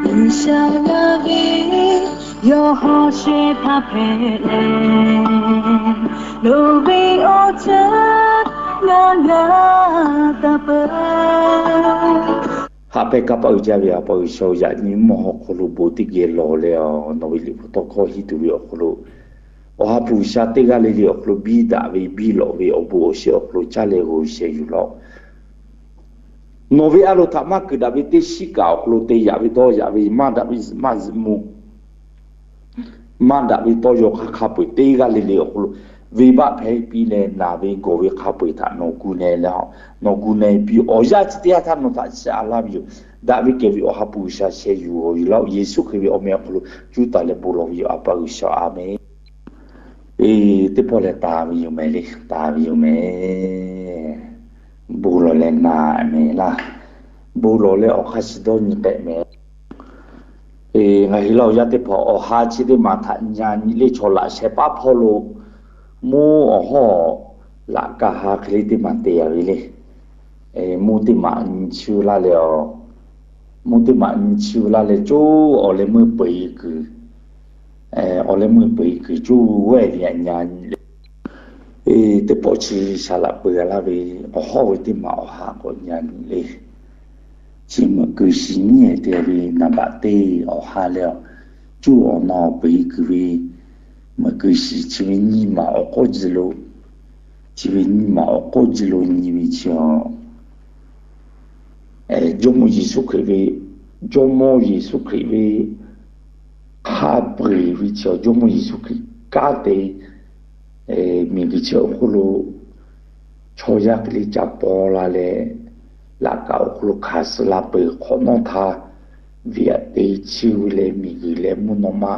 G'uiˬsha yaˇ ve yawˇ hawˉ shehˍ hpaˇ hpehꞈ leh, nawˬ ve awˬ cheuˇ ngaˬ g'a taˍ peuˬ. Haꞈ pehnˇ kanˇ paˆ uiˍ jaˇ ve A pa G'uiˬsha-oˬ, yaꞈ nyi mvuhˇ hawˉ hk'aw lo bon teˇ geh lawˬ leh, nawˬ ve liꞈ hpu tawˇ hkawˇ henˇ tuˬ ve awˬ hk'aw lo, Awˬ ha hpu G'uiˬsha teˇ g'aˇ le le awˬ hk'aw lo biˇ daꞈ ve biˇ lawꞈ ve awˬ bon awˬ shinˉ awˬ hk'aw lo caˇ leh g'aw sheh yuˬ laˇ-oˆ. Nawˬ ve a loˍ htaꞈ maˇ kuiˬ daꞈ ve teˇ shiˉ kaꞈ awˬ hk'aw lo te yaꞈ ve dawˇ yaꞈ ve maˇ daꞈ ve maˇ zuhꞈ mvuh maˇ daꞈ ve tawˇ yaw hk'aˇ hk'a peu-eˬ teˇ g'aˇ le le awˬ hk'aw lo venˇbaˆ hpehˇ piˇ leh naˬ ve gawˬ ve hk'a peu-eˬ htaꞈ nawˬ gu na leh, nawˬ gu na piˇ. Awˬ yanˇ chi teˇ yanˇ htaˇ nawˬ htaꞈ chiˇ aꞈ laˇ ve yoˬ. Daꞈ ve kehˬ ve Awˬ ha hpu G'uiˬsha sheh yuˬ g'aw yuˬ laˇ-oˆ. Yeˍsuˆ Hkriꞈ ve awˬ meh awˬ hk'aw lo cuˇ taˍ leh bon lawˬ ve yoˬ, A pa G'uiˬsha-oˬ, a menˬ. Eˬ, teˇ pawˆ leh taˍ ve yoˬ mehˍ le, taˍ ve yoˬ mehˍ. Bon lawˬ leh naˬ mehˍ laˇ. Bon lawˬ leh awˬ hk'aˇ shiˍ dawˇ nyi k'ehꞈ mehˍ. Eˬ, ngaˬ hui laˇ awˬ yaˇ teˇ hpaˍ awˬ ha chi teˇ maˬ htaꞈ nyi nyi le chaw laꞈ sheh paˉ hpawˇ lo mvuhˇ awˬ hawˉ laꞈ ka ha hk'e le teˇ maˬ te a ve le. Mvuhˇ teˇ maˬ nyi chi laˇ leh, mvuhˇ teˇ maˬ nyi chi laˇ leh coˇ awˬ leh meuˇ peu-eˬ kuiˬ, awˬ leh meuˇ peu-eˬ kuiˬ coˇ g'aˇ ve yaꞈ nyi le. Teˇ pawˆ chi saˍ laꞈ peu g'a laˇ ve, awˬ hawˉ ve teˇ maˬ awˬ ha k'awꞈ nyi le. Chi meuꞈ kuiˬ shiˍ nyiˇ ehˍ te ve naˍ baꞈ teˇ awˬ ha leh, coˇ awˬ na awˬ peu-eˬ kuiˬ ve meuꞈ kuiˬ shiˍ chi ve nyiˇ maˬ awˬ k'awˇ ji lo, chi ve nyiˇ maˬ awˬ k'awˇ ji lo nyi ve chi a, Jawˇmawˇ Yeˍsuˆ Hkriꞈ ve, Jawˇmawˇ Yeˍsuˆ Hkriꞈ ve hk'a peu-eˬ ve chi a, Jawˇmawˇ Yeˍsuˆ Hkriꞈ kanˉ te miˬguiˬ chi awˬ hk'oˆ lo chaw yaˇ hk'e le ca paw la leh, laꞈ kaꞈ awˬ hk'aw lo hkanˍ suh la peuˬ hk'awꞈ nawˉ htaˇ, viꞈ aꞈ te chiˇ ve leh miˬguiˬ leh mvuhˇ naw ma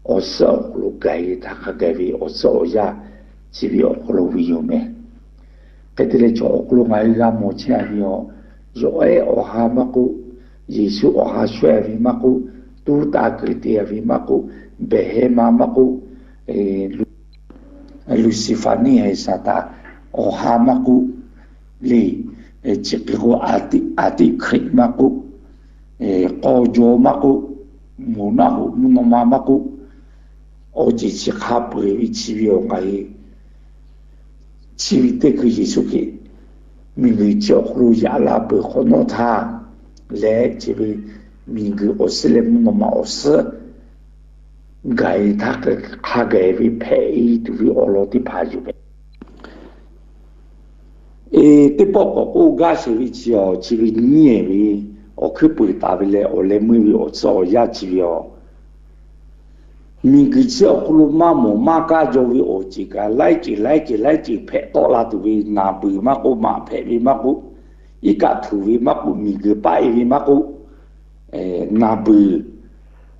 awˬ suhˉ awˬ hk'aw lo gaˬ-e htaˇ hk'a gaˬ ve awˬ suhˉ awˬ yaˇ chi ve awˬ hk'aw lo ve yoˬ mehˍ. Hk'e te leh chaw awˬ hk'aw lo ngaˬ hui g'a mawˬ chehˇ a ve a, yawˬ ehˉ awˬ ha maˇ k'oˆ, Yeˍsuˆ awˬ ha shawehˇ ve maˇ k'oˆ, tuˉ taˇ keu te a ve maˇ k'oˆ, behˬ heh ma maˇ k'oˆ, Luˍsiˍfaˍ neˇ haiˬ Saˍtanˍ awˬ ha maˇ k'oˆ le, chi hk'e k'o, antichrist maˇ k'oˆ, k'aw jaw maˇ k'oˆ, moˍ naˆ hoꞈ mvuhˇ naw ma maˇ k'oˆ, awˬ ceuˬ chi hk'a peu-eˬ ve chi ve awˬ ngaˬ hui chi ve teˇ hkui Yeˍsuˆ Hkriꞈ miˬguiˬ chi awˬ hk'aw lo yaꞈ la peuˬ hk'awꞈ nawˉ htaˇ leh, chi ve miˬguiˬ awˬ suhˉ leh mvuhˇ naw ma awˬ suhˉ gaˬ-e htaˇ hk'a gaˬ ve hpehꞈ-e tuˬ ve awˬ lawn teˇ hpaˍ yoˬ mehˍ. Eˬ, teˇ pawˆ k'awꞈ k'oˆ gaˇ sheˍ ve chi a, chi ve nyiˇ ehˍ ve awˬ hkuiˉ puiˍ taˍ ve leh awˬ leh meuˇ ve awˬ suhˉ awˬ yaˇ chi ve a, miˬguiˬ chi awˬ hk'aw lo maˇ mawˬ maˇ kaˇ jaw ve awˬ ceuˬ kaꞈ laiˉ ceuˬ laiˉ ceuˬ laiˉ ceuˬ hpehꞈ tawˆ la tuˬ ve, naˬ beuˬ maˇ k'oˆ, maꞈ hpehꞈ ve maˇ k'oˆ, iˉ kaˆ htuꞈ ve maˇ k'oˆ, miˬguiˬ paˆ-e ve maˇ k'oˆ, naˬ beuˬ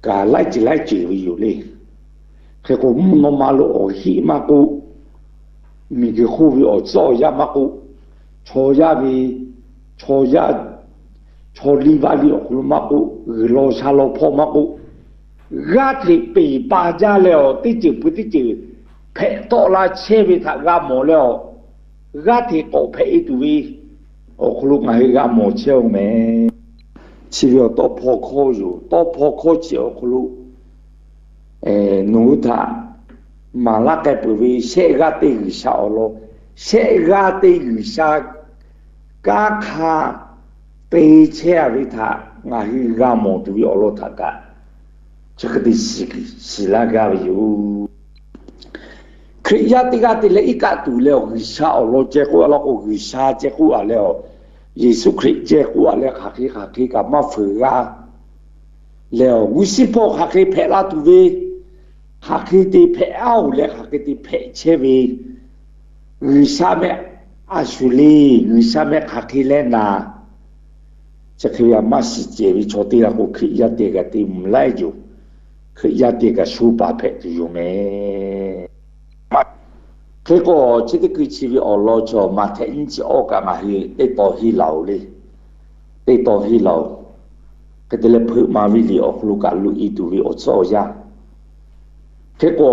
kaꞈ laiˉ ceuˬ laiˉ ceuˬ ve yoˬ le. Hk'e k'o, mvuhˇ naw ma lo awˬ heˆ maˇ k'oˆ, miˬguiˬ hk'oˆ ve awˬ tcuhˉ awˬ yanˇ maˇ k'oˆ, chaw yaˇ ve, chaw yaˇ, chaw liˇ vaˇ liˇ awˬ hk'aw lo maˇ k'oˆ, g'uiˬ law sha law hpawˇ maˇ k'oˆ, g'aˇ hteꞈ peˬ pa jaˇ leh awˬ teˇ ceuˬ pui teˇ ceuˬ hpehꞈ tawˆ la chehˇ ve htaꞈ g'a mawˬ leh awˬ, g'aˇ hteꞈ k'awꞈ hpehꞈ-e tuˬ ve awˬ hk'aw lo ngaˬ hui g'a mawˬ chehˇ-oˬ mehˍ. Chi ve awˬ tawˇ hpawˇ hkawˇ yoˬ. Tawˇ hpawˇ hkawˇ chi awˬ hk'aw lo nawˬ hui htaꞈ maˍ laˇ k'ai peuˬ ve shehˆ g'aˇ teˇ G'uiˬsha awˬ lawn, shehˆ g'aˇ teˇ G'uiˬsha kanˉ hk'a te chehˇ a ve htaꞈ ngaˬ hui g'a mawˬ tuˬ ve awˬ lawn htaꞈ kaꞈ, chi hk'e te shiˍ laˇ gaˇ ve yoˬ. Hkriꞈ yaˇ teˇ g'aˇ te leh iˉ kaˆ tuˬ leh awˬ G'uiˬsha awˬ lawn ceh k'oˆ a laˇ k'o, G'uiˬsha ceh k'oˆ a leh awˬ, Yeˍsuˆ Hkriꞈ ceh k'oˆ a leh hk'aˬ hk'e hk'aˬ hk'e kaꞈ maˇ feuˍ g'a leh awˬ, g'uˇ suhˉ hpawˇ hk'aˬ hk'e hpehꞈ la tuˬ ve, hk'aˬ hk'e te hpehꞈ aˉ-oˬ leh hk'aˬ hk'e te hpehꞈ chehˇ ve, G'uiˬsha meh a shuˍ le, G'uiˬsha meh hk'aˬ hk'e leh naˍ, chi hk'e ve a maˇ shiˍ cehˬ ve chaw teˇ g'aˇ k'o, Hkriꞈ yaˇ te kaꞈ te mvuh laiˉ yoˬ. Hkriꞈ yaˇ te kaꞈ sho paˍ hpehꞈ tuˬ yoˬ mehˍ. Hk'e k'o, chi teˇ hkui chi ve awˬ lawn chaw Maꞈhtehˍ nyiˇ chi awˇ kaꞈ ngaˬ hui teˇ taw henˇ laˬ-oˬ le. Teˇ taw henˇ laˬ-oˬ. Hk'e te leh, hpeuꞈ maˍ ve liꞈ awˬ hk'aw lo kaꞈ loꞈ-e tuˬ ve awˬ tcuhˉ awˬ yanˇ, hk'e k'o,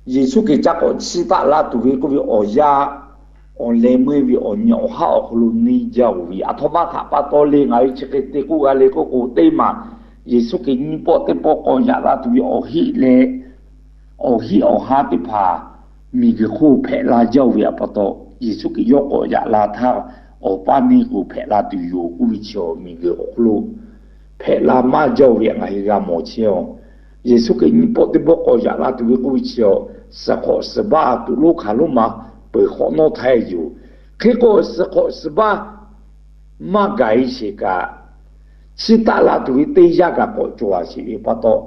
Yeˍsuˆ Hkriꞈ ca k'awꞈ chiˇ taˆ la tuˬ ve k'oˆ ve awˬ yanˇ, awˬ leh meuˇ ve awˬ nyi awˬ haˉ awˬ hk'aw lo neˇ jaˇ-oˬ ve, aˬ htoꞈ ma htaꞈ pa taw le ngaˬ hui chi hk'e te k'oˆ g'a le k'oˆ k'o, teˇ maˬ Yeˍsuˆ Hkriꞈ nyiˇ pawˆ teˇ pawˆ k'awꞈ yaꞈ la tuˬ ve awˬ heˆ leh, awˬ heˆ awˬ ha teˇ hpaˍ miˬguiˬ hk'oˆ hpehꞈ la jaˇ-oˬ ve htaꞈ pa taw, Yeˍsuˆ Hkriꞈ yawˇ k'awꞈ yaꞈ la htaˇ, awˬ paˇ neˇ k'o hpehꞈ la tuˬ yoˬ k'oˆ ve chi, miˬguiˬ awˬ hk'aw lo hpehꞈ la maˇ jaˇ-oˬ ve htaꞈ ngaˬ hui g'a mawˬ chehˇ-oˬ. Yeˍsuˆ Hkriꞈ nyiˇ pawˆ teˇ pawˆ k'awꞈ yaꞈ la tuˬ ve k'oˆ ve chi, suhˍ hk'awꞈ suhˍ baˆ tuꞈ lonˉ hkanˍ lonˉ ma peuˬ hk'awꞈ nawˉ htaˇ yoˬ. Hk'e k'o, suhˍ hk'awꞈ suhˍ baˆ maˇ gaˬ-e sheˍ kaꞈ, chiˇ taˆ la tuˬ ve teˇ yanˇ kaꞈ k'awꞈ cawˬ a sheˍ ve pa taw,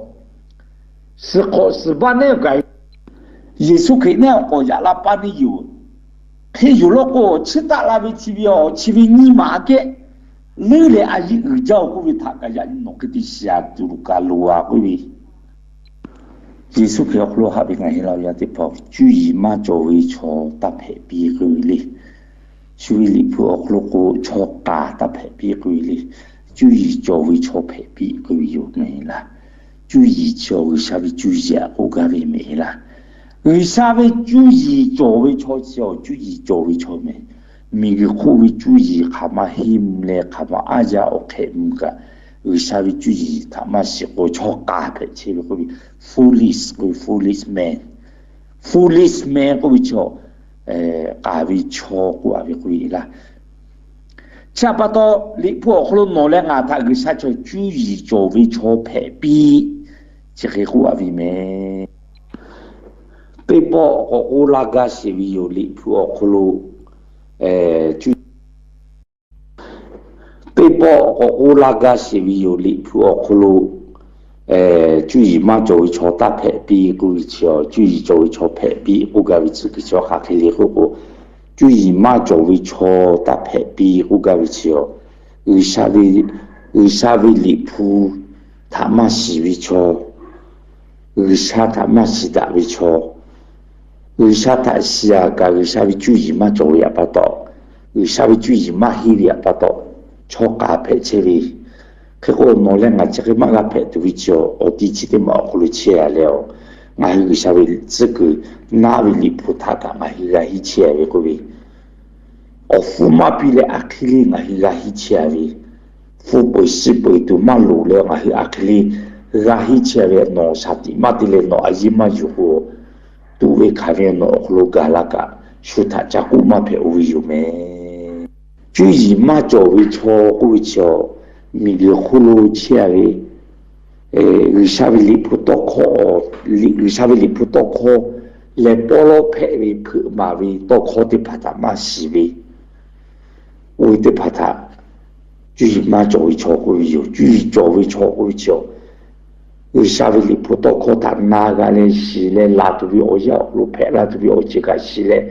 suhˍ hk'awꞈ suhˍ baˆ neˇ gaˬ-e. Yeˍsuˆ Hkriꞈ neˇ awˬ k'awꞈ yaꞈ la paˇ neˇ yoˬ. Hk'e yoˬ law k'o, chiˇ taˆ la ve chi ve awˬ chi ve nyiˇ maˬ aꞈ kehˉ leuˉ leh a yeˇ uiˍ jaˇ-oˬ k'oˆ ve htaꞈ kaꞈ yaꞈ nyi nawˬ hk'e te shiˍ a tuˬ lo kaꞈ loˍ a k'oˆ ve, Yeˍsuˆ Hkriꞈ awˬ hk'aw lo haꞈ ve ngaˬ hui la ve yaˇ teˇ hpaˍ, cuˇ yiˍ maˇ cawˬ ve chaw taˇ hpehꞈ piˇ k'oˆ ve le. Shu ve Liꞈ hpu awˬ hk'aw lo k'o, chaw k'aˍ taˇ hpehꞈ piˇ k'oˆ ve le. Cuˇ yiˍ cawˬ ve chaw hpehꞈ piˇ k'oˆ ve yoˬ mehˍ laˇ. Cuˇ yiˍ chi awˬ G'uiˬsha ve cuˇ yiˍ aꞈ k'oˆ gaˇ ve mehˍ laˇ. G'uiˬsha ve cuˇ yiˍ cawˬ ve chaw chi awˬ cuˇ yiˍ cawˬ ve chaw mehˍ. Miˬguiˬ hk'oˆ ve cuˇ yiˍ hk'aˬ ma henˇ mvuh leh hk'aˬ ma aˉ yaˇ awˬ hk'ehꞈ mvuh kaꞈ, G'uiˬsha ve cuˇ yiˍ htaꞈ maˇ shiˍ k'o, chaw k'aˍ hpehꞈ chehˇ ve k'oˆ ve, foolish k'oˆ ve, foolish man. Foolish man k'oˆ ve chaw, k'aˍ ve chaw k'oˆ a ve k'oˆ ve laˇ. Chi htaꞈ pa taw, Liꞈ hpu awˬ hk'aw lo nawˬ leh ngaˬ htaꞈ G'uiˬsha chaw cuˇ yiˍ cawˬ ve chaw hpehꞈ piˇ, chi hk'e k'oˆ a ve mehˍ. Teˇ pawˆ k'awꞈ k'oˆ laˇ gaˇ sheˍ ve yoˬ, Liꞈ hpu awˬ hk'aw lo, teˇ pawˆ k'awꞈ k'oˆ laˇ gaˇ sheˍ ve yoˬ, Liꞈ hpu awˬ hk'aw lo, cuˇ yiˍ maˇ cawˬ ve chaw taˇ hpehꞈ piˇ k'oˆ ve chi, cuˇ yiˍ cawˬ ve chaw hpehꞈ piˇ k'oˆ gaˇ ve tcuhˉ kuiˬ chi hk'aˬ hk'e le k'oˆ k'o, cuˇ yiˍ maˇ cawˬ ve chaw taˇ hpehꞈ piˇ k'oˆ gaˇ ve chi, G'uiˬsha ve, G'uiˬsha ve Liꞈ hpu htaꞈ maˇ shiˍ ve chaw, G'uiˬsha htaꞈ maˇ shiˍ daꞈ ve chaw, G'uiˬsha htaꞈ shiˍ a kaꞈ G'uiˬsha ve cuˇ yiˍ maˇ cawˬ ve htaꞈ pa taw, G'uiˬsha ve cuˇ yiˍ maˇ henˇ ve htaꞈ pa taw, chaw k'aˍ hpehꞈ chehˇ ve. Hk'e k'o, nawˬ leh ngaˬ chi hk'e maˇ g'a hpehꞈ tuˬ ve chi, awˬ ti chi teˇ maˬ awˬ hk'aw lo chehˇ a leh, ngaˬ hui G'uiˬsha ve tcuhˉ kuiˬ naˉ ve Liꞈ hpu htaꞈ kaꞈ ngaˬ hui g'a henˇ chehˇ ve k'oˆ ve, awˬ hpfuhˇ maˇ piˇ leh a hk'e le ngaˬ hui g'a henˇ chehˇ a ve, hpfuhˇ peu eˬ shiˍ peu eˬ tuˬ maˇ loˍ leh ngaˬ hui a hk'e le g'a henˇ chehˇ ve, nawˬ shaˍ tiꞈ maˇ te leh nawˬ a yiˇ maˇ yuˬ k'o, tuꞈ ve hkanˍ ve nawˬ awˬ hk'aw lo gaˬ la kaꞈ, shu htaꞈ ca k'oˆ maˇ hpehꞈ-o ve yoˬ mehˍ. Cuˇ yiˍ maˇ cawˬ ve chaw k'oˆ ve chi, miˬguiˬ hk'oˆ lo chehˇ a ve, G'uiˬsha ve Liꞈ hpu tawˇ hkawˇ, G'uiˬsha ve Liꞈ hpu tawˇ hkawˇ leh pawˇ lawˉ hpehꞈ ve hpeuꞈ maˍ ve tawˇ hkawˇ teˇ hpaˍ htaꞈ maˇ shiˍ ve, oˇ ve teˇ hpaˍ htaꞈ cuˇ yiˍ maˇ cawˬ ve chaw k'oˆ ve yoˬ. Cuˇ yiˍ cawˬ ve chaw k'oˆ ve chi, G'uiˬsha ve Liꞈ hpu tawˇ hkawˇ htaꞈ na g'a leh shiˍ leh laˬ tuˬ ve awˬ yanˇ awˬ hk'aw lo hpehꞈ la tuˬ ve awˬ ceuˬ kaꞈ shiˍ leh,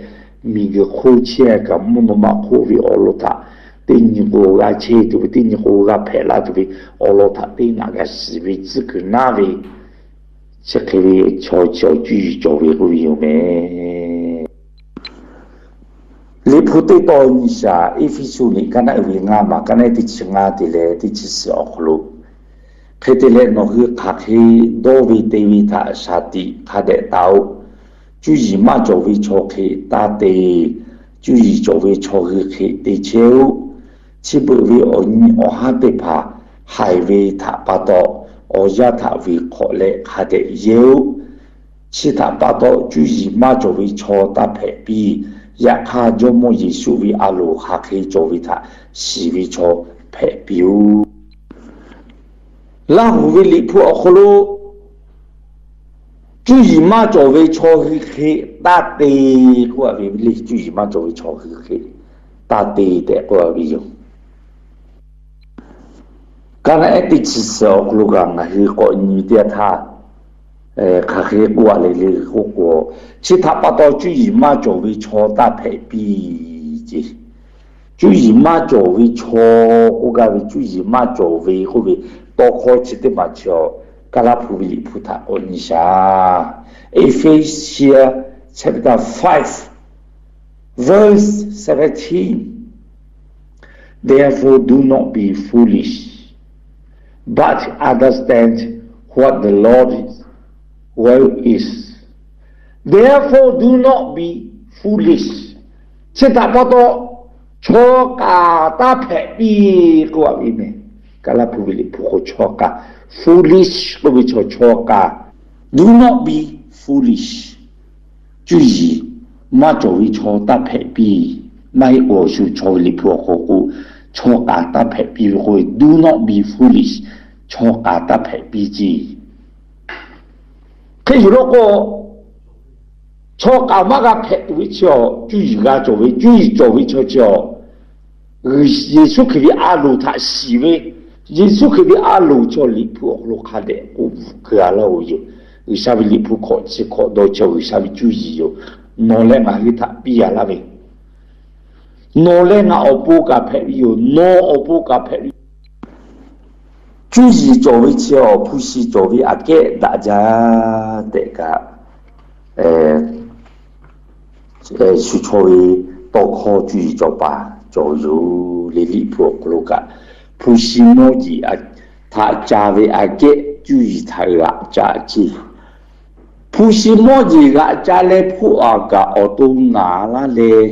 miˬguiˬ hk'oˆ chehˇ kaꞈ mvuhˇ naw ma hk'oˆ ve awˬ lawn htaꞈ teˇ nyi k'o g'a chehˇ tuˬ ve, teˇ nyi k'o g'a hpehꞈ la tuˬ ve awˬ lawn htaꞈ teˇ naꞈ g'a shiˍ ve tcuhˉ kuiˬ naˉ ve, chi hk'e ve chaw chi cuˇ yiˍ cawˬ ve k'oˆ ve yoˬ mehˍ. Liꞈ hpu teˇ tawn nyi shaˍ, Eˇfeˇsuꞈ liꞈ kaˉ naˆ uiˍ ve ngaˇ maˬ, kaˉ naˆ teˇ chi ngaˇ te leh teˇ chi suhˍ awˬ hk'aw lo, hk'e te leh nawˬ hui hk'aˬ hk'e dawˇ ve te ve htaꞈ shaˍ tiꞈ hk'a dehꞈ taˍ-oꞈ. Cuˇ yiˍ maˇ cawˬ ve chaw hk'e taˇ te. Cuˇ yiˍ cawˬ ve chaw hui hk'e te chehˇ-oˆ. Chi beuꞈ ve awˬ nyi awˬ haˉ teˇ hpaˍ haiˬ ve htaꞈ pa taw, awˬ yanˇ htaꞈ vuiˬ hk'awꞈ leh hk'a dehꞈ yehˇ-oˆ. Chi htaꞈ pa taw, cuˇ yiˍ maˇ cawˬ ve chaw taˇ hpehꞈ piˇ. Yaꞈ hk'aˇ, Jawˇmawˇ Yeˍsuˆ ve a loˍ hk'aˬ hk'e cawˬ ve htaꞈ shiˍ ve chaw hpehꞈ piˇ-oˆ. Laˇ huˍ ve Liꞈ hpu awˬ hk'aw lo cuˇ yiˍ maˇ cawˬ ve chaw hui hk'e taˇ te k'oˆ a ve le. Cuˇ yiˍ maˇ cawˬ ve chaw hui hk'e taˇ te tehꞈ k'oˆ a ve yoˬ. Kaˉ naˆ ehˉ teˇ chi suhˍ awˬ hk'aw lo kaꞈ ngaˬ hui k'awꞈ nyi teˇ yanˇ htaˇ, hk'aˬ hk'e k'oˆ a le le k'oˆ k'o, chi htaꞈ pa taw cuˇ yiˍ maˇ cawˬ ve chaw taˇ hpehꞈ piˇ ce. Cuˇ yiˍ maˇ cawˬ ve chaw k'oˆ gaˇ ve, cuˇ yiˍ maˇ cawˬ ve k'oˆ ve tawˇ hkawˇ chi teˇ maˬ chi, Kaˉlaˇ hpu ve Liꞈ hpu htaꞈ k'awꞈ nyi shaˍ. Ephesians chapter five, verse seventeen. Therefore, do not be foolish, but understand what the Lord's will is. Therefore, do not be foolish, Chi htaꞈ pa taw, chaw k'aˍ taˇ hpehꞈ piˇ k'oˆ a ve meh. Kaˍlaˇ hpu ve liꞈ hpu k'o, chaw k'aˍ, foolish k'oˆ ve chaw, chaw k'aˍ, do not be foolish. Cuˇ yiˍ maˇ cawˬ ve chaw taˇ hpehꞈ piˇ. Maˇ heˆ k'o, shu chaw ve liꞈ hpu awˬ hk'aw k'o, chaw k'aˍ taˇ hpehꞈ piˇ ve k'oˆ ve, do not be foolish. Chaw k'aˍ taˇ hpehꞈ piˇ ceˇ. Hk'e yuˬ law k'o, chaw k'aˍ maˇ g'a hpehꞈ tuˬ ve chi awˬ, cuˇ yiˍ g'a cawˬ ve, cuˇ yiˍ cawˬ ve chaw chi awˬ, Yeˍsuˆ Hkriꞈ ve a loˍ htaꞈ shiˍ ve, Yeˍsuˆ Hkriꞈ ve a loˍ chaw liꞈ hpu awˬ hk'aw lo hk'a dehꞈ k'oˆ keu a laˇ-oˬ yoˬ. G'uiˬsha ve liꞈ hpu hkawꞈ chi hkawꞈ dawˇ chi awˬ G'uiˬsha ve cuˇ yiˍ yoˬ. Nawˬ leh ngaˬ hui htaꞈ piˇ a laˇ ve, nawˬ leh ngaˬ awˬ pon kaꞈ hpehꞈ ve yoˬ. Nawˬ awˬ pon kaꞈ hpehꞈ ve yoˬ. Cuˇ yiˍ cawˬ ve chi awˬ, hpu shi cawˬ ve aꞈ kehˉ daꞈ jaˇ tehꞈ kaꞈ, shu chaw ve tawˇ hkawˇ cuˇ yiˍ cawˬ paˍ cawˬ yoˬ le. Liꞈ hpu awˬ hk'aw lo kaꞈ, hpu shi mawˇ jeˬ htaꞈ ca ve aꞈ kehˉ cuˇ yiˍ htaꞈ g'aꞈ ca ceˇ. Hpu shi mawˇ jeˬ g'aꞈ ca leh hpuˇ aꞈ kaꞈ awˬ to naˍ laˇ leh,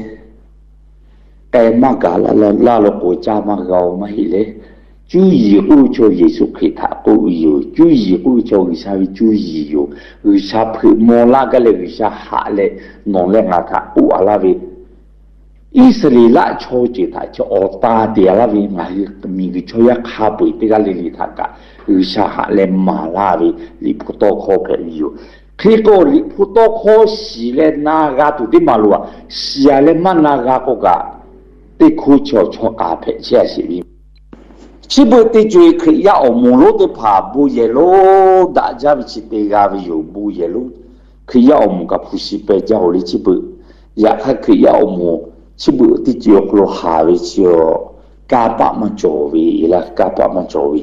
k'ai maˇ gaˬ laˇ laˇ law k'o, caˇ maˇ g'a-oˬ maˇ heˆ leh, cuˇ yiˍ k'oˆ ve chaw Yeˍsuˆ Hkriꞈ htaꞈ k'oˆ ve yoˬ. Cuˇ yiˍ k'oˆ ve chaw G'uiˬsha ve cuˇ yiˍ yoˬ. G'uiˬsha hpeuꞈ maw laˇ gaˇ leh G'uiˬsha haꞈ leh nawˬ leh ngaˬ htaꞈ k'oˆ a laˇ ve, Iˉsaˍreˍlaˆ chaw ceuˬ htaꞈ chi awˬ ta te a laˇ ve, ngaˬ hui miˬguiˬ chaw yaˇ hk'a peu-eˬ teˇ g'aˇ le le htaꞈ kaꞈ G'uiˬsha haꞈ leh maˍ laˇ ve liꞈ hpu tawˇ hkawˇ hpehꞈ ve yoˬ. Hk'e k'o, liꞈ hpu tawˇ hkawˇ shiˍ leh na g'a tuˬ teˇ maˬ loˬ aꞈ, shiˍ a leh maˇ na g'a k'o kaꞈ, teˇ hkoˇ chi awˬ chaw k'aˍ hpehꞈ chehˇ a sheˍ ve. Chi beuꞈ teˇ co-e Hkriꞈ yaˇ awˬ moˍ lonˉ teˇ hpaˍ bon yehˬ lonˉ daꞈ jaˇ ve chi te g'a ve yoˬ. Bon yehˬ lonˉ, Hkriꞈ yaˇ awˬ moˍ kaꞈ hpu shi peh jaˇ-oˬ le. Chi beuꞈ yaꞈ hk'aˇ Hkriꞈ yaˇ awˬ moˍ chi beuꞈ teˇ co-e awˬ hk'aw lo haˍ ve chi awˬ, kanˇ paˆ maˇ cawˬ ve laˇ. Kanˇ paˆ maˇ cawˬ ve,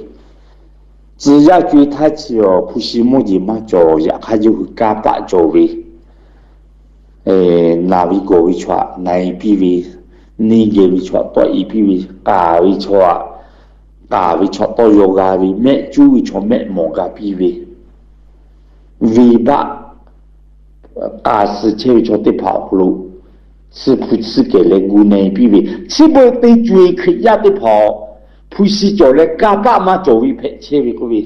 tcuh yaˇ co-e htaˇ chi awˬ hpu shi mawˇ jeˬ maˇ cawˬ. Yaꞈ hk'aˇ yawˇ hui kanˇ paˆ cawˬ ve, naˬ ve gawˬ ve chaw aꞈ na-e piˇ ve, neˇ geh ve chaw aꞈ tawˆ-e piˇ ve, k'aˍ ve chaw aꞈ, k'aˍ ve chaw tawˇ yaw g'a ve, mehˆ cuˉ ve chaw mehˆ mawˬ g'a piˇ ve, venˇbaˆ k'a suh chehˇ ve chaw teˇ hpaˍ awˬ hk'aw lo tsuhˇ hpu tsuhˇ kehˬ leh gu na-e piˇ ve, chi beuꞈ teˇ co-e Hkriꞈ yaˇ teˇ hpaˍ hpu shi cawˬ leh kanˇ paˆ maˇ cawˬ ve hpehꞈ chehˇ ve k'oˆ ve,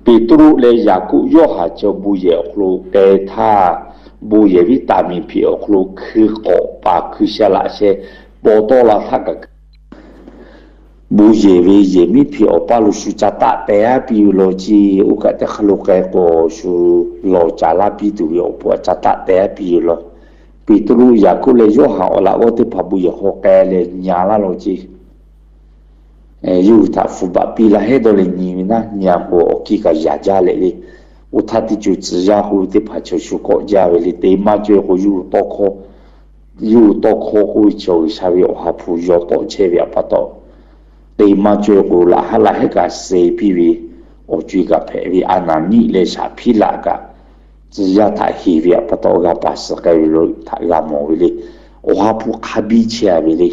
Peˍtruˆ leh Yaˍkoˆ Yoˇhanˬ chi bon yehˬ awˬ hk'aw lo k'ai htaˇ, bon yehˬ viˉ taˍ miˬ hpeꞈ awˬ hk'aw lo hkui k'awꞈ paˍ hkui sheh laꞈ sheh paw tawˆ la htaˇ kaꞈ, bon yehˬ ve yehˬ miˉ hpeꞈ awˬ paˇ lo shu ca taˆ teh aˉ piˇ ve law ceˇ. Oˇ kaꞈ teˇ hk'aˇ lo k'ai k'o, shu lawˬ caˍ laˇ piˇ tuˬ ve awˬ pon aꞈ ca taˆ teh aˉ piˇ ve law. Peˍtruˆ, Yaˍkoˆ leh Yoˇhanˬ awˬ laꞈ g'awˇ teˇ hpaˍ bon yehˬ hk'aw k'ai leh nyi a laˇ law ceˇ. Yawˇ hui htaꞈ hpu baꞈ piˇ laˇ hehˉ dawˇ leh nyi ve naˉ, nyi a k'o awˬ kiˇ kaꞈ yaꞈ jaˇ leh le. Oˇ htaˇ teˇ co-e tcuh yaˇ k'oˆ ve teˇ hpaˍ chaw shu kawˆ jaˇ ve le. Te maˇ cawˬ k'o, yawˇ hui tawˇ hkawˇ k'oˆ ve chaw G'uiˬsha ve awˬ ha hpu yaw tawˆ chehˇ ve aꞈ pa taw, te maˇ cawˬ k'o, laꞈ haˉ laꞈ hehˉ kaꞈ suh piˇ ve, awˬ co-e kaꞈ hpehꞈ ve, Aˍnaˍniˆ leh Saˍhpiˇlaꞈ kaꞈ tcuh yaˇ htaꞈ heˍ ve aꞈ pa taw g'a paˍ suh k'ai ve lo htaꞈ g'a mawˬ ve le. Awˬ ha hpu hk'a biˇ chehˇ a ve le.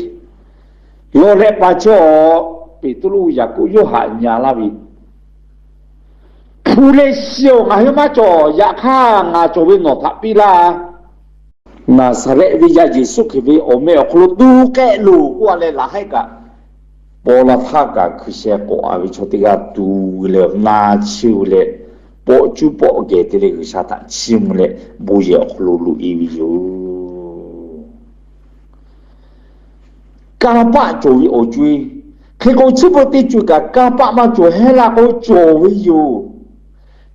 Lawˬ leh paˍ chaw, Peˍtruˆ, Yaˍkoˆ, Yoˇhanˬ nyi a laˇ ve, Hpu leh shi-oˬ, ngaˬ hui maˇ cawˬ. Yaꞈ hk'aˇ ngaˬ cawˬ ve nawˬ htaꞈ piˇ laˇ. Naˍzaˍrehˆ ve yaˇ Yeˍsuˆ Hkriꞈ ve awˬ meh awˬ hk'aw lo tu k'ehˆ loˬ k'oˆ a leh, laꞈ hehˉ kaꞈ paw la htaˇ kaꞈ hkui sheh k'awꞈ a ve chaw teˇ g'aˇ tu ve leh, na chiˇ ve leh, pawˆ cuˉ pawˆ geh te leh G'uiˬsha htaꞈ chiˇ mvuh leh, bon yehˬ awˬ hk'aw lo loꞈ-e ve yoˬ. Kanˇ paˆ cawˬ ve awˬ co-e. Hk'e k'o, chi beuꞈ teˇ co-e kaꞈ kanˇ paˆ maˇ cawˬ heˆ laˇ k'o, cawˬ ve yoˬ.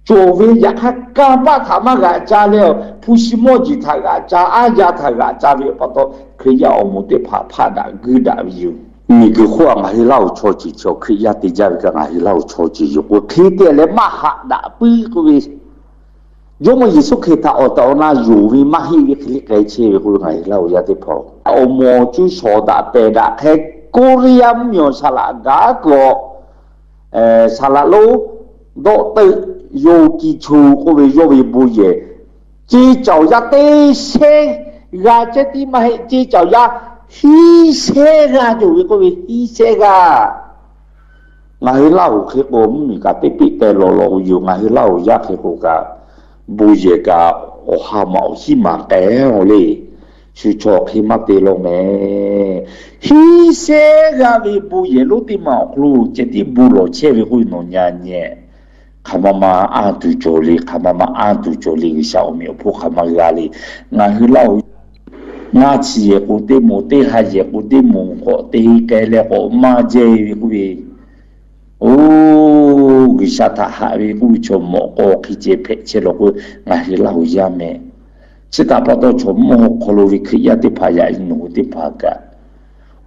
Cawˬ ve yaꞈ hk'aˇ, kanˇ paˆ htaꞈ maˇ g'aꞈ ca leh, hpu shi mawˇ jeˬ htaꞈ g'aꞈ ca, aˉ yaˇ htaꞈ g'aꞈ ca ve pa taw, Hkriꞈ yaˇ awˬ moˍ teˇ hpaˍ hpaˆ daꞈ guiˇ daꞈ ve yoˬ. Miˬguiˬ hk'oˆ a ngaˬ hui Laˇ huˍ chaw ceuˬ chi awˬ Hkriꞈ yaˇ te jaˇ ve kaꞈ, ngaˬ hui Laˇ huˍ chaw ceuˬ yoˬ k'o, hk'e te leh maˇ haꞈ daꞈ puiˉ k'oˆ ve, Jawˇmawˇ Yeˍsuˆ Hkriꞈ htaꞈ awˬ tehˬ awˬ na yonˍ ve maˇ heˆ ve hk'e le k'ai chehˇ ve k'oˆ ve, ngaˬ hui Laˇ huˍ yaˇ teˇ hpaˍ-oˬ, awˬ moˍ awˬ cuˇ shawˍ daꞈ pehˬ daꞈ hk'e, Koˇliˇyaˇ mvuhˇmiˬ awˬ saˍ laꞈ gaˬ kuiˬ awˬ, saˍ laꞈ lonˉ dawˆ teuˆ yoˬ kiˬ choˬ k'oˆ ve, yawˇ ve bon yehˬ ceˇ caoˬ yaˇ teˇ shehˇ g'aˇ cehˇ tiˉ maˇ heˆ, ceˇ caoˬ yaˇ hiˉ shehˇ g'aˇ cawˬ ve k'oˆ ve, hiˉ shehˇ g'aˇ. Ngaˬ hui Laˇ huˍ hk'e k'o, mvuhˇmiˬ kaꞈ teˇ peˆ teh lawˬ lawˬ ve yoˬ. Ngaˬ hui Laˇ huˍ yaˇ hk'e k'o kaꞈ, bon yehˬ kaꞈ awˬ ha maꞈ awˬ hiˉ maˍ k'ai-oˬ le. Shu chaw hk'e maˇ te law mehˍ. Hiˆ sheˉ g'aˇ ve bon yehˬ lonˉ teˇ maˬ awˬ hk'aw lo ceh tiˉ bon lawˬ chehˇ ve k'oˆ ve nawˬ nyi nyi. Hk'aˬ ma ma anˇ tuˬ cawˬ le, hk'aˬ ma ma anˇ tuˬ cawˬ le, G'uiˬsha awˬ meꞈ awˬ hponˇ hk'aˬ ma g'a le. Ngaˬ hui Laˇ huˍ ngaˇ chi yehˬ k'o teˇ moˍ, teˇ ha yehˬ k'o teˇ moˍ k'awꞈ te k'ai leh k'awꞈ maˇ jehˇ ve k'oˆ ve, oˇ, G'uiˬsha htaꞈ haꞈ ve k'oˆ ve chaw mawꞈ k'aw hk'e ceh hpehꞈ chehˇ law k'o, ngaˬ hui Laˇ huˍ yaˇ mehˍ. Chi htaꞈ pa taw chaw mawˇ hk'aw lo ve Hkriꞈ yaˇ teˇ hpaˍ yaꞈ nyi nawˬ hui teˇ hpaˍ kaꞈ,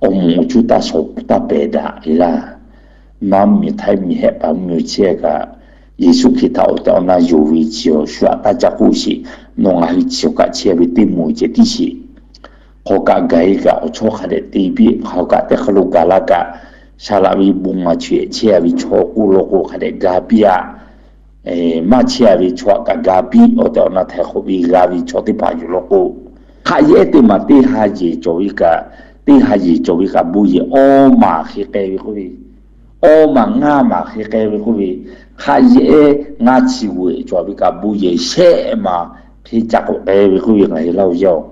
awˬ moˍ awˬ cuˇ taˇ shawˍ taˇ pehˍ daꞈ e laˇ. Maˇ miˬ htaiˇ miˬ hehˆ paˍ miˬ chehˇ kaꞈ, Yeˍsuˆ Hkriꞈ htaꞈ awˬ tehˬ awˬ na yonˍ ve chi awˬ shu aꞈ taˇ ca k'oˆ sheˍ. Nawˬ ngaˬ hui chi awˬ kaꞈ chehˇ ve teˇ moˍ ceh tiˉ sheˍ. Hk'aw kaꞈ gaˬ e kaꞈ awˬ chawˇ hk'a dehꞈ te piˇ, hk'aw kaꞈ teˇ hk'aw lo gaˬ la kaꞈ, saˍ laꞈ ve bon ngaˬ chaweh chehˇ ve chaw k'oˆ law k'o hk'a dehꞈ ga piˇ-a. Maˇ chehˇ ve chaw aꞈ kaꞈ ga piˇ, awˬ tehˬ awˬ na htaiˍ hk'awꞈ ve g'a ve chaw teˇ hpaˍ yoˬ law k'o, hk'aˆ yehˉ teˇ maˬ teˇ ha yehˬ cawˬ ve kaꞈ, teˇ ha yehˬ cawˬ ve kaꞈ bon yehˬ awˇ maˬ hk'e k'ai ve k'oˆ ve, awˇ maˬ ngaˇ maˬ hk'e k'ai ve k'oˆ ve, hk'aˆ yehˉ ngaˇ chi g'uˬ cawˬ ve kaꞈ bon yehˬ shehˆ maˬ hk'e ca k'awꞈ k'ai ve k'oˆ ve ngaˬ hui Laˇ huˍ yaˇ-oˬ.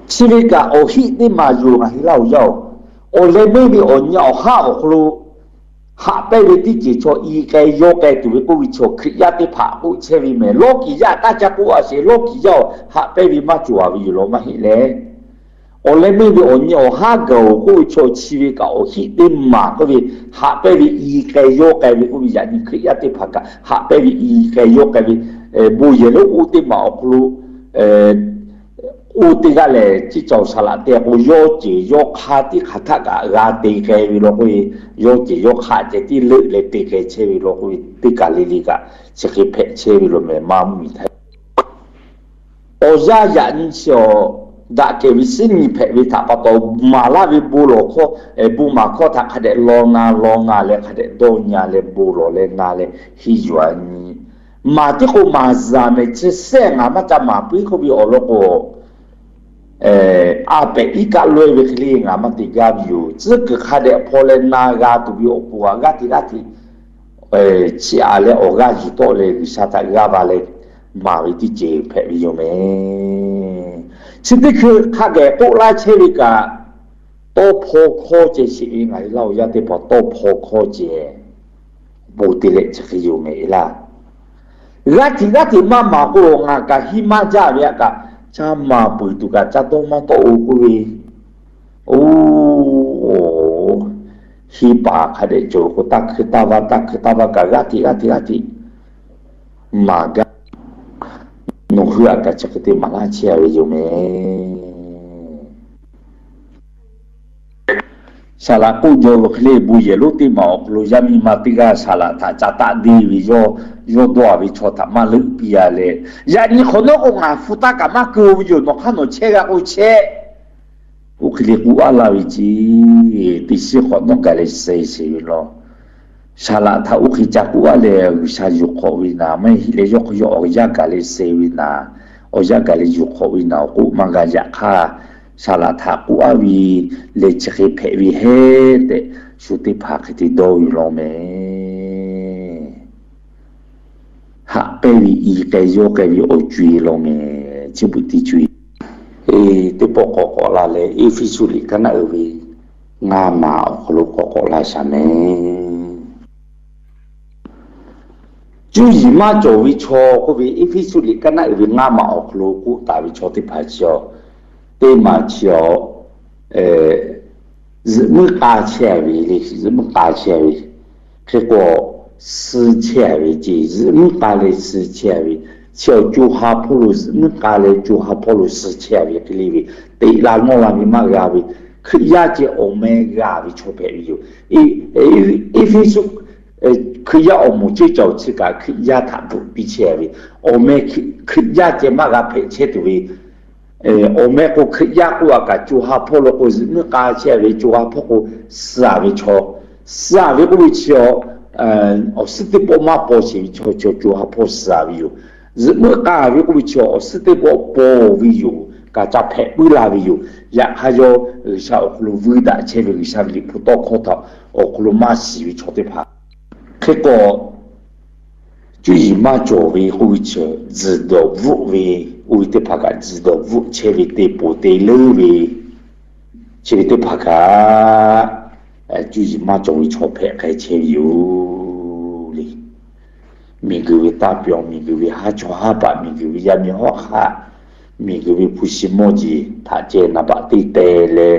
Chi ve kaꞈ awˬ hiˆ teˇ maˬ yoˬ ngaˬ hui Laˇ huˍ yaˇ-oˬ. Awˬ leh meˇ ve awˬ nyi awˬ haˉ awˬ hk'aw lo haꞈ pehnˇ ve teˇ ceuˬ chaw i k'ai yawˇ k'ai tuˬ ve k'oˆ ve chaw Hkriꞈ yaˇ teˇ hpaˍ k'oˆ chehˇ ve mehˍ. Lawˇ kiˬ yaˇ taˇ ca k'oˆ a sheˍ. Lawˇ kiˬ yaˇ-oˬ, haꞈ pehnˇ ve maˇ cawˬ a ve yoˬ law maˇ heˆ leh, awˬ leh meˇ ve awˬ nyi awˬ haˉ gaˬ-oˬ k'oˆ ve chaw chi ve kaꞈ awˬ hiˆ teˇ maˬ k'oˆ ve, haꞈ pehnˇ ve i k'ai yawˇ k'ai ve k'oˆ ve yaꞈ nyi Hkriꞈ yaˇ teˇ hpaˍ kaꞈ haꞈ pehnˇ ve i k'ai yawˇ k'ai ve, bon yehˬ lonˉ oˇ teˇ maˬ awˬ hk'aw lo oˇ teˇ g'aˇ lehˬ, ciˇ caoˬ saˍ laꞈ te k'o, yawˇ ceuˬ yawˇ hk'aˇ tiˉ hk'aˬ htaˆ kaꞈ g'a te k'ai ve law k'oˆ ve, yawˇ ceuˬ yawˇ hk'aˇ ceh tiˉ leuˆ leh te k'ai chehˇ ve law k'oˆ ve, teˇ kaˬ le le kaꞈ chi hk'e hpehꞈ chehˇ ve law mehˍ. Maˇ mvuhˇ miˬ htaˇ awˬ yanˇ yaꞈ nyi chi awˬ daꞈ kehˬ ve suhˉ nyi hpehꞈ ve htaꞈ pa taw, maˍ laˇ ve bon lawˬ hkawˇ, bon maˍ hkawˇ htaꞈ hk'a dehꞈ law na law na leh hk'a dehꞈ dawˇ nyi leh bon lawˬ leh na leh henˇ yuˬ a nyi. Maˍ tiˉ k'o maˍ zaˬ mehˍ, chi sehˆ ngaˬ maˇ ca maˍ puiˉ k'oˆ ve awˬ lawn k'o, a pehꞈ iˉ kaˆ lawehˇ ve hk'e le ngaˬ maˇ te gaˇ ve yoˬ. Tcuhˉ kuiˬ hk'a dehꞈ hpaw leh na g'a tuˬ ve awˬ pon a g'aˇ hteꞈ g'aˇ hteꞈ chiˇ aꞈ leh awˬ g'aˇ yuˬ tawˆ leh G'uiˬsha htaꞈ g'aˇ va leh maˍ ve teˇ ceuˬ hpehꞈ ve yoˬ mehˍ. Chi teˇ hkui hk'a geh k'oˆ laˇ chehˇ ve kaꞈ, tawˇ hpaw hkawˇ ceh sheˍ ve ngaˬ hui Laˇ huˍ yaˇ teˇ hpaˍ tawˇ hpaw hkawˇ ceh bon te leh chi hk'e yoˬ mehˍ e laˇ. G'aˇ hteꞈ g'aˇ hteꞈ maˇ maˍ k'o, ngaˬ kaꞈ hiˉ maˇ jaˇ ve aꞈ kaꞈ, ca maˍ peuˬ tuˬ kaꞈ ca dawˇ maˇ tawˆ-o k'oˆ ve, oˇ, hiˉ paˍ hk'a dehꞈ cawˬ k'o, taˇ hkui taˇ vaˇ, taˇ hkui taˇ vaˇ kaꞈ g'aˇ hteꞈ g'aˇ hteꞈ g'aˇ hteꞈ maˍ gaˇ. Nawˬ hui aꞈ kaꞈ chi hk'e te maˍ laˇ chehˇ a ve yoˬ mehˍ. Saˍ laꞈ k'oˆ jaw ve hk'e le, bon yehˬ lonˉ teˇ maˬ awˬ hk'aw lo yaˇ miˇ ma teˇ g'aˇ saˍ laꞈ htaꞈ ca taˆ deˇ ve yawˇ, yawˇ dawˇ a ve chaw htaꞈ maˇ leuˆ piˇ a leh, yaꞈ nyi hk'awꞈ nawˉ k'o ngaˬ hpu taˇ kaꞈ maˇ keu-o ve yoˬ, nawˬ hk'aˇ nawˬ chehˇ g'a k'o chehˇ. Oˇ hk'e le k'oˆ a laˇ ve ce. Teˇ shiˉ hk'awꞈ nawˉ gaˬ leh suh sheˍ ve law. Saˍ laꞈ htaꞈ oˇ hk'e ca k'oˆ a leh, G'uiˬsha yuˬ hk'awꞈ ve naˍ, maˇ heˆ leh yawˇ hk'aw yawˇ awˬ yanˇ gaˬ leh suh ve naˍ, awˬ yanˇ gaˬ leh yuˬ hk'awꞈ ve naˍ awˬ k'oˆ maˇ g'a yaꞈ hk'aˇ, saˍ laꞈ htaꞈ k'oˆ a ve leh chi hk'e hpehꞈ ve hehˉ tehꞈ, shu teˇ hpaˍ hk'e te dawˇ ve law mehˍ. Haꞈ pehnˇ ve i k'ai yawˇ k'ai ve awˬ co-e law mehˍ, chi beuꞈ teˇ co-e. Teˇ pawˆ k'awꞈ k'awꞈ la leh, Eˇfeˇsuꞈ liꞈ kaˉ naˆ uiˍ ve ngaˇ maˬ awˬ hk'aw lo k'awꞈ k'awꞈ la shaˍ mehˍ. Cuˇ yiˍ maˇ cawˬ ve chaw k'oˆ ve, Eˇfeˇsuꞈ liꞈ kaˉ naˆ uiˍ ve ngaˇ maˬ awˬ hk'aw lo k'oˆ taˍ ve chaw teˇ hpaˍ chi a, teˇ maˬ chi a, zuhꞈ muiˉ k'a chehˇ ve le, zuhꞈ muiˉ k'a chehˇ ve. Hk'e k'o, suh chehˇ ve ce, zuhꞈ muiˉ k'a leh suh chehˇ ve, chi awˬ co ha hpawˇ lo zuhꞈ muiˉ k'a leh co ha hpawˇ lo suh chehˇ ve hk'e le ve, teꞈ la nawˇ la ve maˇ g'a ve, Hkriꞈ yaˇ ceh awˬ meh g'a ve chaw hpehꞈ ve yoˬ. Eˇfeˇsuꞈ Hkriꞈ yaˇ awˬ moˍ ceuˇ cawˬ chi kaꞈ Hkriꞈ yaˇ htaꞈ bvuhꞈ piˇ chehˇ ve, awˬ meh Hkriꞈ yaˇ ceh maˇ g'a hpehꞈ chehˇ tuˬ ve, awˬ meh k'o Hkriꞈ yaˇ k'oˆ a kaꞈ co ha hpawˇ lo k'o zuhꞈ muiˉ k'a chehˇ ve, co ha hpawˇ k'o suh ve chaw, suh ve k'oˆ ve chi a, awˬ suhˉ teˇ pawˆ maˇ paw sheˍ ve chaw, co ha hpawˇ suh ve yoˬ. Zuhꞈ muiˉ k'a ve k'oˆ ve chi awˬ suhˉ teˇ pawˆ paw ve yoˬ. Kaꞈ ca hpehꞈ puiˉ la ve yoˬ. Yaꞈ hk'aˇ yawˇ G'uiˬsha awˬ hk'aw lo vuiˇ daꞈ chehˇ ve G'uiˬsha ve liꞈ hpu tawˇ hkawˇ htaꞈ awˬ hk'aw lo maˇ shiˍ ve chaw teˇ hpaˍ. Hk'e k'o, cuˇ yiˍ maˇ cawˬ ve k'oˆ ve chi, tzuhˬ dawˬ bvuhˆ ve, Oˇ ve teˇ hpaˍ kaꞈ tzuhˬ dawˬ bvuhˆ chehˇ ve teˇ poˬ te leuˉ ve, chi ve teˇ hpaˍ kaꞈ cuˇ yiˍ maˇ cawˬ ve chaw hpehꞈ k'ai chehˇ ve yoˬ le. Miˬguiˬ ve taˇ pyawˬ, miˬguiˬ ve haˉ chawˇ haˉ paˍ, miˬguiˬ ve yaˇ miˇ hawˉ hk'aˆ, miˬguiˬ ve hpu shi mawˇ jeˬ htaꞈ ceh naˍ baꞈ teˇ teh leh,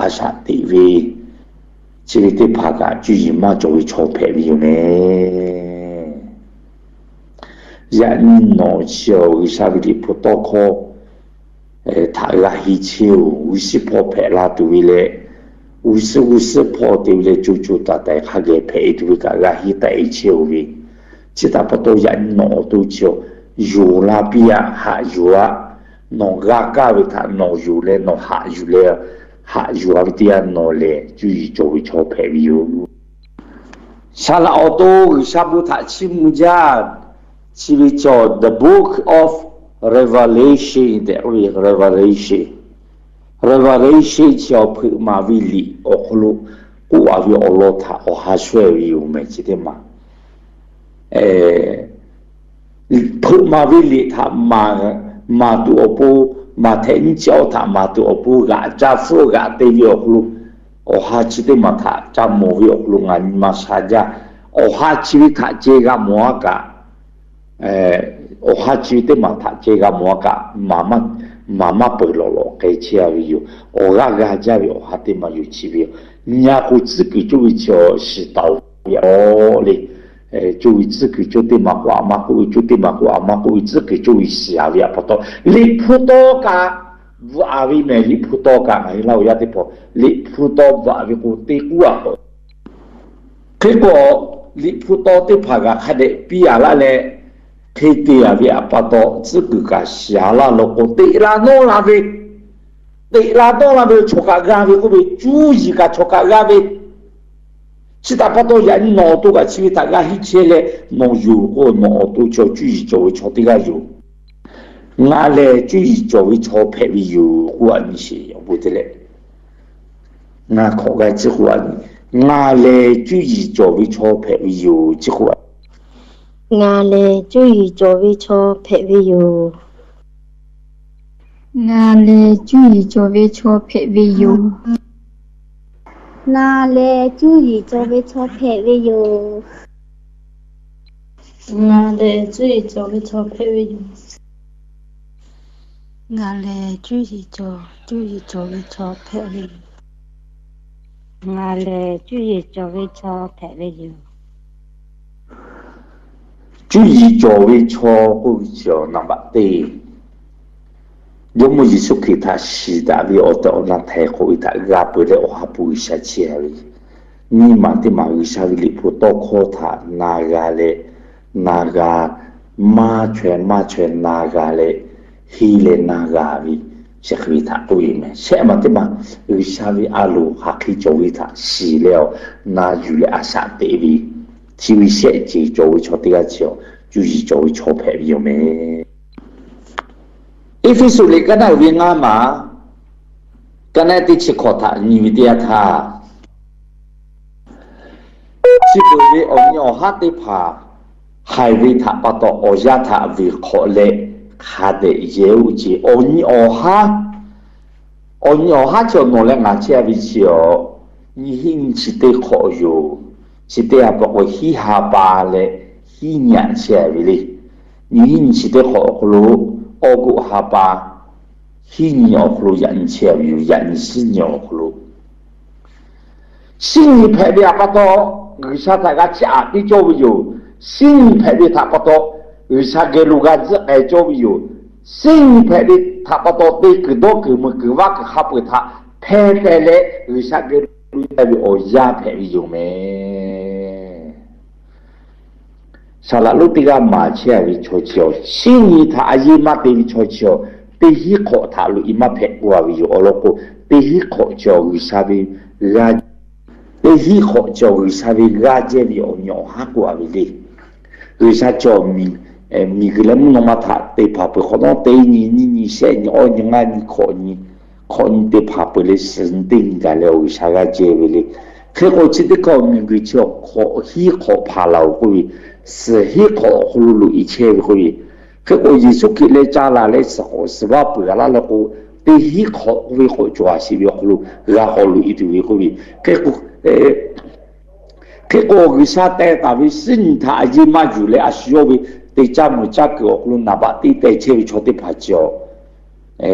a shaꞈ teꞈ ve, chi ve teˇ hpaˍ kaꞈ cuˇ yiˍ maˇ cawˬ ve chaw hpehꞈ ve yoˬ meh. Yaꞈ nyi nawˬ chi awˬ G'uiˬsha ve Liꞈ hpu tawˇ hkawˇ htaꞈ g'a henˇ chehˇ-oˬ. G'uiˬsha hpawˇ hpehꞈ la tuˬ ve leh, g'uˇ suhˉ g'uˇ suhˉ hpawˇ te ve leh, co co taiˍ taiˍ hk'a geh hpehꞈ e tuˬ ve kaꞈ g'a henˇ taˆ e chehˇ-oˬ ve, chi htaꞈ pa taw yaꞈ nyi nawˬ awˬ to chi awˬ yonˍ la piˇ-aꞈ, haꞈ yuˬ-aꞈ. Nawˬ g'a kaˇ ve htaꞈ nawˬ yonˍ leh nawˬ haꞈ yuˬ leh, haꞈ yuˬ-a ve teˇ yanˇ nawˬ lehˬ cuˇ yiˍ cawˬ ve chaw hpehꞈ ve yoˬ. Saˍ laꞈ awˬ to G'uiˬsha bon htaꞈ chiˇ mvuh jaˇ. Chi ve cawˬ the book of Revelation tehꞈ k'oˆ ve, Revelation. Revelation chi awˬ hpeuꞈ maˍ ve liꞈ awˬ hk'aw lo k'oˆ-a ve awˬ lawn htaꞈ awˬ ha shawehˇ ve yoˬ meh chi teˇ maˬ. Hpeuꞈ maˍ ve liꞈ htaꞈ maˍ tuˬ awˬ pon, maˍ htehꞈ nyiˇ chi awˬ htaꞈ maˍ tuˬ awˬ pon g'aꞈ ca hpfuhˆ g'aꞈ te ve awˬ hk'aw lo, awˬ ha chi teˇ maˬ htaꞈ ca mawˬ ve awˬ hk'aw lo ngaˬ nyi ma sha jaˇ. Awˬ ha chi ve htaꞈ ceh g'a mawˬ-a kaꞈ, awˬ ha chi ve teˇ maˬ htaꞈ ceh g'a mawˬ-a kaꞈ, maˍ maˇ peuˬ lawꞈ lawꞈ k'ai chehˇ-a ve yoˬ. Awˬ g'aˇ g'a jaˇ ve awˬ ha teˇ maˬ yoˬ chi ve yoˬ. Nyi-a k'o tcuhˉ kuiˬ cawˇ ve chi awˬ shiˍ taˍ-oˬ ve yoˬ le. Cawˇ ve tcuhˉ kuiˬ cawˇ teˇ maˬ k'o, aˬ ma k'oˆ ve cawˇ teˇ maˬ k'o, aˬ ma k'oˆ ve tcuhˉ kuiˬ cawˇ ve shiˍ-a ve pa taw, Liꞈ hpu tawˇ kaꞈ bvuhꞈ-a ve meh. Liꞈ hpu tawˇ kaꞈ ngaˬ hui laˇ-oˬ yaˇ teˇ hpaˍ, Liꞈ hpu tawˇ bvuhꞈ-a ve k'o teˇ k'uˉ-a k'o, hk'e k'o, Liꞈ hpu tawˇ teˇ hpaˍ g'a hk'a dehꞈ piˇ-a laˇ leh, hk'e te-a ve pa taw tcuhˉ kuiˬ kaꞈ shiˍ-a laˇ law k'o, teꞈ la nawˇ la ve, teꞈ la nawˇ la ve chaw kaꞈ g'a ve k'oˆ ve, cuˇ yiˍ kaꞈ chaw kaꞈ g'a ve, chi htaꞈ pa taw yaꞈ nyi nawˬ awˬ to kaꞈ chi ve htaꞈ g'a henˇ chehˇ leh, nawˬ yoˬ k'o nawˬ awˬ to chaw cuˇ yiˍ cawˬ ve chaw teˇ g'aˇ yoˬ. Ngaˬ lehˬ cuˇ yiˍ cawˬ ve chaw hpehꞈ ve yoˬ k'oˆ-a nyi sheˍ. Awˬ bon te leh, ngaˬ hk'awꞈ g'a ciˇ k'o, ngaˬ lehˬ cuˇ yiˍ cawˬ ve chaw hpehꞈ ve yoˬ ciˇ k'o, ngaˬ lehˬ cuˇ yiˍ cawˬ ve chaw hpehꞈ ve yoˬ. Ngaˬ lehˬ cuˇ yiˍ cawˬ ve chaw hpehꞈ ve yoˬ. Ngaˬ lehˬ cuˇ yiˍ cawˬ ve chaw hpehꞈ ve yoˬ. Ngaˬ lehˬ cuˇ yiˍ cawˬ ve chaw hpehꞈ ve yoˬ. Ngaˬ lehˬ cuˇ yiˍ cawˬ, cuˇ yiˍ cawˬ ve chaw hpehꞈ ve yoˬ. Ngaˬ lehˬ cuˇ yiˍ cawˬ ve chaw hpehꞈ ve yoˬ. Cuˇ yiˍ cawˬ ve chaw k'oˆ ve chi awˬ naˍ baꞈ teˇ, Jawˇmawˇ Yeˍsuˆ Hkriꞈ htaꞈ shiˍ daꞈ ve awˬ tehˬ awˬ na htaiˍ hk'awꞈ ve htaꞈ g'a peuˬ leh awˬ ha hpu G'uiˬsha chehˇ-a ve, nyiˇ maˬ teˇ maˬ G'uiˬsha ve Liꞈ hpu tawˇ hkawˇ htaꞈ na g'a leh, na g'a, maˇ chaweh maˇ chaweh na g'a leh, henˇ leh na g'a ve, chi hk'e ve htaꞈ k'oˆ ve meh. Shehˆ maˬ teˇ maˬ G'uiˬsha ve a loˍ hk'aˬ hk'e cawˬ ve htaꞈ shiˍ leh awˬ na yuˬ leh a shaꞈ teꞈ ve, chi ve shehˆ ceˬ cawˬ ve chaw teˇ g'aˇ chi awˬ cuˇ yiˍ cawˬ ve chaw hpehꞈ ve yoˬ meh. Eˇfeˇsuꞈ liꞈ kaˉ naˆ uiˍ ve ngaˇ maˬ, kaˉ naˆ teˇ chi hkawꞈ htaꞈ nyi ve teˇ yanˇ htaˇ, chi beuꞈ ve awˬ nyi awˬ haˉ teˇ hpaˍ haiˬ ve htaꞈ pa taw awˬ yanˇ htaꞈ vuiˬ hk'awꞈ leh hk'a dehꞈ yehˇ-oˆ ce. Awˬ nyi awˬ haˉ, awˬ nyi awˬ haˉ chi awˬ nawˬ leh ngaˬ chehˇ-a ve chi awˬ, nyi hiˉ nyi chi teˇ hk'awꞈ yoˬ. Chi teˇ ha pa k'o hiˉ ha pa leh hiˉ nyi aꞈ chehˇ-a ve le. Nyi hiˉ nyi chi teˇ hk'awꞈ awˬ hk'aw lo, awˬ g'oˆ ha pa, hiˉ nyi awˬ hk'aw lo yaꞈ nyi chehˇ-a ve yoˬ. Yaꞈ nyi shiˉ nyi awˬ hk'aw lo, shiˉ nyi hpehꞈ ve htaꞈ pa taw, G'uiˬsha htaꞈ g'a chiˇ aꞈ piˇ cawˇ ve yoˬ. Shiˉ nyi hpehꞈ ve htaꞈ pa taw, G'uiˬsha geh lo g'a tzuhˆ k'ai cawˇ ve yoˬ. Shiˉ nyi hpehꞈ ve htaꞈ pa taw, te kuiˬ dawˇ kuiˬ meuˬ kuiˬ vaˇ kuiˬ hk'a peu-eˬ htaꞈ hpeh teh leh, G'uiˬsha geh lo cawˇ ve awˬ yanˇ hpehꞈ ve yoˬ meh. Saˍ laꞈ lonˉ teˇ g'aˇ maˍ chehˇ-a ve chaw chi awˬ, shiˉ nyi htaꞈ a yeˇ maˇ te ve chaw chi awˬ, teˇ hinˉ hk'awꞈ htaꞈ loꞈ-e maˇ hpehꞈ k'oˆ-a ve yoˬ. Awˬ lawn k'o, teˇ hinˉ hk'awꞈ chi awˬ G'uiˬsha ve g'aˇ, teˇ hinˉ hk'awꞈ chi awˬ G'uiˬsha ve g'aˇ jehˇ ve awˬ nyi awˬ haˉ k'oˆ-a ve le. G'uiˬsha chi awˬ miˬguiˬ leh mvuhˇ naw ma htaꞈ te hpanˍ peuˬ hk'awꞈ nawˉ, teˇ nyi, nyiˇ nyi, shehˆ nyi, awˇ nyi, ngaˇ nyi, hk'awꞈ nyi, hk'awꞈ nyi te hpanˍ peuˬ leh, suhˍ nyi teˇ nyi gaˬ leh awˬ G'uiˬsha g'aˇ jehˇ ve le. Hk'e k'o, chi teˇ hkawˇ miˬguiˬ chi awˬ hk'awꞈ hinˉ hk'awꞈ hpanˍ laˬ-oˬ k'oˆ ve, suhˍ hinˉ hk'awꞈ awˬ hk'aw lo loꞈ-e chehˇ ve k'oˆ ve, Hk'e k'o, Yeˍsuˆ Hkriꞈ leh ca laˬ leh suhˍ k'awꞈ suhˍ vaˇ peuˬ a laˇ leh k'o, teˇ hinˉ hk'awꞈ k'oˆ ve k'awꞈ cawˬ a sheˍ ve awˬ hk'aw lo g'a k'awꞈ loꞈ e tuˬ ve k'oˆ ve, hk'e k'o, G'uiˬsha teh taˍ ve shinˉ nyi htaꞈ a yeˇ maˇ yuˬ leh a shu yawˇ ve te caˇ meuˬ caˇ kuiˬ awˬ hk'aw lo naˍ baꞈ teˇ teh chehˇ ve chaw teˇ hpaˍ chi awˬ,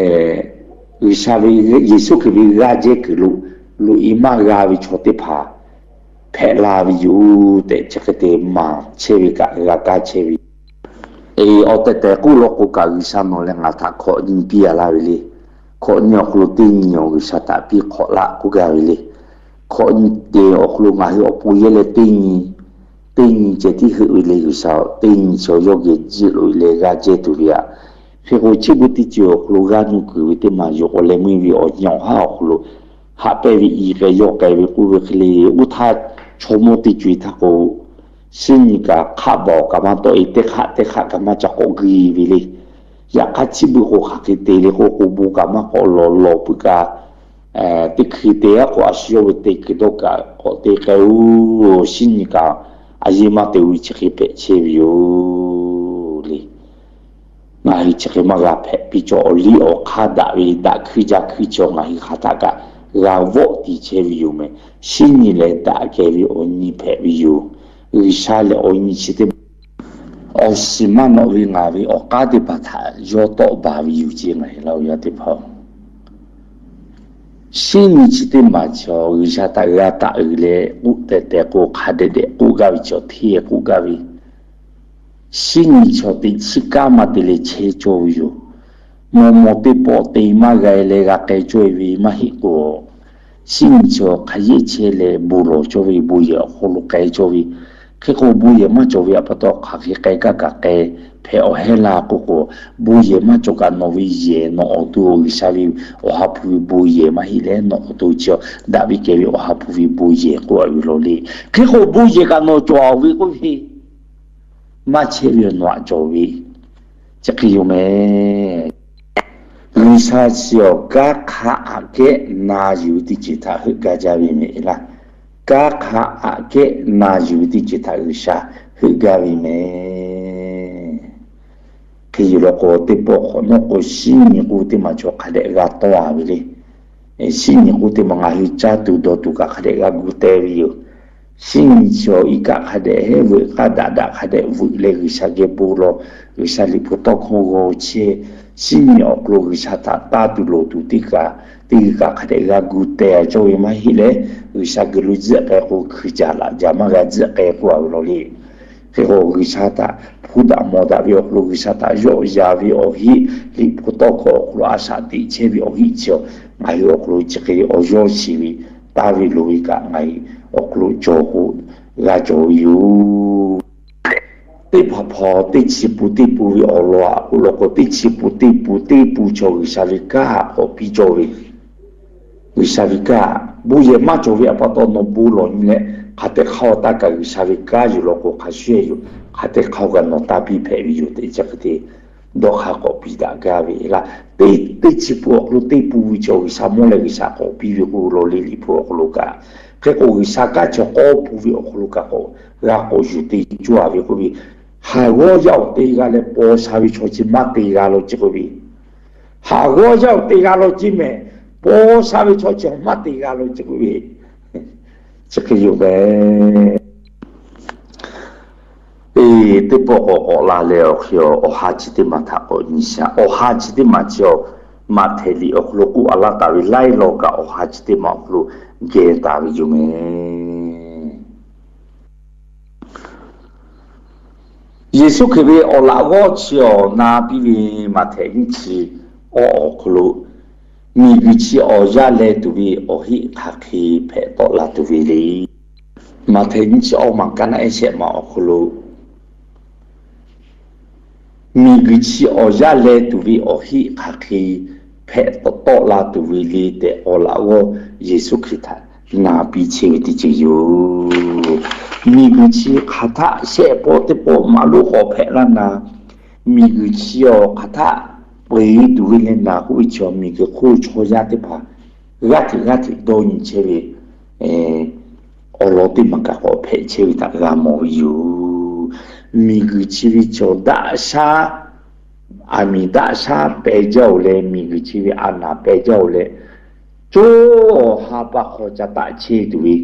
G'uiˬsha ve, Yeˍsuˆ Hkriꞈ ve g'aˇ jehˇ kuiˬ lo loꞈ e maˇ g'a ve chaw teˇ hpaˍ hpehꞈ la ve yoˬ tehꞈ, chi hk'e te maˍ chehˇ ve kaꞈ g'a kaˇ chehˇ ve yoˬ. Awˬ tehˬ tehˬ k'oˆ law k'o kaꞈ, G'uiˬsha nawˬ leh ngaˬ htaꞈ hkawꞈ nyi piˇ a laˇ ve le. Hkawꞈ nyi awˬ hk'aw lo teˇ nyi awˬ G'uiˬsha htaꞈ piˇ hk'awꞈ laˆ k'oˆ gaˇ ve le. Hkawꞈ nyi te awˬ hk'aw lo ngaˬ hui awˬ pon yehˇ leh teˇ nyi, teˇ nyi ceh tiˉ heuˆ ve le. G'uiˬsha teˇ nyi chaw yawˇ geh jiˆ loꞈ e leh g'aˇ jehˇ tuˬ ve aꞈ. Hk'e k'o, chi beuꞈ teˇ ceuˬ awˬ hk'aw lo g'aˇ nuˇ kuiˬ ve teˇ maˬ yoˬ. Awˬ leh meuˇ ve awˬ nyi awˬ haˉ awˬ hk'aw lo haꞈ pehnˇ ve i k'ai yawˇ k'ai ve k'oˆ ve hk'e le. Oˇ htaˇ chaw mawˇ teˇ co e htaˇ k'o, shinˉ nyi kaꞈ hk'aˆ baˬ awˬ kaꞈ maˇ tawˆ e, teˇ hk'aˆ teˇ hk'aˆ kaꞈ maˇ ca k'awꞈ g'uiˬ ve le. Yaꞈ hk'aˇ chi beuꞈ k'o hk'aˬ hk'e te le k'oˆ k'o, bon kaꞈ maˇ k'awꞈ lawˬ lawˬ peuˬ kaꞈ, teˇ hkui te a k'o, a shu yawˇ ve te kuiˬ dawˇ kaꞈ k'awꞈ te k'ai oˬ. Shinˉ nyi kaꞈ a yeˇ maˇ te ve chi hk'e hpehꞈ chehˇ ve yoˬ le. Ngaˬ hui chi hk'e maˇ g'a hpehꞈ piˇ cawˬ. Awˬ liˇ awˬ hk'aˇ daꞈ ve daꞈ hkuiˇ jaˇ hkuiˇ chaw ngaˬ hui hk'aˬ htaˆ kaꞈ g'a vawˆ tiˍ chehˇ ve yoˬ meh. Shinˉ nyi lehˬ daꞈ kehˬ ve awˬ nyi hpehꞈ ve yoˬ. G'uiˬsha lehˬ awˬ nyi chi teˇ maˬ awˬ shiˍ maˇ nawꞈ ve ngaˬ ve awˬ k'aˉ teˇ hpaˍ htaꞈ yawˇ tawˆ baˬ ve yoˬ ce ngaˬ hui Laˇ huˍ yaˇ teˇ hpaˍ-oˬ. Shinˉ nyi chi teˇ maˬ chaw G'uiˬsha htaꞈ g'a taˆ uiˍ leh k'oˆ tehꞈ tehꞈ k'o, hk'a dehꞈ dehꞈ k'oˆ gaˇ ve chaw hteˇ k'oˆ gaˇ ve, shinˉ nyi chaw teꞈ chiˉ kanˉ maˇ te leh chehˇ cawˇ ve yoˬ. Maw maw teˇ pawˆ te maˇ g'a leh g'a k'ai cawˇ e ve maˇ heˆ k'o, shinˉ nyi chaw hk'a yehˇ chehˇ leh bon lawˬ cawˇ ve, bon yehˬ awˬ hk'aw lo k'ai cawˇ ve. Hk'e k'o, bon yehˬ maˇ cawˬ ve aꞈ pa taw hk'aˬ hk'e k'ai kaˇ kaꞈ k'ai hpehꞈ awˬ heˆ laˇ k'oˆ k'o, bon yehˬ maˇ cawˬ kaꞈ nawˬ ve yehˬ nawˬ awˬ to G'uiˬsha ve Awˬ ha hpu ve bon yehˬ maˇ heˆ leh nawˬ awˬ to chi daꞈ ve kehˬ ve Awˬ ha hpu ve bon yehˬ k'oˆ a ve law le. Hk'e k'o, bon yehˬ kaꞈ nawˬ cawˬ ve k'oˆ ve maˇ chehˇ ve nawˬ aꞈ cawˬ ve chi hk'e yoˬ meh. G'uiˬsha chi awˬ kanˉ hk'a aꞈ kehˉ na yuˬ ve teˇ ceuˬ htaꞈ heuˆ gaˇ jaˇ ve meh laˇ. Kanˉ hk'a aꞈ kehˉ na yuˬ ve teˇ ceuˬ htaꞈ G'uiˬsha heuˆ gaˇ ve meh. Hk'e yoˬ law k'o, teˇ pawˆ hk'awꞈ nawˉ k'o, shinˉ nyi k'oˆ teˇ maˬ chaw hk'a dehꞈ g'a tawˆ a ve le. Shinˉ nyi k'oˆ teˇ maˬ ngaˬ hui caˇ tuˬ dawˬ tuˬ kaꞈ hk'a dehꞈ g'a gu teh ve yoˬ. Shinˉ nyi chi awˬ iˉ kaˆ hk'a dehꞈ heˉ veuꞈ k'aˇ daꞈ daꞈ hk'a dehꞈ veuꞈ leh G'uiˬsha geh bon lawˬ, G'uiˬsha liꞈ hpu tawˇ hkawˇ g'aw chehˇ. Shinˉ nyi awˬ hk'aw lo G'uiˬsha htaꞈ taˇ tuˬ loˍ tuˬ teˇ kaꞈ teˇ g'uiˬ kaꞈ hk'a dehꞈ g'a gu teh cawˇ ve maˇ heˆ leh, G'uiˬsha geh lo tzuhˆ k'ai k'o, hkui jaˬ laꞈ jaˬ maˇ g'a tzuhˆ k'ai k'oˆ a ve law le. Hk'e k'o, G'uiˬsha htaꞈ hpuˇ daꞈ mawˬ daꞈ ve awˬ hk'aw lo, G'uiˬsha htaꞈ yawˆ yan ve awˬ heˆ, liꞈ hpu tawˇ hkawˇ awˬ hk'aw lo a shaꞈ teꞈ chehˇ ve awˬ heˆ chi ngaˬ hui awˬ hk'aw lo chi hk'e awˬ yawˇ shiˍ ve taˇ ve loˍ ve kaꞈ ngaˬ hui awˬ hk'aw lo cawˬ k'o, g'a cawˬ ve yoˬ. Teˇ hpaˍ hpaˍ teˇ chi pun teˇ pun ve awˬ lawn aꞈ k'oˆ law k'o, teˇ chi pun teˇ pun teˇ pun chaw G'uiˬsha ve kanˉ aꞈ k'awꞈ piˇ cawˇ ve, G'uiˬsha ve kanˉ bon yehˬ maˇ cawˬ ve aꞈ pa taw nawˬ bon lawˬ nyi leh, hk'aˬ te hk'aˇ taˇ kaꞈ G'uiˬsha ve kanˉ yuˬ law k'o, hk'a shuˍ shuˍ yoˬ. Hk'aˬ te hk'aˇ kaꞈ nawˬ taˇ piˇ hpehꞈ ve yoˬ tehꞈ chi hk'e te dawˇ hk'aˇ k'awꞈ piˇ daꞈ gaˇ ve laˇ. Teˇ teˇ chi pun awˬ hk'aw lo teˇ pun ve chaw G'uiˬsha mawˇ leh G'uiˬsha k'awꞈ piˇ ve k'o, law le liꞈ hpu awˬ hk'aw lo kaꞈ. Hk'e k'o, G'uiˬsha kanˉ chaw k'awˇ pun ve awˬ hk'aw lo kaꞈ k'awꞈ g'a k'awꞈ yuˬ te cawˇ a ve k'oˆ ve, haˍ g'awˇ yaˇ awˬ te g'a leh paw sha ve chaw chi maˇ te g'a law ce k'oˆ ve, haˍ g'awˇ yaˇ awˬ te g'a law ce meh, paw sha ve chaw chi maˇ te g'a law ce k'oˆ ve, chi hk'e yoˬ meh. Eˬ, teˇ pawˆ k'awꞈ k'awꞈ la leh awˬ hk'e awˬ ha chi teˇ maˬ htaꞈ k'awꞈ nyi shaˍ. Awˬ ha chi teˇ maˬ chi awˬ Maꞈhtehˍ liꞈ awˬ hk'aw lo k'oˆ a laˇ taˍ ve laiˉ law kaꞈ awˬ ha chi teˇ maˬ awˬ hk'aw lo geh taˍ ve yoˬ meh. Yeˍsuˆ Hkriꞈ ve awˬ laꞈ g'awˇ chi awˬ na piˇ ve Maꞈhtehˍ nyiˇ chi awˇ awˬ hk'aw lo, miˬguiˬ chi awˬ yaˇ leh tuˬ ve awˬ heˆ hk'aˬ hk'e hpehꞈ tawˆ la tuˬ ve le. Maꞈhtehˍ nyiˇ chi awˇ maˬ kaˇ naˆ ehˉ shehˆ maˬ awˬ hk'aw lo, miˬguiˬ chi awˬ yaˇ leh tuˬ ve awˬ heˆ hk'aˬ hk'e hpehꞈ tawˆ la tuˬ ve le tehꞈ, awˬ laꞈ g'awˇ Yeˍsuˆ Hkriꞈ htaꞈ na piˇ chehˇ ve teˇ ceuˬ yoˬ. Miˬguiˬ chi hk'aˬ htaˆ shehˆ pawˆ teˇ pawˆ maˇ lonˉ k'awꞈ hpehꞈ laˇ na, miˬguiˬ chi awˬ hk'aˬ htaˆ peuˬ tuˬ ve leh naˬ k'oˆ ve chi, miˬguiˬ hk'oˆ chaw yaˇ teˇ hpaˍ g'aˇ hteꞈ g'aˇ hteꞈ dawˇ nyi chehˇ ve awˬ lawn teˇ maˬ kaꞈ k'awꞈ hpehꞈ chehˇ ve htaꞈ g'a mawˬ ve yoˬ. Miˬguiˬ chi ve chaw daꞈ shaˉ aˬ miˍ daˆ shaˉ peh jaˇ-oˬ leh, miˬguiˬ chi ve a naˍ peh jaˇ-oˬ leh, cawˇ ha pa hk'aw ca taˆ chehˇ tuˬ ve,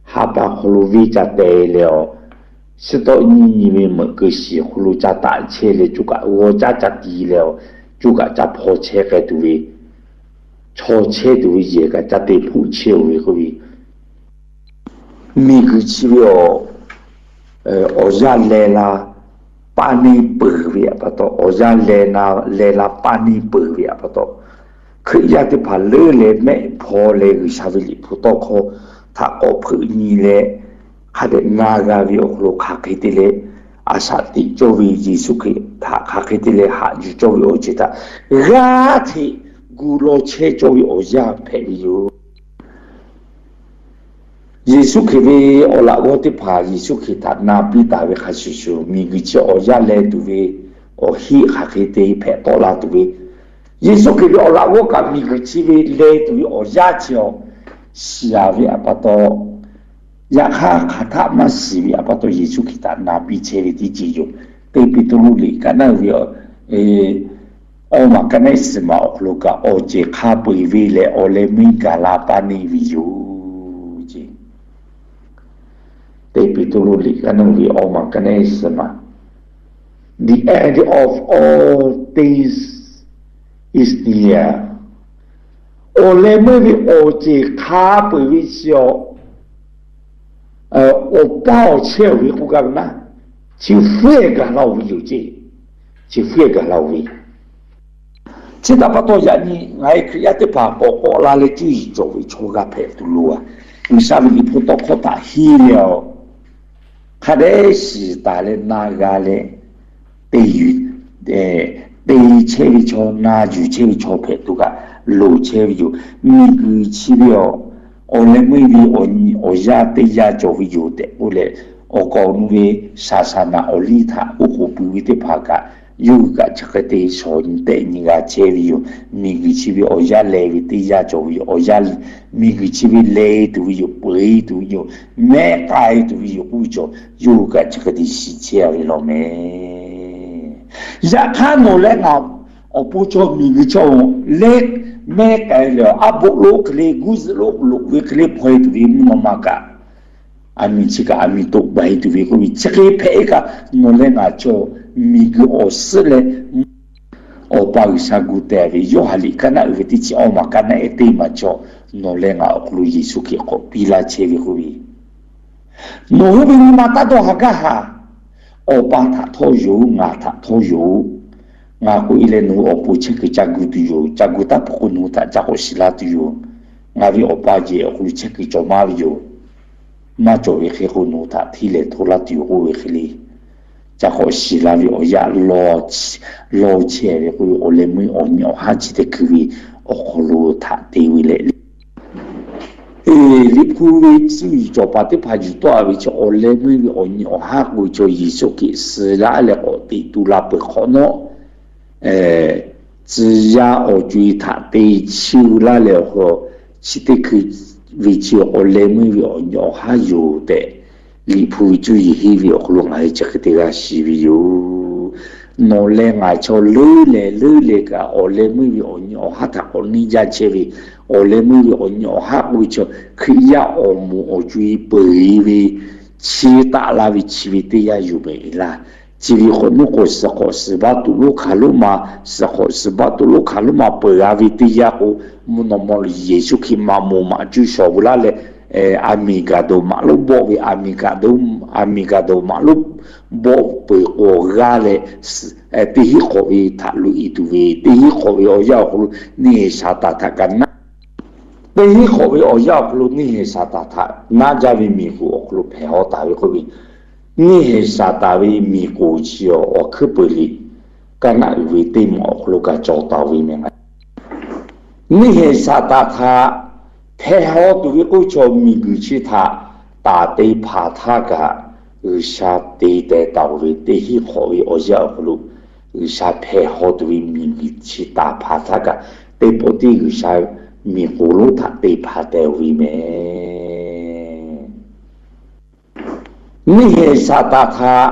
ha pa hk'aw lo venˇ ca te leh-aˬ, suhˉ tawˆ nyiˇ nyi ve meuꞈ keu shiˍ hk'aw lo ca taˆ chehˇ leh, coˇ kaꞈ g'aw caˉ ca ti leh-aˬ, coˇ kaꞈ ca hpaw chehˇ k'ai tuˬ ve, chaw chehˇ tuˬ ve yehˬ kaꞈ ca te hpoˆ chehˇ-oˬ ve k'oˆ ve, miˬguiˬ chi ve awˬ, awˬ yanˇ leh la paˇ neˇ peuˬ ve pa taw, awˬ yanˇ leh la paˇ neˇ peuˬ ve pa taw, Hkriꞈ yaˇ teˇ hpaˍ leuˉ leh mehˆ hpaw leh G'uiˬsha ve Liꞈ hpu tawˇ hkawˇ htaꞈ k'awꞈ hpeuꞈ nyi leh, hk'a dehꞈ na g'a ve awˬ hk'aw lo hk'aˬ hk'e te leh, a shaꞈ teꞈ cawˇ ve Yeˍsuˆ Hkriꞈ htaꞈ hk'aˬ hk'e te leh haꞈ yuˬ cawˇ ve awˬ ceuˬ htaꞈ g'aˇ hteꞈ gu law chehˇ cawˇ ve awˬ yanˇ hpehꞈ ve yoˬ. Yeˍsuˆ Hkriꞈ ve awˬ laꞈ g'awˇ teˇ hpaˍ Yeˍsuˆ Hkriꞈ htaꞈ na piˇ taˍ ve hk'a shuˍ shuˍ, miˬguiˬ chi awˬ yanˇ leh tuˬ ve awˬ heˆ hk'aˬ hk'e te hpehꞈ tawˆ la tuˬ ve, Yeˍsuˆ Hkriꞈ ve awˬ laꞈ g'awˇ kaꞈ miˬguiˬ chi ve leh tuˬ ve awˬ yanˇ chi awˬ shiˍ-aˬ ve pa taw, yaꞈ hk'aˇ hk'aˬ htaˆ maˇ shiˍ ve pa taw, Yeˍsuˆ Hkriꞈ htaꞈ na piˇ chehˇ ve teˇ ceuˬ yoˬ. Teˇ Peˍtruˆ liꞈ kaꞈ naˆ ve awˇ maˬ kaˆ naˆ suhˍ maˬ awˬ hk'aw lo kaꞈ, awˬ ceˬ hk'a peu-eˬ ve leh awˬ leh meuˇ gaˬ la paˇ neˇ ve yoˬ. Teˇ Peˍtruˆ liꞈ kaꞈ naˆ ve awˇ maˬ kaˆ naˆ suhˍ maˬ, the end of all things is near. Awˬ leh meuˇ ve awˬ ceˬ hk'a peu-eˬ ve chi awˬ, awˬ paˇ awˬ chehˇ-oˬ ve k'oˆ gaˇ ve naˆ, chi fuiˉ-ehˍ gaˬ la-oˬ ve yoˬ ceˇ. Chi fuiˉ-ehˍ gaˬ la-oˬ ve. Chi htaꞈ pa taw, yaꞈ nyi ngaˬ hui Hkriꞈ yaˇ teˇ hpaˍ k'awꞈ k'awꞈ la leh cuˇ yiˍ cawˬ ve chaw g'a hpehꞈ tuˬ loˬ-a. G'uiˬsha ve Liꞈ hpu tawˇ hkawˇ htaꞈ henˇ leh-aˬ, hk'a dehꞈ shiˍ taˍ leh na g'a leh, te yuˬ, te chehˇ ve chaw, na yuˬ chehˇ ve chaw hpehꞈ tuˬ kaꞈ loˍ chehˇ ve yoˬ. Miˬguiˬ chi ve awˬ, awˬ leh meuˇ ve awˬ yanˇ teˇ yanˇ cawˬ ve yoˬ tehꞈ k'oˆ leh, awˬ kawꞈ awˬ nu ve shaˍ shaˍ naꞈ awˬ liˇ htaꞈ oˉ k'oˍ pui ve teˇ hpaˍ kaꞈ, yawˇ hui kaꞈ chi hk'e te shawˍ nyi tehˆ nyi g'a chehˇ ve yoˬ. Miˬguiˬ chi ve awˬ yanˇ leh ve teˇ yanˇ cawˬ ve yoˬ. Awˬ yanˇ, miˬguiˬ chi ve leh tuˬ ve yoˬ, peu-eˬ tuˬ ve yoˬ, mehˆ k'ai tuˬ ve yoˬ k'oˆ ve chaw, yawˇ hui kaꞈ chi hk'e te shiˍ chehˇ-a ve law mehˍ. Yaꞈ hk'aˇ nawˬ leh ngaˬ awˬ pon chaw miˬguiˬ chaw leh mehˆ k'ai leh, aˉ boˆ lonˉ hk'e le, guˇ zuhꞈ lonˉ loꞈ ve hk'e le hpaw-e tuˬ ve mvuhˇ naw ma kaꞈ, aˬ miˍ chi kaꞈ aˬ miˍ toꞈ baiˍ tuˬ ve k'oˆ ve, chi hk'e hpehꞈ-e kaꞈ, nawˬ leh ngaˬ chaw miˬguiˬ awˬ suhˉ leh Awˬ pa G'uiˬsha gu teh ve Yoˇhanˬ liꞈ kaˆ naˆ uiˍ ve teˇ chi awˇ maˬ kaˆ naˆ ehˉ teˇ maˬ chaw, nawˬ leh ngaˬ awˬ hk'aw lo Yeˍsuˆ Hkriꞈ k'awꞈ piˇ laˇ chehˇ ve k'oˆ ve, nawˬ hui ve nyi ma taˇ dawˇ haˍ gaˇ haˍ. Awˬ pa htaꞈ htawˇ yoˬ, ngaˬ htaꞈ htawˇ yoˬ. Ngaˬ k'oꞈ e leh nawˬ hui awˬ pon chehˇ kuiˬ ca gu tuˬ yoˬ. Ca gu taˇ peuˬ k'o nawˬ hui htaꞈ ca k'awꞈ shiˍ la tuˬ yoˬ. Ngaˬ ve Awˬ pa yehˬ awˬ hk'aw lo chehˇ kuiˬ cawˬ maˇ ve yoˬ. Maˇ cawˬ ve hk'e k'o nawˬ hui htaꞈ hteˇ lehˍ hto laˇ tuˬ yoˬ k'oˆ ve hk'e le, ca k'awꞈ shiˍ la ve awˬ yanˇ law chehˇ ve k'oˆ ve, awˬ leh meuˇ awˬ nyi awˬ haˉ chi teˇ hkui ve awˬ hk'aw lo htaꞈ te ve leh, Liꞈ hpu ve cuˇ yiˍ cawˬ paˍ teˇ hpaˍ yuˬ tawˆ-a ve chi awˬ leh meuˇ ve awˬ nyi awˬ haˉ k'oˆ ve chaw Yeˍsuˆ Hkriꞈ suh laˇ leh k'awꞈ teꞈ tu la peuˬ hk'awꞈ nawˉ, tcuh yaˇ awˬ co-e htaꞈ te chiˇ laˇ leh awˬ hk'aw lo, chi teˇ hkui ve chi awˬ leh meuˇ ve awˬ nyi awˬ haˉ yoˬ tehꞈ, Liꞈ hpu ve cuˇ yiˍ henˇ ve awˬ hk'aw lo ngaˬ hui chi hk'e te g'a shiˍ ve yoˬ. Nawˬ leh ngaˬ chaw leuˉ leh leuˉ leh kaꞈ, awˬ leh meuˇ ve awˬ nyi awˬ haˉ htaꞈ k'awꞈ neˇ jaˇ chehˇ ve, awˬ leh meuˇ ve awˬ nyi awˬ haˉ k'oˆ ve chaw, Hkriꞈ yaˇ awˬ moˍ awˬ co-e peuˬ-e ve, chi taˆ la ve chi ve teˇ yanˇ yoˬ mehˍ laˇ. Chi ve k'awꞈ nuˇ k'awꞈ suhˍ k'awꞈ suhˍ baˆ tuˬ lonˉ hk'aˬ lonˉ ma, suhˍ k'awꞈ suhˍ baˆ tuˬ lonˉ hk'aˬ lonˉ ma peuˬ g'a ve teˇ yanˇ k'o, mvuhˇ naw ma lo Yeˍsuˆ Hkriꞈ maꞈ moˍ maꞈ cuˇ shawˍ ve laˇ leh, aˬ miˍ gaˬ dawˬ maꞈ lonˉ bawˆ ve, aˬ miˍ gaˬ dawˬ, aˬ miˍ gaˬ dawˬ maꞈ lonˉ bawˆ peuˬ k'o g'aˇ leh, teˇ hinˉ hk'awꞈ ve htaꞈ loꞈ-e tuˬ ve, teˇ hinˉ hk'awꞈ ve awˬ yanˇ awˬ hk'aw lo neˇ haiˬ Saˍtanˍ htaꞈ kaꞈ naˆ teˇ hinˉ hk'awꞈ ve awˬ yanˇ awˬ hk'aw lo neˇ haiˬ Saˍtanˍ htaꞈ naˆ jaˇ ve miˬ guˬ awˬ hk'aw lo hpehꞈ haw taˍ ve k'oˆ ve, neˇ haiˬ Saˍtanˍ ve miˬ guˬ chi awˬ hkui peuˬ liꞈ kaˆ naˆ uiˍ ve teˇ maˬ awˬ hk'aw lo kaꞈ cawˬ taˍ ve mehˍ. Neˇ haiˬ Saˍtanˍ htaꞈ hpehꞈ haw tuˬ ve k'oˆ ve chaw miˬ guiˬ chi htaꞈ taˍ te hpanˍ htaˇ kaꞈ, G'uiˬsha te teh taˍ-oˬ ve teˇ hinˉ hk'awꞈ ve awˬ yanˇ awˬ hk'aw lo, G'uiˬsha hpehꞈ haw tuˬ ve miˬ guiˬ chi taˍ hpanˍ htaˇ kaꞈ, teˇ pawˆ tiˉ G'uiˬsha miˬ k'oˍ lonˉ htaꞈ te hpanˍ teh-oˬ ve mehˍ. Neˇ haiˬ Saˍtanˍ htaꞈ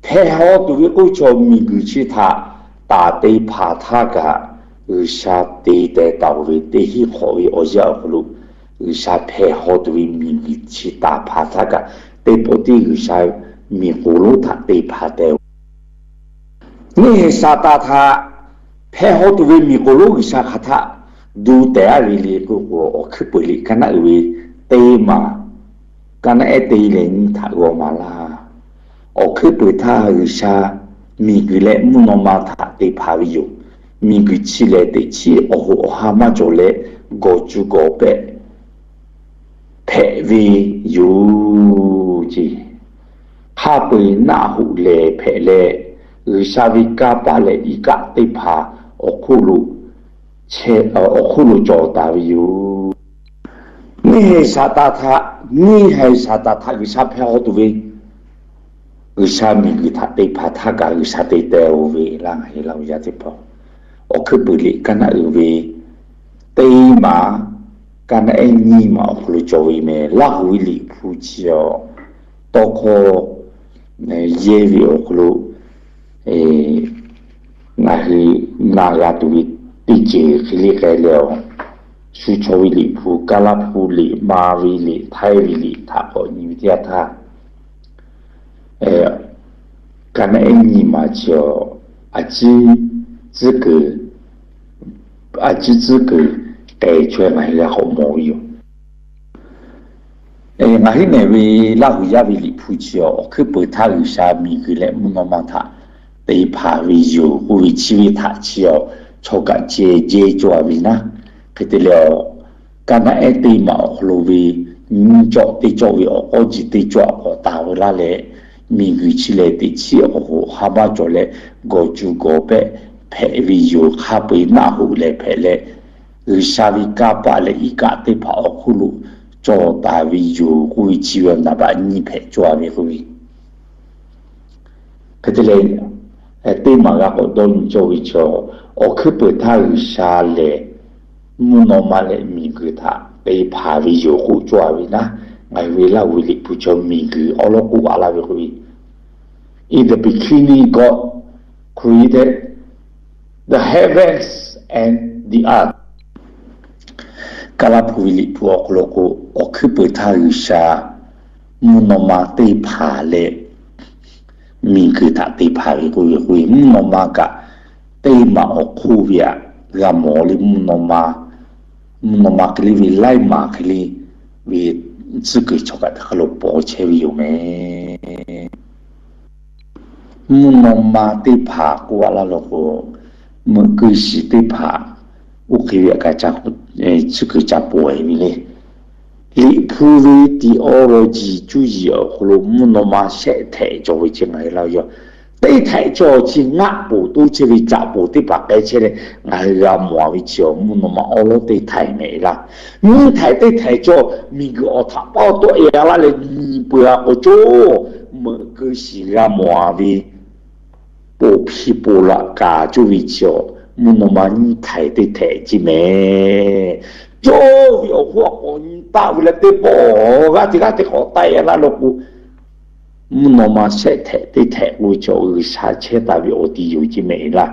hpehꞈ haw tuˬ ve k'oˆ ve chaw miˬ guiˬ chi htaꞈ taˍ te hpanˍ htaˇ kaꞈ, G'uiˬsha te teh taˍ-oˬ ve teˇ hinˉ hk'awꞈ ve awˬ yanˇ awˬ hk'aw lo, G'uiˬsha hpehˇ haw tuˬ ve miˬguiˬ chi taˍ hpanˍ htaˇ kaꞈ, teˇ pawˆ tiˉ G'uiˬsha miˬ k'oˍ lonˉ htaꞈ te hpanˍ teh-oˬ. Neˇ haiˬ Saˍtanˍ htaꞈ hpehˇ haw tuˬ ve miˬ k'oˍ lonˉ G'uiˬsha hk'aˬ htaˆ duˇ tehˬ-a ve le k'oˆ k'o, awˬ hkuiˉ peuˬ liꞈ kaˇ naˆ uiˍ ve teˇ maˬ, kaˇ naˆ ehˉ teˇ leh nyiˇ htaꞈ g'aw maˍ laˇ. Awˬ hkuiˉ peuˬ htaˇ G'uiˬsha miˬguiˬ leh mvuhˇ naw ma htaꞈ te hpanˍ ve yoˬ. Miˬguiˬ chi lehˬ, teꞈ chiˉ awˬ hoꞈ awˬ ha maˇ cawˬ leh, gawˬ cu gawˬ pehˆ hpehꞈ ve yoˬ ceˇ. Hk'a peu-eˬ naˆ hoꞈ lehˬ hpehꞈ leh, G'uiˬsha ve kanˇ paˆ leh iˉ kaˆ teˇ hpaˍ awˬ hk'oˆ lo cawˬ taˍ ve yoˬ. Neˇ haiˬ Saˍtanˍ htaꞈ, neˇ haiˬ Saˍtanˍ htaꞈ G'uiˬsha hpehˇ haw tuˬ ve G'uiˬsha miˬguiˬ htaꞈ te hpanˍ htaˇ kaꞈ, G'uiˬsha te teh-oˬ ve laˇ ngaˬ hui laˇ ve yaˇ teˇ hpaˍ, awˬ hkuiˉ peuˬ liꞈ kaˇ naˆ uiˍ ve teˇ maˬ, kaˇ naˆ ehˉ nyiˇ maˬ awˬ hk'aw lo cawˬ ve meh. Laˇ huˍ ve Liꞈ hpu chi awˬ tawˇ hkawˇ yehˇ ve awˬ hk'aw lo ngaˬ hui na g'a tuˬ ve teˇ ceuˬ hk'e le k'ai leh, shu chaw ve Liꞈ hpu, Kaˇlaˇ hpu liꞈ, Ma ve liꞈ, Htaiˇ ve liꞈ htaꞈ k'awꞈ nyi ve teˇ yanˇ htaˇ, kaˇ naˆ ehˉ nyiˇ maˬ chi awˬ, a ciˉ tcuhˉ kuiˬ, a ciˉ tcuhˉ kuiˬ k'ehˬ chaweh ngaˬ hui g'a k'awꞈ mawˬ ve yoˬ. Ngaˬ hui nehˬ ve Laˇ huˍ yaˇ ve Liꞈ hpu chi awˬ, awˬ hkuiˉ peuˬ htaˇ G'uiˬsha miˬguiˬ leh mvuhˇ naw ma htaꞈ te hpanˍ ve yoˬ k'oˆ ve chi ve htaꞈ chi awˬ, chaw kaꞈ ceh jehˇ cawˇ-a ve naˉ. Hk'e te leh awˬ, kaˇ naˆ ehˉ teˇ maˬ awˬ hk'aw lo ve nyiˇ cawˆ teˇ cawˆ ve awˬ k'awˇ ji teˇ cawˆ a k'awꞈ taˍ ve laˇ leh, miˬguiˬ chi lehˬ, teꞈ chiˉ awˬ hoꞈ ha maˇ cawˬ leh, gawˬ cu gawˬ pehˆ hpehꞈ ve yoˬ. Hk'a peu-eˬ naˆ hoꞈ lehˬ hpehꞈ leh, G'uiˬsha ve kanˇ paˆ leh iˉ kaˆ teˇ hpaˍ awˬ hk'oˆ lo cawˬ taˍ ve yoˬ k'oˆ ve chi ve naˍ baꞈ nyiˇ hpehꞈ cawˇ-a ve k'oˆ ve. Hk'e te leh, teˇ maˬ g'a k'awꞈ dawˇ nyi cawˇ ve chi awˬ, awˬ hkuiˉ peuˬ htaˇ G'uiˬsha lehˬ, mvuhˇ naw ma leh miˬguiˬ htaꞈ te hpanˍ ve yoˬ k'oˆ cawˇ-a ve naˉ. Ngaˬ hui ve Laˇ huˍ ve Liꞈ hpu chi miˬguiˬ awˉ lawˉ k'oˆ a laˇ ve k'oˆ ve, In the beginning, God created the heavens and the earth. Kaˇlaˇ hpu ve Liꞈ hpu awˬ hk'aw lo k'o, awˬ hkuiˉ peuˬ htaˇ G'uiˬsha mvuhˇ naw ma teˇ hpaˍ leh miˬguiˬ htaꞈ te hpanˍ ve k'oˆ ve k'o, mvuhˇ naw ma kaꞈ teˇ maˬ awˬ hk'oˆ ve aꞈ g'a mawˬ le. Mvuhˇ naw ma, mvuhˇ naw ma hk'e le ve laiˉ maˬ hk'e le ve tcuhˉ kuiˬ chaw kaꞈ teˇ hk'a lo paw chehˇ ve yoˬ meh. Mvuhˇ naw ma teˇ hpaˍ k'oˆ a laˇ lo k'o, meuꞈ keu shiˍ teˇ hpaˍ oˇ hk'e ve aꞈ kaꞈ tcuhˉ kuiˬ ca paw-e ve le. Liꞈ hpu ve theology cuˇ yiˍ awˬ hk'aw lo mvuhˇ naw ma shehˆ htehꞈ cawˬ ve chi ngaˬ hui laˇ yaw teˇ htehꞈ cawˬ chi ngaˆ poˬ toˇ chehˇ ve caꞈ poˬ teˇ hpaˍ k'ai chehˇ leh ngaˬ hui g'a mawˬ-a ve chi awˬ mvuhˇ naw ma awˉ lawˉ teˇ htaiˍ meh laˇ. Nyiˇ htaiˍ teˇ htaiˍ cawˬ miˬguiˬ awˬ htaꞈ paˇ tawˆ-e-a laˇ leh nyi peu-a k'o cawˇ, meuꞈ keu shiˍ g'a mawˬ-a ve poˬ hpiˇ poˬ laꞈ kaˍ cawˇ ve chi awˬ mvuhˇ naw ma nyiˇ htaiˍ teˇ htehꞈ chi meh. Cawˇ ve awˬ hk'oˆ a k'awꞈ nyi taˆ ve leh teˇ pawˆ g'aˇ teˇ g'aˇ teˇ k'awꞈ taˆ-e laˇ lo k'o, mvuhˇ naw ma shehˆ htehꞈ teˇ htehꞈ k'oˆ ve chi awˬ G'uiˬsha chehˇ taˍ ve awˬ ti yoˬ ceˇ meh laˇ.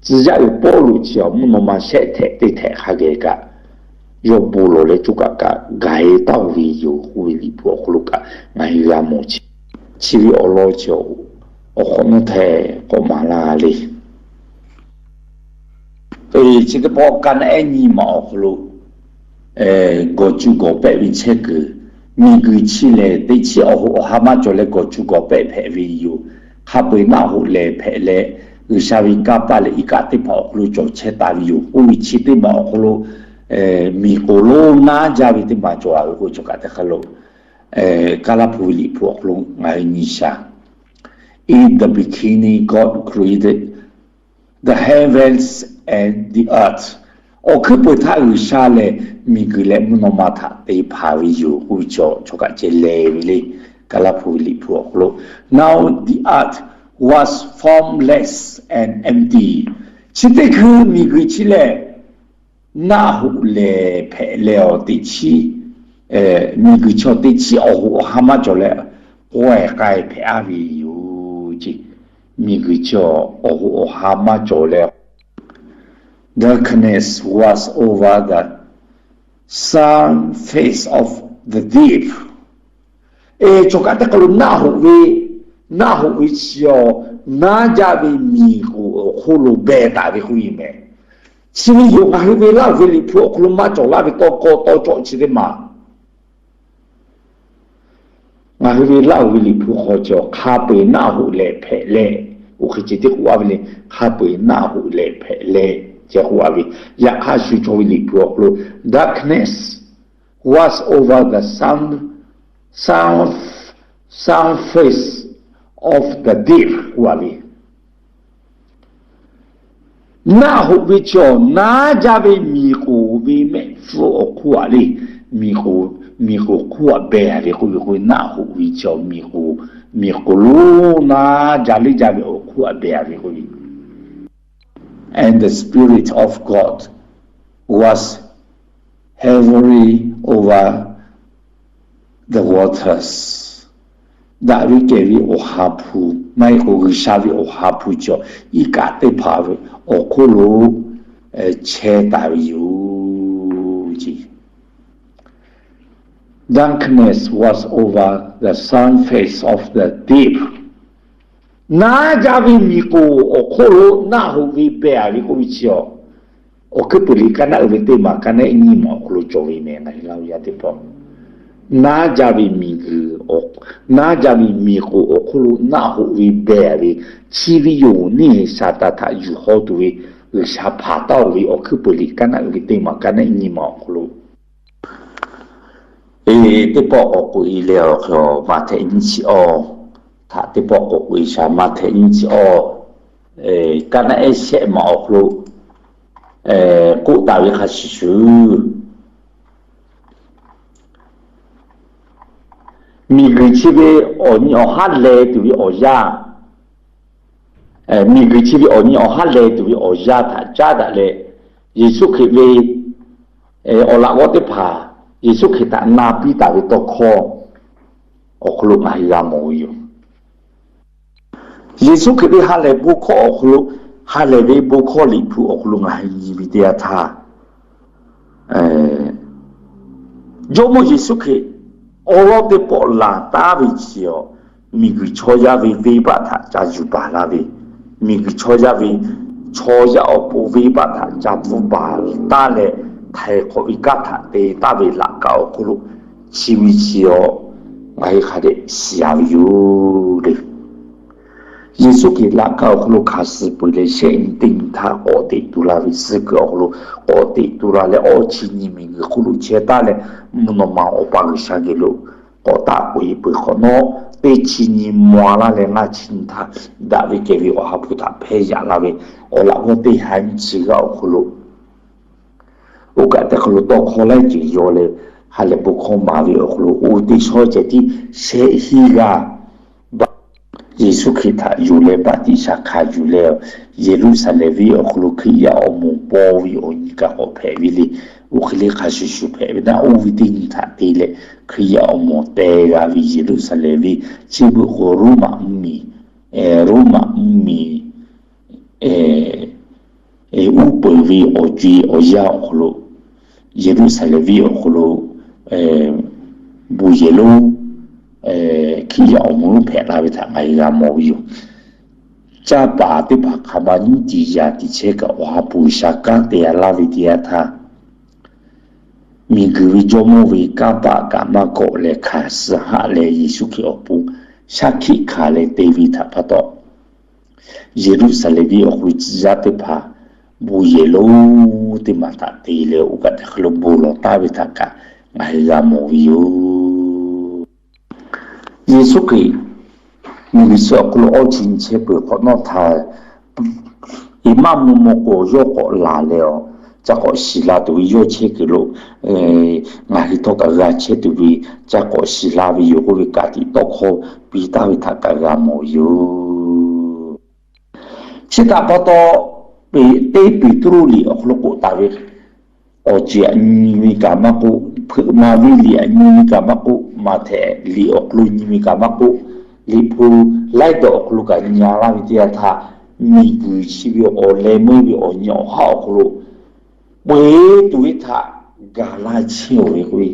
Tcuh yaˇ uiˍ Pawˇluꞈ chi awˬ mvuhˇ naw ma shehˆ htehꞈ teˇ htehꞈ hk'a geh kaꞈ, yawˇ bon lawˬ leh coˇ kaꞈ kaꞈ gaˬ-e taˇ-oˬ ve yoˬ k'oˆ ve Liꞈ hpu awˬ hk'aw lo kaꞈ ngaˬ hui g'a mawˬ. Chi ve awˬ lawn chi awˬ hk'awꞈ nawˉ hteh k'awꞈ maˍ laˇ le. Chi teˇ pawˆ kaˇ naˆ ehˉ nyiˇ maˬ awˬ hk'aw lo gawˬ cu gawˬ pehˆ ve chehˇ kuiˬ, miˬguiˬ chi lehˬ teꞈ chiˉ awˬ hoꞈ awˬ ha maˇ cawˬ leh gawˬ cu gawˬ pehˆ hpehꞈ ve yoˬ. Hk'a peu-eˬ naˆ hoꞈ lehˬ hpehꞈ leh, G'uiˬsha ve kanˇ paˆ leh iˉ kaˆ teˇ hpaˍ awˬ hk'aw lo cawˬ chehˇ taˍ ve yoˬ k'oˆ ve chi teˇ maˬ awˬ hk'aw lo miˬ k'oˍ lonˉ ngaˇ jaˇ ve teˇ maˬ cawˬ-a ve k'o, chaw kaꞈ teˇ hk'a lo Kaˇlaˇ hpu ve Liꞈ hpu awˬ hk'aw lo ngaˬ hui nyi shaˍ. In the beginning, God created the heavens and the earth. Awˬ hkuiˉ peuˬ htaˇ G'uiˬsha lehˬ miˬguiˬ leh mvuhˇ naw ma htaꞈ te hpanˍ ve yoˬ k'oˆ ve chaw, chaw kaꞈ ceh leh ve le. Kaˇlaˇ hpu ve Liꞈ hpu awˬ hk'aw lo, Now the earth was formless and empty. Chi teˇ hkui miˬguiˬ chi lehˬ, naˆ hoꞈ lehˬ hpehꞈ leh awˬ teꞈ chiˉ, miˬguiˬ chaw teꞈ chiˉ awˬ hoꞈ awˬ ha maˇ cawˬ leh, k'awehˬ k'ai hpehꞈ-a ve yoˬ ceˇ. miˬguiˬ chi awˬ hoꞈ awˬ ha maˇ cawˬ leh, darkness was over the sun face of the deep. Eˬ, chaw kaꞈ teˇ hk'aw lo naˆ hoꞈ ve, naˆ hoꞈ ve chi awˬ naˉ jaˇ ve miˬguiˬ awˬ hk'oˆ lo beh taˍ ve k'oˆ ve meh. Chi ve yoˬ, ngaˬ hui ve Laˇ huˍ ve Liꞈ hpu awˬ hk'aw lo maˇ cawˬ laˇ ve tawˇ kawˇ tawˇ cawˆ chi teˇ maˬ. Ngaˬ hui ve Laˇ huˍ ve Liꞈ hpu hk'aw cawˬ hk'a peu-eˬ naˆ hoꞈ leh hpehꞈ leh, oˇ hk'e ceh tiˉ k'oˆ a ve le. Hk'a peu-eˬ naˆ hoꞈ leh hpehꞈ leh ceh k'oˆ a ve. Yaꞈ hk'aˇ shu chaw ve Liꞈ hpu awˬ hk'aw lo, darkness was over the sun, sun, sun face of the deep k'oˆ a ve. Naˆ hoꞈ ve chi awˬ naˉ jaˇ ve miˬguiˬ ve mehˆ hpfuhˇ awˬ hk'oˆ a le. Miˬguiˬ, miˬguiˬ hk'oˆ a beh a ve k'oˆ ve k'o, naˆ hoꞈ ve chi awˬ miˬguiˬ, miˬguiˬ lonˉ naˉ jaˇ leˇ jaˇ ve awˬ hk'oˆ a beh a ve k'oˆ ve. And the Spirit of God was hovering over the waters. Daꞈ ve kehˬ ve awˬ ha hpu, maˇ heˆ k'o G'uiˬsha ve awˬ ha hpu cawˬ iˉ kaˆ teˇ hpaˍ ve awˬ hk'oˆ lo chehˇ taˍ ve yoˬ. Darkness was over the surface of the deep. Naˉ jaˇ ve miˬguiˬ awˬ hk'oˆ lo naˆ hoꞈ ve beh a ve k'oˆ ve chi awˬ, awˬ hkuiˉ puiˍ liꞈ kaˇ naˆ uiˍ ve teˇ maˬ kaˇ naˆ nyiˇ maˬ awˬ hk'aw lo cawˬ ve meh, ngaˬ hui Laˇ huˍ yaˇ teˇ hpaˍ. Naˉ jaˇ ve miˬguiˬ, naˉ jaˇ ve miˬguiˬ awˬ hk'oˆ lo naˆ hoꞈ ve beh a ve, chi ve yoˬ neˇ Saˍtanˍ htaꞈ yuˬ haw tuˬ ve G'uiˬsha hpanˍ taˉ-oˬ ve awˬ hkuiˉ puiˍ liꞈ kaˇ naˆ uiˍ ve teˇ maˬ kaˇ naˆ nyiˇ maˬ awˬ hk'aw lo, eˬ, teˇ pawˆ k'awꞈ k'oꞈ-e leh awˬ hk'e, Maꞈhtehˍ nyiˇ chi awˇ htaꞈ teˇ pawˆ k'awꞈ k'oꞈ-e shaˍ. Maꞈhtehˍ nyiˇ chi awˇ, kaˇ naˆ ehˉ shehˆ maˬ awˬ hk'aw lo k'oˆ taˍ ve hk'a shuˍ shuˍ, miˬguiˬ chi ve awˬ nyi awˬ haˉ leh tuˬ ve awˬ yanˇ, miˬguiˬ chi ve awˬ nyi awˬ haˉ leh tuˬ ve awˬ yanˇ htaꞈ caˉ daꞈ leh, Yeˍsuˆ Hkriꞈ ve awˬ laꞈ g'awˇ teˇ hpaˍ Yeˍsuˆ Hkriꞈ htaꞈ na piˇ taˍ ve tawˇ hkawˇ awˬ hk'aw lo ngaˬ hui g'a mawˬ ve yoˬ. Yeˍsuˆ Hkriꞈ ve ha lehˬ bon hkawˇ awˬ hk'aw lo, ha lehˬ ve bon hkawˇ Liꞈ hpu awˬ hk'aw lo ngaˬ hui nyi ve teˇ yanˇ htaˇ, Jawˇmawˇ Yeˍsuˆ Hkriꞈ awˉ lawˉ teˇ pawˆ laˬ taˉ ve chi awˬ, miˬguiˬ chaw yaˇ ve venˇbaˆ htaꞈ ca yuˬ baˬ la ve, miˬguiˬ chaw yaˇ ve chaw yaˇ awˬ pon venˇbaˆ htaꞈ ca pfuhˇ baˬ taˉ leh, htaiˍ hk'awꞈ ve kanˉ htaꞈ te taˍ ve laꞈ ka awˬ hk'aw lo chi ve chi awˬ, ngaˬ hui hk'a dehꞈ shiˍ a ve yoˬ le. Yeˍsuˆ Hkriꞈ laꞈ ka awˬ hk'aw lo hk'aˬ suh peuˬ leh shehˆ nyi teˇ nyi htaˇ k'awꞈ teꞈ tu la ve, suh kuiˬ awˬ hk'aw lo k'awꞈ teꞈ tu la leh, awˇ chi nyi miˬguiˬ hk'oˆ lo chehˇ taˉ leh, mvuhˇ naw ma Awˬ pa G'uiˬsha geh lo k'awꞈ taˆ k'oꞈ-e peuˬ hk'awꞈ nawˉ, teˇ chi nyi mvuh laˇ leh ngaˇ chi nyi htaˇ daꞈ ve kehˬ ve Awˬ ha hpu htaꞈ hpehˇ yaꞈ la ve awˬ laꞈ g'awˇ teˇ ha nyiˇ chi g'aˇ awˬ hk'aw lo, oˇ kaꞈ teˇ hk'aw lo tawˇ hkawˇ laiˉ ceuˬ yaw leh, ha lehˬ bon hkawˇ maˍ ve awˬ hk'aw lo oˇ teˇ shawˉ ceh tiˉ shehˆ hinˉ g'aˇ Yeˍsuˆ Hkriꞈ htaꞈ yonˍ leh baˆtiˆsaˬ hkanˍ yuˬ leh, Yeˍruˆsaˍlehnˍ venˇ awˬ hk'aw lo Hkriꞈ yaˇ awˬ moˍ paw ve awˬ nyi kaꞈ k'awꞈ hpehꞈ ve le. Oˇ hk'e le hk'a shuˍ shuˍ hpehꞈ ve naˆ, oˇ ve teˇ nyi htaꞈ te leh Hkriꞈ yaˇ awˬ moˍ teh g'a ve Yeˍruˆsaˍlehnˍ venˇ chi beuꞈ k'o Roˉmaꞈ mvuhˇmiˬ, Roˉmaꞈ mvuhˇmiˬ uˉ peunˍ ve awˬ co-e awˬ yanˇ awˬ hk'aw lo, Yeˍruˆsaˍlehnˍ venˇ awˬ hk'aw lo bon yehˬ lonˉ Hkriꞈ yaˇ awˬ moˍ lonˉ hpehꞈ la ve htaꞈ ngaˬ hui g'a mawˬ ve yoˬ. Caˇ paˍ teˇ hpaˍ hk'aˬ ma nyiˉ tiˍ yaꞈ tiˍ chehˇ kaꞈ Awˬ ha hpu G'uiˬsha kanˉ te a laˇ ve teˇ yanˇ htaˇ, miˬguiˬ ve jawˇmawˇ ve kanˇ paˆ kaꞈ maˇ kawˆ leh hkanˍ suh haˆ leh Yeˍsuˆ Hkriꞈ awˬ pon shaˉ hkiˆ hkanˍ leh te ve htaꞈ pa taw, Yeˍruˆsaˍlehnˍ venˇ awˬ hk'aw lo tcuh yaˇ teˇ hpaˍ bon yehˬ lonˉ teˇ maˬ htaꞈ te leh oˇ kaꞈ teˇ hk'aw lo bon lawˬ taˍ ve htaꞈ kaꞈ ngaˬ hui g'a mawˬ ve yoˬ. Yeˍsuˆ Hkriꞈ miˬguiˬ chi awˬ hk'aw lo awˇ chi nyi chehˇ peuˬ hk'awꞈ nawˉ htaˇ, Eˍmaˇ mvuhˇ mawˇ k'o yawˇ k'awꞈ laˬ leh, ca k'awꞈ shiˍ la tuˬ ve yawˇ chehˇ kuiˬ lo ngaˬ hui htawˇ kaꞈ g'a chehˇ tuˬ ve ca k'awꞈ shiˍ la ve yoˬ k'oˆ ve ka tiꞈ tawˇ hkawˇ piˇ taˍ ve htaꞈ kaꞈ g'a mawˬ ve yoˬ. Chi htaꞈ pa taw, Teˇ Peˍtruˆ liꞈ awˬ hk'aw lo k'oˆ taˍ ve, awˬ ceˬ aꞈ nyi ve kaꞈ maˇ k'oˆ, Hpeuꞈ maˍ ve liꞈ aꞈ nyi ve kaꞈ maˇ k'oˆ, Maꞈhtehˍ liꞈ awˬ hk'aw lo nyi ve kaꞈ maˇ k'oˆ, Liꞈ hpu laiˉ dawˬ awˬ hk'aw lo kaꞈ nyi laˇ ve teˇ yanˇ htaˇ, miˬguiˬ chi ve awˬ leh meuˇ ve awˬ nyi awˬ haˉ awˬ hk'aw lo peuˬ tuˬ ve htaꞈ gaˬ laˇ chehˇ-oˬ ve k'oˆ ve,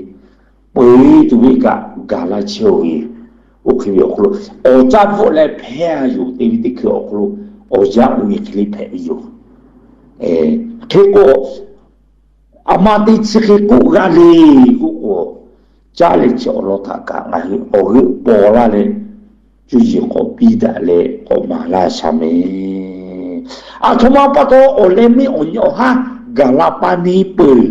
peuˬ tuˬ ve kaꞈ gaˬ laˇ chehˇ-oˬ ve, oˇ hk'e ve awˬ hk'aw lo awˬ caˇ bvuhˆ leh hpehˇ-a yoˬ te ve teˇ hkui awˬ hk'aw lo awˬ yanˇ oˇ ve hk'e le hpehꞈ ve yoˬ. Hk'e k'o, aˬ ma te chi hk'e k'oˆ g'a le k'oˆ k'o, caˇ leh chi awˬ lawn htaꞈ kaꞈ ngaˬ hui awˬ g'euˆ paw laˇ leh, cuˇ yiˍ k'awꞈ piˇ daꞈ leh k'awꞈ maˍ laˇ sha mehˍ. Aˬ htoꞈ ma pa taw awˬ leh meuˇ awˬ nyi awˬ haˉ gaˬ la paˇ neˇ peuˬ.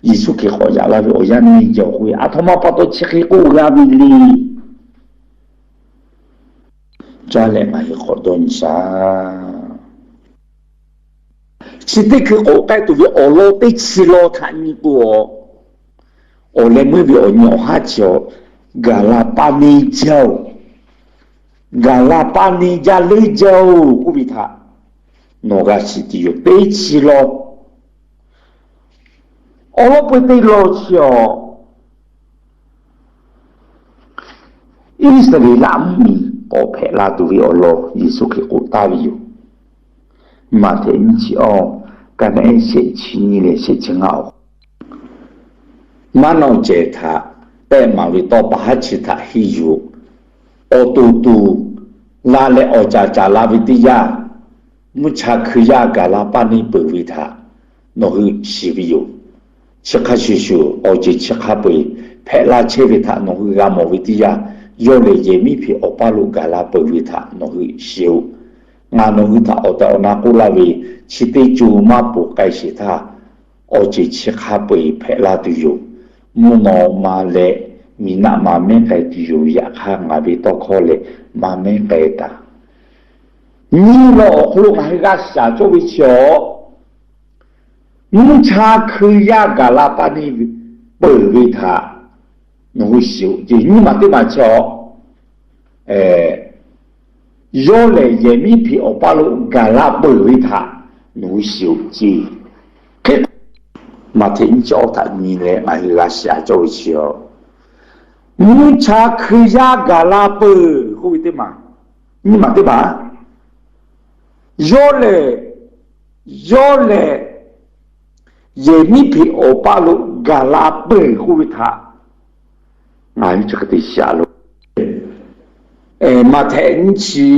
Yeˍsuˆ Hkriꞈ k'awꞈ yaꞈ la ve awˬ yanˇ neˇ jaˇ-oˬ k'oˆ ve, aˬ htoꞈ ma pa taw chi hk'e k'oˆ g'a ve le. Caˇ leh ngaˬ hui k'awꞈ dawˇ nyi shaˍ. Chi teˇ hkui k'oˆ k'ai tuˬ ve awˬ lawn teˇ chi law htaꞈ nyi k'o, awˬ leh meuˇ ve awˬ nyi awˬ haˉ chi awˬ gaˬ la paˇ neˇ jaˇ-oˬ, gaˬ la paˇ neˇ jaˇ leuˉ jaˇ-oˬ k'oˆ ve htaꞈ nawˬ g'a shiˍ tuˬ yoˬ. Teˇ chi law awˬ lawn peu teˇ law chi awˬ, Iˉsaˍreˍlaˆ mvuhˇmiˬ k'awꞈ hpehꞈ la tuˬ ve awˬ lawn Yeˍsuˆ Hkriꞈ k'oˆ taˍ ve yoˬ. Maꞈhtehˍ nyiˇ chi awˇ, ka naˆ ehˉ shehˆ chi nyi leh shehˆ chi ngaˇ awˬ, maˇ nawˆ cehˬ htaꞈ tehˆ maˍ ve tawˇ pa haˉ chi htaꞈ henˇ yuˬ-oˬ. Awˬ to to la leh awˬ caˍ caˍ la ve teˇ yanˇ, mvuhˇ cha hkui yaˇ gaˬ la paˇ neˇ peuˬ ve htaꞈ nawˬ hui shiˍ ve yoˬ. Chi hk'a shuˍ shuˍ, awˬ ceuˬ chi hk'a peu-eˬ hpehꞈ la chehˇ ve htaꞈ nawˬ hui g'a mawˬ ve teˇ yanˇ, yawˇ lehˬ yehˬ miˉ hpeꞈ awˬ paˇ lo gaˬ la peuˬ ve htaꞈ nawˬ hui shiˍ-oˬ. Ngaˬ nawˬ hui htaꞈ awˬ tehˬ awˬ na k'oˆ laˇ ve, chi teˇ co maˇ poˬ k'ai sheˍ htaˇ, awˬ ceuˬ chi hk'a peu-eˬ hpehꞈ la tuˬ yoˬ. Mvuhˇ naw ma leh miˬ naˆ ma mehˉ k'ai tuˬ yoˬ. Yaꞈ hk'aˇ, ngaˬ ve tawˇ hkawˇ lehˬ maˇ mehˉ k'ai taꞈ. Nyiˇ law awˬ hk'aw lo ngaˬ hui g'a shaˍ cawˇ ve chi awˬ, mvuhˇ cha hkui yaˇ gaˬ la paˇ neˇ peuˬ ve htaꞈ nawˬ hui shiˍ-oˬ ce. Nyiˇ maˬ teˇ maˬ chi awˬ, yawˇ lehˬ yehˬ miˉ hpeꞈ awˬ paˇ lo gaˬ la peuˬ ve htaꞈ nawˬ hui shiˍ-oˬ ce. Hk'e, Maꞈhtehˍ nyiˇ chi awˇ htaꞈ nyi leh ngaˬ hui g'a shaˍ cawˇ ve chi awˬ, mvuhˇ cha hkui yaˇ gaˬ la peuˬ k'oˆ ve teˇ maˬ, nyiˇ maˬ teˇ maˬ, yawˇ lehˬ, yawˇ lehˬ yehˬ miˉ hpeꞈ awˬ paˇ lo gaˬ la peuˬ k'oˆ ve htaꞈ ngaˬ hui chi hk'e te shaˍ lo. Maꞈhtehˍ nyiˇ chi,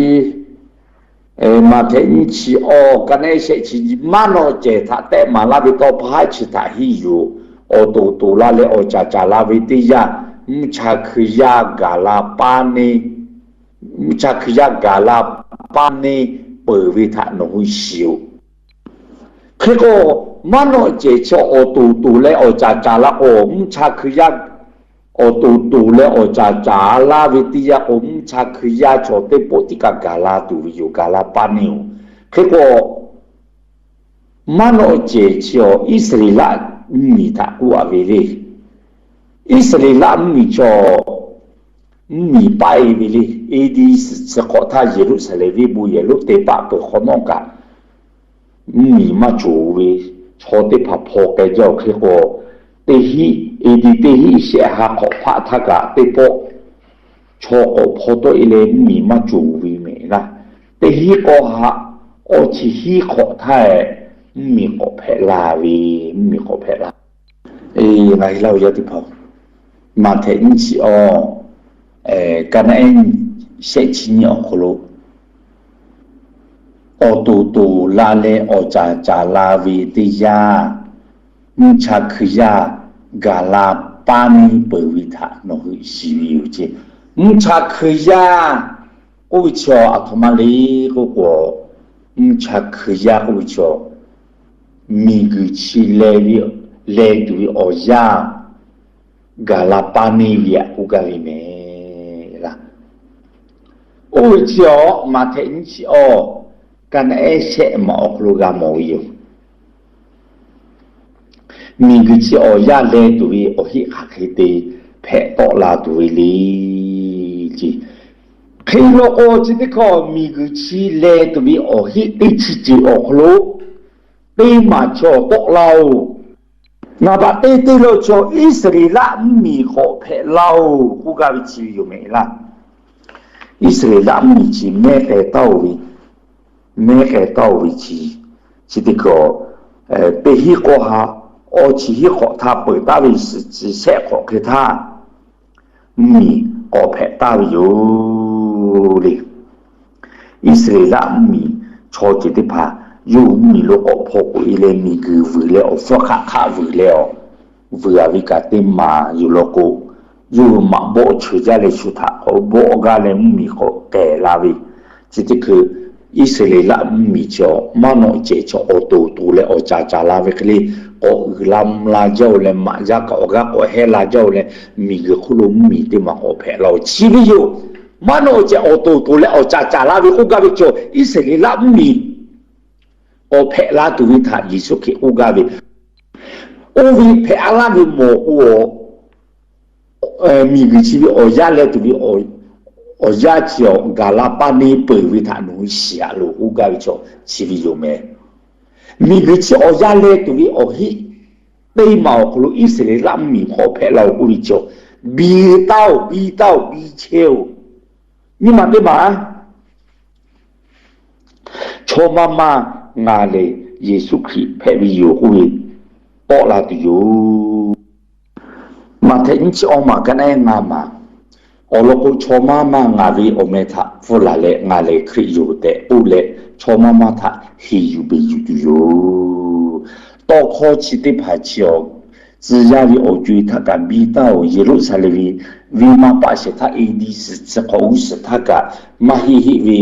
Maꞈhtehˍ nyiˇ chi awˇ, ka naˆ ehˉ shehˆ chi nyi, maˇ nawˆ cehˬ htaꞈ tehˆ maˍ laˇ ve tawˇ pa haˉ chi htaꞈ henˇ yuˬ-oˬ. Awˬ to to la leh awˬ caˍ caˍ la ve teˇ yanˇ, mvuhˇ cha hkui yaˇ gaˬ la paˇ neˇ, mvuhˇ cha hkui yaˇ gaˬ la paˇ neˇ peuˬ ve htaꞈ nawˬ hui shiˍ-oˬ. Hk'e k'o, maˇ nawˆ cehˬ chi awˬ to to leh awˬ caˍ caˍ la k'o, mvuhˇ cha hkui yaˇ, awˬ to to leh awˬ caˍ caˍ laˇ ve teˇ yanˇ k'o, mvuhˇ cha hkui yaˇ chaw teˇ pawˆ tiˉ kaꞈ gaˬ la tuˬ ve yoˬ. Gaˬ la paˇ neˇ-oˬ. Hk'e k'o, maˇ nawˆ cehˬ chi awˬ Iˉsaˍreˍlaˆ mvuhˇmiˬ htaꞈ k'oˆ-a ve le. Iˉsaˍreˍlaˆ mvuhˇmiˬ chaw mvuhˇmiˬ paˆ-e ve le. A D suhˍ hk'awꞈ htaˇ Yeˍruˆsaˍlehnˍ venˇ bon yehˬ lonˉ te paˆ peuˬ hk'awꞈ nawˉ kaꞈ, mvuhˇmiˬ maˇ cawˬ ve chaw teˇ hpaˍ hpaw k'ai jaˇ-oˬ. Hk'e k'o, teˇ hiˆ, A D teˇ hiˆ shehˆ ha hk'awꞈ hpaˆ htaˇ kaꞈ teˇ pawˆ chaw k'awꞈ hpaw tawˆ-e leh mvuhˇmiˬ maˇ cawˬ ve mehˍ laˇ. Teˇ hiˆ k'awˇ ha awˇ chi hiˉ hk'awꞈ htaˇ, mvuhˇmiˬ k'awꞈ hpehꞈ la ve, mvuhˇmiˬ k'awꞈ hpehꞈ la. Ngaˬ hui laˇ-oˬ yaˇ teˇ hpaˍ, Maꞈhtehˍ nyiˇ chi awˇ, ka naˆ ehˉ shehˆ chi nyi awˬ hk'aw lo, awˬ to to la leh awˬ caˍ caˍ la ve teˇ yanˇ, mvuhˇ cha hkui yaˇ gaˬ la paˇ neˇ peuˬ ve htaꞈ nawˬ hui shiˍ ve yoˬ ce. Mvuhˇ cha hkui yaˇ k'oˆ ve chi awˬ aˬ htoꞈ ma le k'oˆ k'o, mvuhˇ cha hkui yaˇ k'oˆ ve chi awˬ, miˬguiˬ chi leh ve, leh tuˬ ve awˬ yanˇ gaˬ la paˇ neˇ ve htaꞈ k'oˆ gaˇ ve mehˍ laˇ. Oˇ ve chi awˬ Maꞈhtehˍ nyiˇ chi awˇ, ka naˆ ehˉ shehˆ maꞈ awˬ hk'aw lo g'a mawˬ ve yoˬ. Miˬguiˬ chi awˬ yanˇ leh tuˬ ve awˬ heˆ hk'aˬ hk'e te hpehꞈ tawˆ la tuˬ ve le ce. Hk'e law k'o, chi teˇ hkawˇ miˬguiˬ chi leh tuˬ ve awˬ heˆ teˇ chi ceuˬ awˬ hk'aw lo teˇ maˬ chaw tawˆ laˇ-oˬ. Naˍ baꞈ teˇ teˇ lo chaw Iˉsaˍreˍlaˆ mvuhˇmiˬ k'awꞈ hpehꞈ laˇ-oˬ k'oˆ gaˇ ve chi ve yoˬ mehˍ laˇ. Iˉsaˍreˍlaˆ mvuhˇmiˬ chi mehˉ k'ai taˉ-oˬ ve, mehˉ k'ai taˉ-oˬ ve chi, chi teˇ hkui, teˇ hinˉ k'awˇ ha, awˇ chi hinˉ hk'awꞈ htaˇ peuˬ taˍ ve suhˍ chi shehˆ hk'awꞈ hk'e htaˇ, mvuhˇmiˬ k'awꞈ hpehꞈ taˍ ve yoˬ le. Iˉsaˍreˍlaˆ mvuhˇmiˬ chaw ceuˬ teˇ hpaˍ yawˇ hui mvuhˇmiˬ lo k'awꞈ hpaw k'oꞈ e leh miˬguiˬ vuiˬ leh awˬ hpfuhˇ hk'aˆ hk'aˆ vuiˬ leh awˬ, vuiˬ a ve kaꞈ teˇ maˍ yoˬ law k'o, yawˇ hui maꞈ bawˆ cheuˬ jaˇ leh shu htaꞈ k'awꞈ bawˆ gaˇ leh mvuhˇmiˬ k'awꞈ kehˬ la ve, chi teˇ hkui Iˉsaˍreˍlaˆ mvuhˇmiˬ chi maˇ nawꞈ cehˬ chi awˬ to to leh awˬ caˍ caˍ la ve hk'e le, k'awꞈ uiˍ la mvuh la jaˇ-oˬ leh maꞈ jaˇ kaꞈ awˬ g'aˇ k'awꞈ hehˇ la jaˇ-oˬ leh, miˬguiˬ hk'oˆ lo mvuhˇmiˬ teˇ maˬ k'awꞈ hpehꞈ la-oˬ. Chi ve yoˬ. Maˇ nawꞈ cehˬ awˬ to to leh awˬ caˍ caˍ la ve k'oˆ gaˇ ve chaw Iˉsaˍreˍlaˆ mvuhˇmiˬ k'awꞈ hpehꞈ la tuˬ ve htaꞈ Yeˍsuˆ Hkriꞈ k'oˆ gaˇ ve, oˇ ve hpehꞈ a laˇ ve mawˬ k'o, miˬguiˬ chi ve awˬ yanˇ leh tuˬ ve awˬ yanˇ chi awˬ gaˬ la paˇ neˇ peuˬ ve htaꞈ nawˬ hui shiˍ-aꞈ loˬ k'oˆ gaˇ ve chaw chi ve yoˬ meh. Miˬguiˬ chi awˬ yanˇ leh tuˬ ve awˬ heˆ teˇ maˬ awˬ hk'aw lo Iˉsaˍreˍlaˆ mvuhˇmiˬ hk'awꞈ hpehꞈ la-oˬ k'oˆ ve chaw, biˇ taˇ-oˬ, biˇ taˇ-oˬ, biˇ chehˇ-oˬ. Nyi ma teˇ maˬ, chaw maˇ maˇ ngaˬ lehˬ Yeˍsuˆ Hkriꞈ hpehꞈ ve yoˬ k'oˆ ve tawˆ la tuˬ yoˬ. Maꞈhtehˍ nyiˇ chi awˇ maˬ ka naˉ ngaˇ maˬ, awˬ lawn k'o, chaw maˇ maˇ ngaˬ ve awˬ meh htaꞈ pfuhˇ laˬ leh ngaˬ lehˬ Hkriꞈ yoˬ tehꞈ k'oˆ leh, chaw maˇ maˇ htaꞈ heˍ yuˬ beˬ yuˬ tuˬ yoˬ. Tawˇ hkawˇ chi teˇ hpaˍ chi awˬ tcuh yaˇ ve awˬ co-e htaˇ kaꞈ biˇ taˇ-oˬ. Yeˍruˆsaˍlehnˍ ve venˇ maˇ paˆ shehˍ htaˇ A D suhˍ chi hk'awꞈ g'uˇ suhˍ htaˇ kaꞈ maˇ heˆ heˆ ve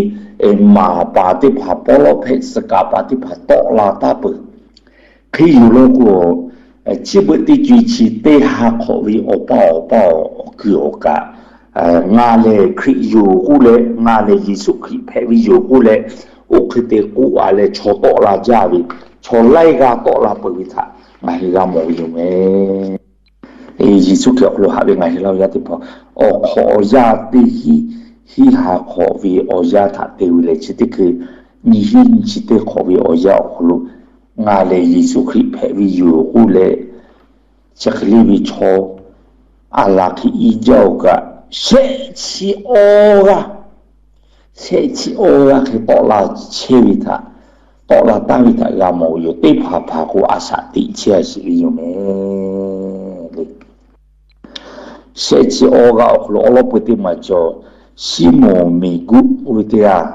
maˍ paˍ teˇ hpaˍ, pawˇ lawˇ hpehꞈ tcuh kaˍ paˍ teˇ hpaˍ tawˆ la taˍ peuˬ. Hk'e yoˬ law k'o, chi beuꞈ teˇ co-e chi teˇ ha hk'awꞈ ve awˬ paˇ awˬ paˇ awˬ kuiˬ awˬ kaꞈ, ngaˬ lehˬ Hkriꞈ yoˬ k'oˆ leh, ngaˬ lehˬ Yeˍsuˆ Hkriꞈ hpehꞈ ve yoˬ k'oˆ leh, oˇ hk'e te k'oˆ a leh chaw tawˆ la jaˇ ve, chaw laiˇ g'aˇ tawˆ la peuˬ ve htaꞈ ngaˬ hui g'a mawˬ ve yoˬ meh. Yeˍsuˆ Hkriꞈ awˬ hk'aw lo haꞈ ve ngaˬ hui Laˇ huˍ yaˇ teˇ hpaˍ, awˬ hk'awꞈ awˬ yanˇ teˇ hinˉ, hinˉ ha hk'awꞈ ve awˬ yanˇ htaꞈ te ve leh chi teˇ hkui, nyiˇ hinˉ nyiˇ chi teˇ hk'awꞈ ve awˬ yanˇ awˬ hk'aw lo, ngaˬ lehˬ Yeˍsuˆ Hkriꞈ hpehꞈ ve yoˬ k'oˆ leh, chi hk'e le ve chaw a laˬ hk'e iˉ jaˇ-oˬ kaꞈ, shehˆ chi awˇ g'aˇ, shehˆ chi awˇ g'aˇ hk'e tawˆ la chehˇ ve htaꞈ, tawˆ la taˍ ve htaꞈ g'a mawˬ ve yoˬ. Teˇ hpaˍ hpaˍ k'o, a shaꞈ teꞈ chehˇ a sheˍ ve yoˬ meh le. Shehˆ chi awˇ g'aˇ awˬ hk'aw lo awˉ lawˉ peu teˇ maˬ cawˬ, Siˉmonˍ Meˍguˆ k'oˆ ve teˇ g'aˇ,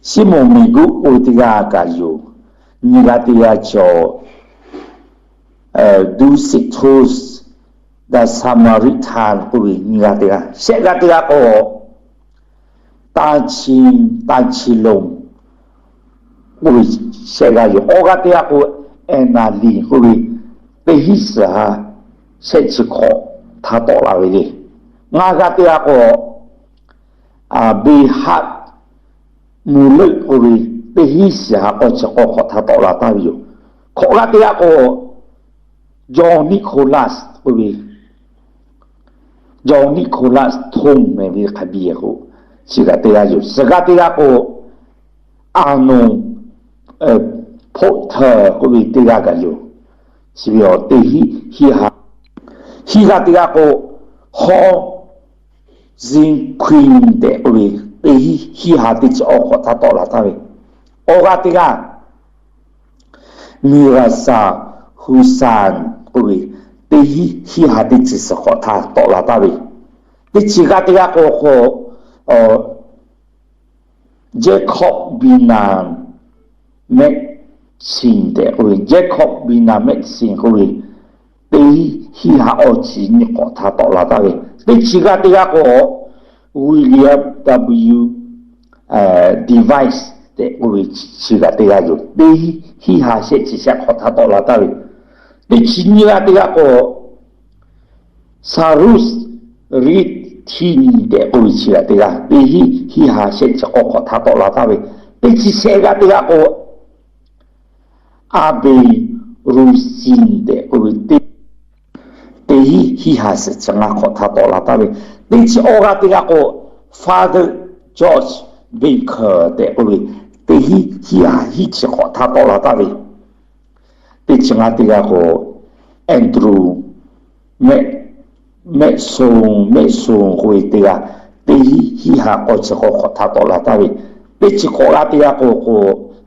Siˉmonˍ Meˍguˆ k'oˆ ve teˇ g'aˇ kaꞈ yoˬ. Nyiˇ g'aˇ teˇ g'aˇ cawˬ, Thusitus, the Samaritan k'oˆ ve nyiˇ g'aˇ teˇ g'aˇ. Shehˆ g'aˇ teˇ g'aˇ k'o, Taˇ chi, Taˇ chi lonˍ k'oˆ ve shehˆ g'aˇ yoˬ. Awˇ g'aˇ teˇ g'aˇ k'o, Eˍnaˍliˍ k'oˆ ve, teˇ hinˉ suhˍ ha shehˆ chi hk'awꞈ htaˇ tawˆ la ve le. Ngaˇ g'aˇ teˇ g'aˇ k'o, Aˍbeˍhaˆ Muˍleuˆ k'oˆ ve, teˇ hinˉ suhˍ ha k'awˇ chi k'awˇ hk'awꞈ htaˇ tawˆ la taˍ ve yoˬ. Hkawꞈ g'aˇ teˇ g'aˇ k'o, Jawˇ Niˆhkoˇlaˆ k'oˆ ve, Jawˇ Niˆhkoˇlaˆ Htawˇ meh ve hk'a biˇ k'o, chi g'aˇ teˇ g'aˇ yoˬ. Suhˍ g'aˇ teˇ g'aˇ k'o, Aˍnonˍ Hpoˆhtaˍ k'oˆ ve teˇ g'aˇ kaꞈ yoˬ. Chi ve awˬ teˇ hinˉ, hinˉ ha, hinˉ g'aˇ teˇ g'aˇ k'o, Hawˇ Ziˇ Hkuiˇ tehꞈ k'oˆ ve, teˇ hinˉ, hinˉ ha teˇ chi awˇ hk'awꞈ htaˇ tawˆ la taˍ ve. Awˇ g'aˇ teˇ g'aˇ, Miˍraˍsaˍ Huˍsaˍnˍ k'oˆ ve, teˇ hinˉ, hinˉ ha teˇ chi suhˍ hk'awꞈ htaˇ tawˆ la taˍ ve. Teˇ chi g'aˇ teˇ g'aˇ k'o, Jacob Bernard Maxim tehꞈ k'oˆ ve, Jacob Bernard Maxim k'oˆ ve, teˇ hinˉ, hinˉ ha awˇ chi nyiˇ hk'awꞈ htaˇ tawˆ la taˍ ve. Teˇ chi g'aˇ teˇ g'aˇ k'o, William W. Device tehꞈ k'oˆ ve chi g'aˇ teˇ g'aˇ yoˬ. Teˇ hinˉ, hinˉ ha shehˆ chi shehˆ hk'awꞈ htaˇ tawˆ la taˍ ve. Teˇ chi nyiˇ g'aˇ teˇ g'aˇ k'o, Cyrus Ritchie tehꞈ k'oˆ ve chi g'aˇ teˇ g'aˇ, teˇ hinˉ, hinˉ ha shehˆ chi k'awˇ hk'awꞈ htaˇ tawˆ la taˍ ve. Teˇ chi shehˆ g'aˇ teˇ g'aˇ k'o, Abe Rusin tehꞈ k'oˆ ve, teˇ hinˉ, hinˉ ha suhˍ chi ngaˇ hk'awꞈ htaˇ tawˆ la taˍ ve. Teˇ chi awˇ g'aˇ teˇ g'aˇ k'o, Father George Baker tehꞈ k'oˆ ve, teˇ hinˉ, hinˉ ha hinˉ chi hk'awꞈ htaˇ tawˆ la taˍ ve. Teˇ chi ngaˇ teˇ g'aˇ k'o, Andrew Mehˆ, Mehˆ Son, Mehˆ Son k'oˆ ve teˇ g'aˇ, teˇ hiˉ haꞈ k'aw chi k'awꞈ hk'awꞈ htaꞈ tawˆ la taˍ ve, teˇ chi hk'awꞈ g'aˇ teˇ g'aˇ k'o k'o,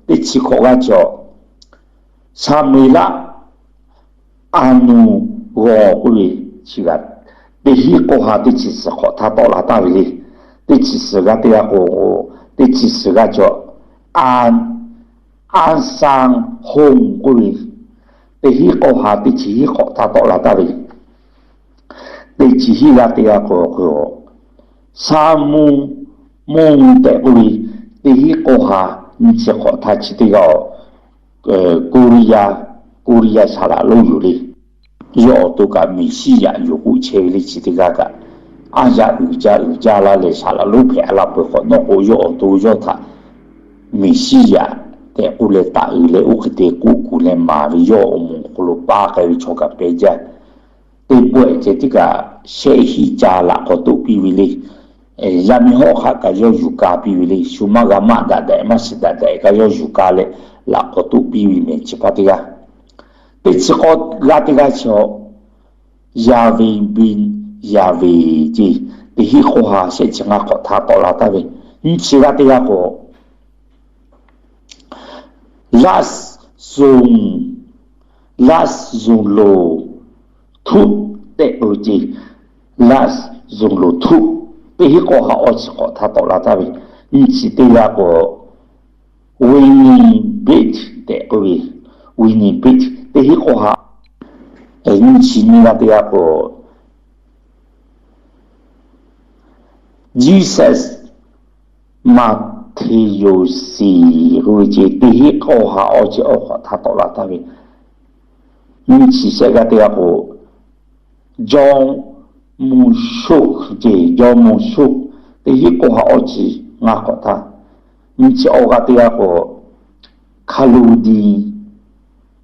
teˇ chi hk'awꞈ g'aˇ chi awˬ, Saˍmeˍlaˆ Aˍnuˍg'awˬ k'oˆ ve chi g'aˇ, teˇ hinˉ k'awˇ ha teˇ chi suhˍ hk'awꞈ htaꞈ tawˆ la taˍ ve le. Teˇ chi suhˍ g'aˇ teˇ g'aˇ k'o, teˇ chi suhˍ g'aˇ chi awˬ, Aˍsanˍhonˍ k'oˆ ve, teˇ hinˉ k'awˇ ha teˇ chi hinˉ hk'awꞈ htaꞈ tawˆ la taˍ ve, teˇ chi hinˉ g'aˇ teˇ g'aˇ k'o, Saˍmonˍ tehꞈ k'oˆ ve, teˇ hinˉ k'awˇ ha nyiˇ chi hk'awꞈ htaꞈ chi teˇ g'aˇ awˬ, Koˇriˇ, Koˇriˇ saˍ laꞈ lonˉ yoˬ le. Yawˇ awˬ to kaꞈ Meˍsiˉyaꞈ yoˬ k'oˆ chehˇ ve le chi teˇ g'aˇ kaꞈ, aˉ yaˇ uiˍ jaˇ uiˍ jaˇ laˇ leh saˍ laꞈ lonˉ hpehꞈ la peuˬ hk'awꞈ nawˉ k'o, yawˇ awˬ to yawˇ htaꞈ Meˍsiˉyaꞈ tehꞈ k'oˆ leh taꞈ uiˍ leh oˇ hk'e te k'oˆ kuˬ leh maˍ ve yawˇ awˬ moˍ hk'aw lo paˇ k'ai ve chaw kaꞈ pehˇ jaˇ. Teˇ pawehˇ ceh tiˉ kaꞈ shehˆ hiˆ ca laꞈ k'awꞈ toˆ piˇ ve le. Yaˇ miˇ hawˉ hk'aˆ kaꞈ yawˇ yuˬ ka piˇ ve le. Shu maˇ g'a maˆ daꞈ daꞈ maˇ shiˍ daꞈ daꞈ kaꞈ yawˇ yuˬ ka leh laꞈ k'awꞈ toˆ piˇ ve mehˬ chi pa teˇ g'aˇ. Teˇ chi k'awˇ g'aˇ teˇ g'aˇ chi awˬ, Yaˍveˍ Beˍ Yaˍveˍ ceˇ, teˇ hinˉ k'awˇ ha shehˆ chi ngaˇ hk'awꞈ htaꞈ tawˆ la taˍ ve, nyiˇ chi g'aˇ teˇ g'aˇ k'o, Laˇ zuhˬ, Laˇ zuhˬ loˍ htuˆ tehꞈ k'oˆ ve ceˇ, Laˇ zuhˬ loˍ htuˆ, teˇ hinˉ k'awˇ ha awˇ chi hk'awꞈ htaꞈ tawˆ la taˍ ve, nyiˇ chi teˇ g'aˇ k'o, Winnipeg tehꞈ k'oˆ ve, Winnipeg, teˇ hinˉ k'awˇ ha, nyiˇ chi nyiˇ g'aˇ teˇ g'aˇ k'o, Jesus Maˍteˍyoˍsiˍ k'oˆ ve ceˇ, teˇ hinˉ k'awˇ ha awˇ chi awˇ hk'awꞈ htaꞈ tawˆ la taˍ ve, nyiˇ chi shehˆ g'aˇ teˇ g'aˇ k'o, Jawˇmawˇ Shoˆ ceˇ, Jawˇmawˇ Shoˆ, teˇ hinˉ k'awˇ ha awˇ chi ngaˇ hk'awꞈ htaꞈ, nyiˇ chi awˇ g'aˇ teˇ g'aˇ k'o, Kaˍluˍdiˍ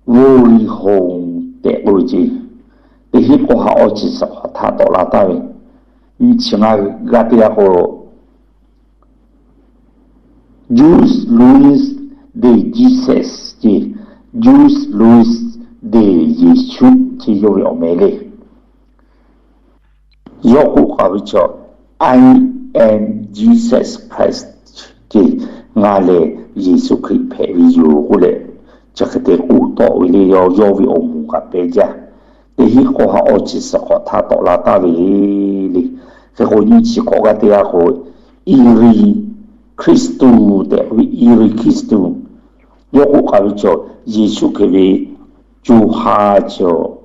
Voˍriˍhonˍ tehꞈ k'oˆ ve ceˇ, teˇ hinˉ k'awˇ ha awˇ chi suhˍ hk'awꞈ htaꞈ tawˆ la taˍ ve, nyiˇ chi ngaˇ g'aˇ teˇ g'aˇ k'o, Juice Louis de Jesus ceˇ, Juice Louis de Yeˍsuˆ ceˇ yawˇ ve awˬ meh le. Yawˇ k'oˆ k'aꞈ ve chaw, I am Jesus Christ ceˇ, ngaˬ lehˬ Yeˍsuˆ Hkriꞈ hpehꞈ ve yoˬ k'oˆ leh, chi hk'e te k'oˆ tawˆ ve le. Yawˇ yawˇ ve awˬ moˍ kaꞈ pehˇ jaˇ. Teˇ hinˉ k'awˇ ha awˇ chi suhˍ hk'awꞈ htaꞈ tawˆ la taˍ ve le. Hk'e k'o, nyiˇ chi hk'awꞈ g'aˇ teˇ g'aˇ k'o, Iˍriˍ Hkriꞈtuˍ tehꞈ k'oˆ ve, Iˍriˍ Hkriꞈtuˍ. Yawˇ k'oˆ k'aꞈ ve chaw, Yeˍsuˆ Hkriꞈ ve co ha chaw,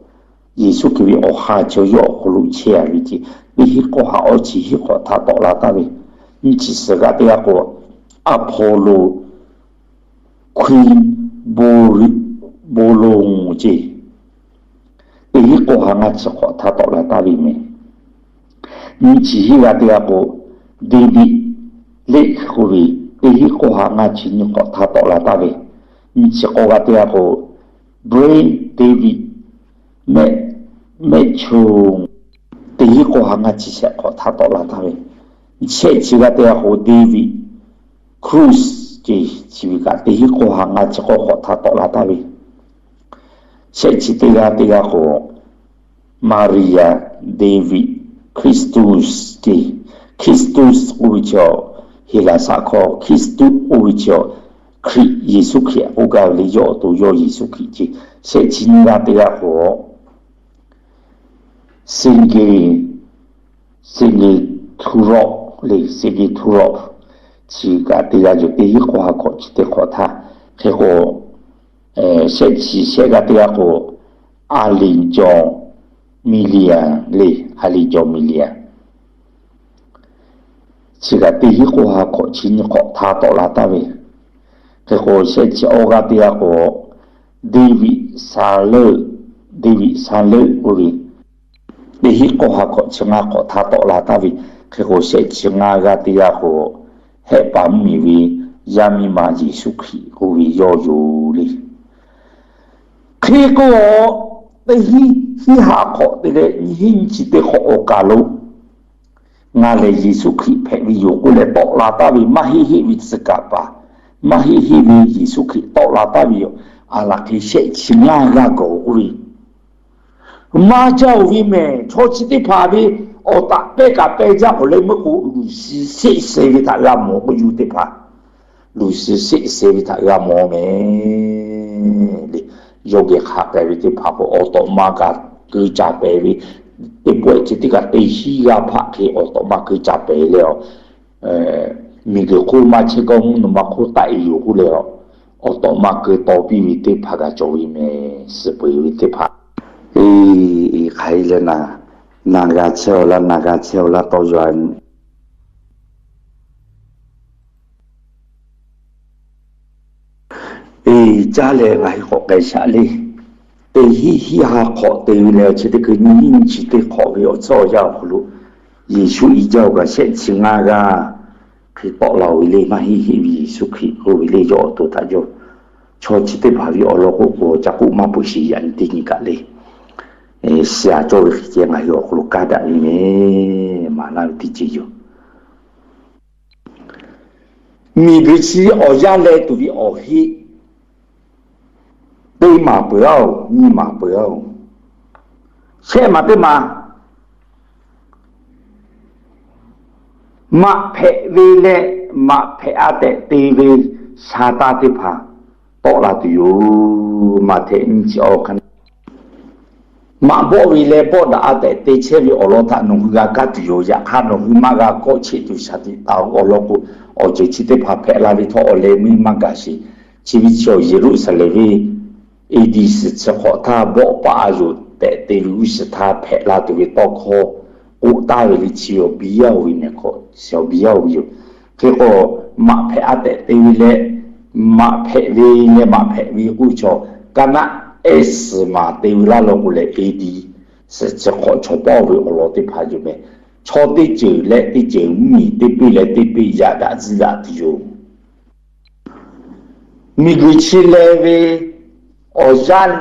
Yeˍsuˆ Hkriꞈ ve awˬ ha chaw yawˇ awˬ hk'aw lo chehˇ a ve ceˇ, teˇ hinˉ k'awˇ ha awˇ chi hinˉ hk'awꞈ htaꞈ tawˆ la taˍ ve, nyiˇ chi suhˍ g'aˇ teˇ g'aˇ k'o, Aˍhpoˍloˍ Hkui Bon Bon Lonˍ ceˇ, teˇ hinˉ k'awˇ ha ngaˇ chi hk'awꞈ htaꞈ tawˆ la taˍ ve meh. Nyiˇ chi hinˉ g'aˇ teˇ g'aˇ k'o, David Lake k'oˆ ve, teˇ hinˉ k'awˇ ha ngaˇ chi nyiˇ hk'awꞈ htaꞈ tawˆ la taˍ ve, nyiˇ chi k'awˇ g'aˇ teˇ g'aˇ k'o, Brent David Mehˇ Mehˇchonˍ, teˇ hinˉ k'awˇ ha ngaˇ chi shehˆ hk'awꞈ htaꞈ tawˆ la taˍ ve, shehˆ chi g'aˇ teˇ g'aˇ k'o, David Cruz ceˇ, chi ve kaꞈ teˇ hinˉ k'awˇ ha ngaˇ chi k'awˇ hk'awꞈ htaꞈ tawˆ la taˍ ve, shehˆ chi teˇ g'aˇ teˇ g'aˇ k'o, Maria David Christus ceˇ, Christus k'oˆ ve chaw, Heˍlaˍsaˆ hkawˇ Kristuˆ k'oˆ ve chaw, Hkriꞈ Yeˍsuˆ Hkriꞈ k'oˆ gaˇ ve le. Yawˇ awˬ to yawˇ Yeˍsuˆ Hkriꞈ ceˇ. Shehˆ chi nyiˇ g'aˇ teˇ g'aˇ k'o, Sergey, Sergey Turow le, Sergey Turow, chi kaꞈ teˇ g'aˇ yoˬ, teˇ hinˉ k'awˇ ha hkawꞈ chi teˇ hk'awꞈ htaꞈ. Hk'e k'o, shehˆ chi shehˆ g'aˇ teˇ g'aˇ k'o, Aˍliˍjawˬ Miˍliˍaˍ le, Aˍliˍjawˬ Miˍliˍaˍ, chi kaꞈ teˇ hinˉ k'awˇ ha hkawꞈ chi nyiˇ hk'awꞈ htaꞈ tawˆ la taˍ ve. Hk'e k'o, shehˆ chi awˇ g'aˇ teˇ g'aˇ k'o, David Saˍleuˆ, David Saˍleuˆ k'oˆ ve, teˇ hinˉ k'awˇ ha hkawꞈ chi ngaˇ hk'awꞈ htaꞈ tawˆ la taˍ ve. Hk'e k'o, shehˆ chi ngaˇ g'aˇ teˇ g'aˇ k'o, Hehˆ paˍ mvuhˇmiˬ ve yaˇ miˇ ma Yeˍsuˆ Hkriꞈ k'oˆ ve yawˇ yoˬ le. Hk'e k'o, teˇ hinˉ hiˆ haꞈ hk'awꞈ te leh nyiˇ hinˉ nyiˇ chi teˇ hk'awꞈ awˬ kaˬ lo, ngaˬ lehˬ Yeˍsuˆ Hkriꞈ hpehꞈ ve yoˬ k'oˆ leh tawˆ la taˍ ve maˇ heˆ heˆ ve tcuh kaˍ paˍ, maˇ heˆ heˆ ve Yeˍsuˆ Hkriꞈ tawˆ la taˍ ve yoˬ. Aˬ laˬ hk'e shehˆ chi ngaˇ g'aˇ gawˬ k'oˆ ve, maˇ jaˇ-oˬ ve mehˬ. Chaw chi teˇ hpaˍ ve awˬ taꞈ pehˇ kaꞈ pehˇ jaˇ k'oˆ leh meuˇ k'o, luˬ shiˍ sheˆ sheh ve htaꞈ g'a mawˬ k'oˆ yuˬ teˇ hpaˍ, luˬ shiˍ sheˆ sheh ve htaꞈ g'a mawˬ meh le. Yawˇ geh hk'a k'ai ve teˇ hpaˍ k'o, awˬ tawꞈ ma kaꞈ keu caˍ pehˍ ve, teˇ pawˆ chi teˇ kaꞈ teˇ hinˉ g'aˇ hpaˆ hk'e awˬ tawꞈ ma keu caˍ pehˍ leh, miˬguiˬ hk'oˆ maˇ chehˇ k'o, mvuhˇ naw ma hk'oˆ taˆ e yoˬ k'oˆ leh, awˬ tawꞈ ma keu taw piˇ ve teˇ hpaˍ kaꞈ cawˬ ve meh, suh peu eˬ ve teˇ hpaˍ. Eˬ, hk'aˬ hk'e leh na, na g'a chehˇ-aw laˇ, na g'a chehˇ-aw laˇ tawˇ yaw a nyi. Eˬ, caˇ leh ngaˬ hui k'awꞈ k'ai shaꞈ le. Teˇ hinˉ hinˉ ha hk'awꞈ te ve leh, chi teˇ hkui nyiˇ hinˉ nyiˇ chi teˇ hk'awꞈ ve awˬ tcuhˉ awˬ yanˇ awˬ hk'aw lo, Yeˍsuˆ i jaˇ-oˬ kaꞈ shehˆ chi ngaˇ g'aˇ hk'e tawˆ la-oˬ ve le, maˇ heˆ heˆ ve Yeˍsuˆ Hkriꞈ k'oˆ ve le, yawˇ awˬ to htaꞈ yawˇ chaw chi teˇ hpaˍ ve awˬ lawn k'oˆ k'o, ca k'oˆ maˇ peuˬ sheˍ, yaꞈ nyi teˇ nyi kaꞈ le. Shiˍ a cawˇ ve hk'e ceh ngaˬ hui awˬ hk'aw lo kaˇ daꞈ ve meh, maˍ laˇ ve teˇ ceuˬ yoˬ. Miˬguiˬ chi awˬ yanˇ leh tuˬ ve awˬ heˆ, teˇ maˬ peuˬ-oˬ, nyiˇ maˬ peuˬ-oˬ. Shehˆ maˬ teˇ maˬ, maꞈ hpehꞈ ve leh maꞈ hpehꞈ a tehꞈ te ve sha taˇ teˇ hpaˍ tawˆ la tuˬ yoˬ. Maꞈ hpehꞈ nyi chi awˬ hk'aˇ, maꞈ bawˆ ve leh bawˆ daꞈ a tehꞈ te chehˇ ve awˬ lawn htaꞈ nawˬ hui g'a kaˇ tuˬ yoˬ. Yaꞈ hk'aˇ nawˬ hui maˇ g'a kawˆ cheˆ tuˬ shaˍ tiꞈ taˍ-oˬ. Awˬ lawn k'o, awˬ ceuˬ chi teˇ hpaˍ hpehꞈ la ve htawˇ awˬ leh meuˇ maˇ gaˬ sheˍ. Chi ve chi awˬ Yeˍruˆsaˍlehnˍ venˇ A D suhˍ chi hk'awꞈ htaˇ bawˆ paˆ a yoˬ tehꞈ te ve g'uˇ suhˍ htaˇ hpehꞈ la tuˬ ve tawˇ hkawˇ k'oˆ taˍ ve le. Chi awˬ biˇ yaˇ-oˬ ve meh k'o, chi awˬ biˇ yaˇ-oˬ ve yoˬ. Hk'e k'o, maꞈ hpehꞈ a tehꞈ te ve leh, maꞈ hpehꞈ ve leh maꞈ hpehꞈ ve k'oˆ ve chaw, kaˇ naˆ ehˉ suhˍ maˬ te ve laˇ law k'o lehˬ, A D suhˍ chi hk'awꞈ chaw paˇ ve awˬ lawn teˇ hpaˍ yoˬ meh. Chaw teˇ ceuˬ leh teˇ ceuˬ, mvuhˇmiˬ teˇ peˇ leh teˇ peˇ yaꞈ daꞈ zuhˆ daꞈ tuˬ yoˬ. Miˬguiˬ chi leh ve awˬ yanˇ,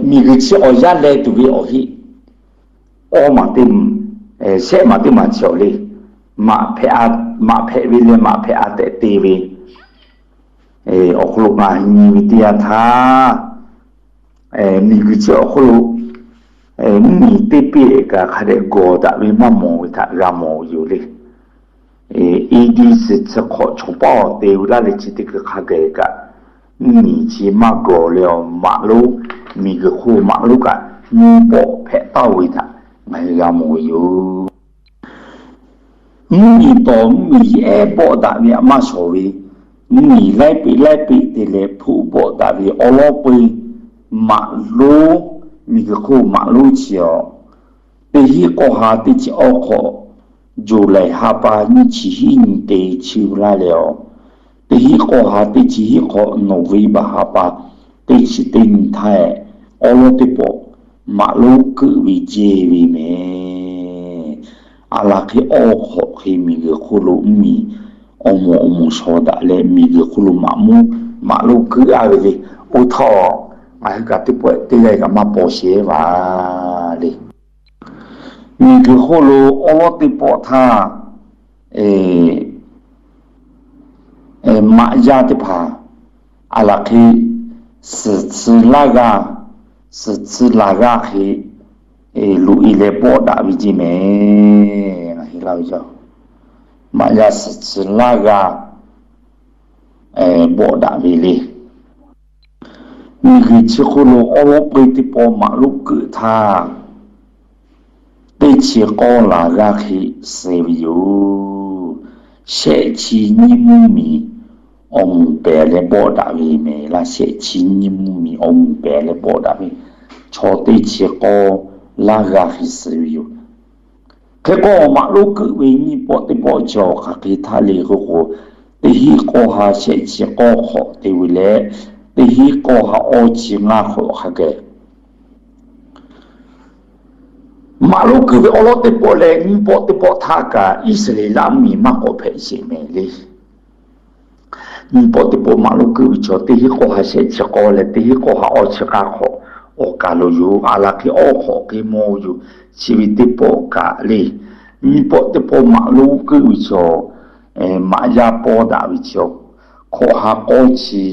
miˬguiˬ chi awˬ yanˇ leh tuˬ ve awˬ heˆ, awˇ maˬ teˇ, shehˆ maˬ teˇ maˬ chi awˬ le. Maꞈ hpehꞈ ve leh maꞈ hpehꞈ a tehꞈ te ve awˬ hk'aw lo ngaˬ hui nyi ve teˇ yanˇ htaˇ, miˬguiˬ chi awˬ hk'oˆ lo mvuhˇmiˬ teˇ peˇ kaꞈ hk'a dehꞈ gawˬ daꞈ ve maˇ mawˬ ve htaꞈ g'a mawˬ ve yoˬ le. A D suhˍ chi hk'awꞈ chaw paˇ awˬ te ve laˇ leh chi teˇ hkui hk'a gaˬ kaꞈ, mvuhˇmiˬ chi maˇ gawˬ leh awˬ maꞈ lonˉ, miˬguiˬ hk'oˆ maꞈ lonˉ kaꞈ nyiˇ bawˆ hpehꞈ taˍ ve htaꞈ ngaˬ hui g'a mawˬ ve yoˬ. Mvuhˇmiˬ tawˍ mvuhˇmiˬ ehˉ bawˆ daꞈ ve aꞈ maˇ shawˍ ve, mvuhˇmiˬ laiˉ peˆ laiˉ peˆ te leh hpfuhˆ bawˆ daꞈ ve awˉ lawˉ peu maꞈ lonˉ, miˬguiˬ hk'oˆ maꞈ lonˉ chi awˬ, teˇ hinˉ k'awˇ ha teˇ chi awˇ hk'awꞈ, July ha pa nyiˇ chi hiˉ nyi te chehˇ laˇ leh awˬ, teˇ hinˉ k'awˇ ha teˇ chi hiˉ hk'awꞈ, November ha pa teˇ chi teˇ nyi htaˇ, awˉ lawˉ teˇ pawˆ maꞈ lonˉ keuˆ ve jehˇ ve meh. Aˬ laˬ hk'e awˇ hk'awꞈ hk'e miˬguiˬ hk'oˆ lo mvuhˇmiˬ awˬ moˍ awˬ moˍ shawˍ daꞈ leh miˬguiˬ hk'oˆ lo maꞈ monˉ maꞈ lonˉ keuˆ a ve le. Oˇ htaˇ ngaˬ hui kaꞈ teˇ pawˆ teˇ g'aˇ kaꞈ maˇ paw shehˍ ve le. Miˬguiˬ hk'oˆ lo awˉ lawˉ teˇ pawˆ htaˇ, maꞈ yaˇ teˇ hpaˍ aˬ laˬ hk'e suhˍ tcuh laˇ g'aˇ, suhˍ tcuh laˬ g'aˇ hk'e loꞈ e leh bawˆ daꞈ ve jehˇ meh. Ngaˬ hui laˇ ve yaˇ, maꞈ yaˇ suhˍ tcuh laˇ g'aˇ bawˆ daꞈ ve le. Miˬguiˬ chi hk'oˆ lo awˉ lawˉ peu teˇ pawˆ maꞈ lonˉ keuˆ htaˇ, teˇ chi k'awˇ laˬ g'aˇ hk'e suh ve yoˬ. Shehˆ chi nyiˇ mvuhˇmiˬ awˬ moˍ pehˍ leh bawˆ daꞈ ve meh laˇ. Shehˆ chi nyiˇ mvuhˇmiˬ awˬ moˍ pehˍ leh bawˆ daꞈ ve, chaw teˇ chi k'awˇ laˇ g'aˇ hk'e suh ve yoˬ. Hk'e k'o, maꞈ lonˉ keuˆ ve nyiˇ pawˆ teˇ pawˆ chi awˬ hk'aˬ hk'e htaˇ le k'oˆ k'o, teˇ hinˉ k'awˇ ha shehˆ chi k'awˇ hk'awꞈ te ve leh, teˇ hinˉ k'awˇ ha awˇ chi ngaˇ hk'awꞈ hk'a gaˬ maꞈ lonˉ keuˆ ve awˉ lawˉ teˇ pawˆ leh nyiˇ pawˆ teˇ pawˆ htaˇ kaꞈ, Iˉsaˍreˍlaˆ mvuhˇmiˬ maˇ k'awꞈ hpehꞈ sheˍ meh le. Nyiˇ pawˆ teˇ pawˆ maꞈ lonˉ keuˆ ve chaw, teˇ hinˉ k'awˇ ha shehˆ chi k'awˇ leh teˇ hinˉ k'awˇ ha awˇ chi k'awˇ hk'awꞈ awˬ kaˬ lo yoˬ. Aˬ laˬ hk'e awˇ hk'awꞈ hk'e mawˬ yoˬ. Chi ve teˇ pawˆ kaꞈ le, nyiˇ pawˆ teˇ pawˆ maꞈ lonˉ keuˆ ve chaw, maꞈ yaˇ pawˇ daꞈ ve chaw, hkawꞈ ha k'awˇ chi,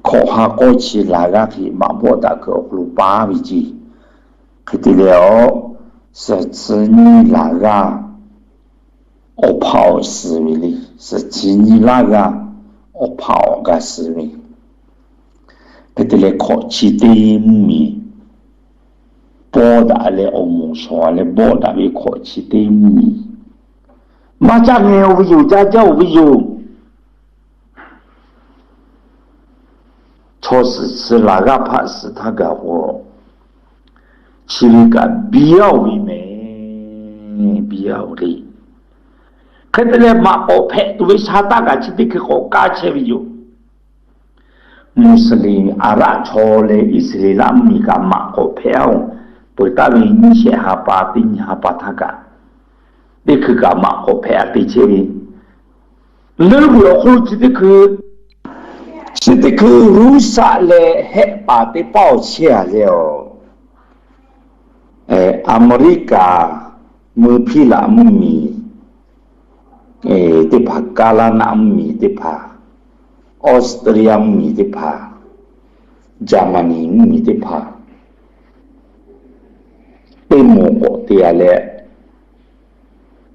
hkawꞈ ha k'awˇ chi laˬ g'aˇ hk'e maꞈ bawˆ daꞈ kuiˬ awˬ hk'aw lo paˉ ve ce. Hk'e te leh awˬ, suhˍ chi nyiˇ laˬ g'aˇ awˬ hpaˇ awˬ suhˍ ve le. Suhˍ chi nyiˇ laˬ g'aˇ awˬ hpaˇ awˬ g'a suhˍ ve. Hk'e te leh hkawꞈ chi teˇ mvuhˇmiˬ pawˇ daꞈ leh awˬ moˍ shawˍ leh bawˆ daꞈ ve hkawꞈ chi teˇ mvuhˇmiˬ maˇ caˇ ngeh-oˬ ve yoˬ, jaˇ jaˇ-oˬ ve yoˬ. Chaw suhˍ chi laˬ g'aˇ hpaˆ suhˍ htaˇ gaˬ k'o, chi ve kaꞈ biˇ-oˬ ve mehˍ, biˇ-oˬ le. Hk'e te leh maꞈ k'awꞈ hpehꞈ tuˬ ve sha taˇ kaꞈ chi teˇ hkui k'awꞈ kaˇ chehˇ ve yoˬ. Muslim Arab chaw leh Iˉsaˍreˍlaˆ mvuhˇmiˬ kaꞈ maꞈ k'awꞈ hpehꞈ-oˬ. Peuˬ taˍ ve nyiˇ shehˆ ha pa teˇ nyi ha pa htaˇ kaꞈ, teˇ hkui kaꞈ maꞈ k'awꞈ hpehꞈ-a te chehˇ ve. Leuˉ ve awˬ hk'oˆ lo chi teˇ hkui, chi teˇ hkui Russia leh Hehˆ paˍ teˇ pawˆ awˬ chehˇ-a leh-oˬ, America, mvuhˇ hpiˇ laꞈ mvuhˇmiˬ teˇ hpaˍ, Kaˇlaˇ naˆ mvuhˇmiˬ teˇ hpaˍ, Australia mvuhˇmiˬ teˇ hpaˍ, Germany mvuhˇmiˬ teˇ hpaˍ, teˇ moˍ k'awꞈ te-a leh,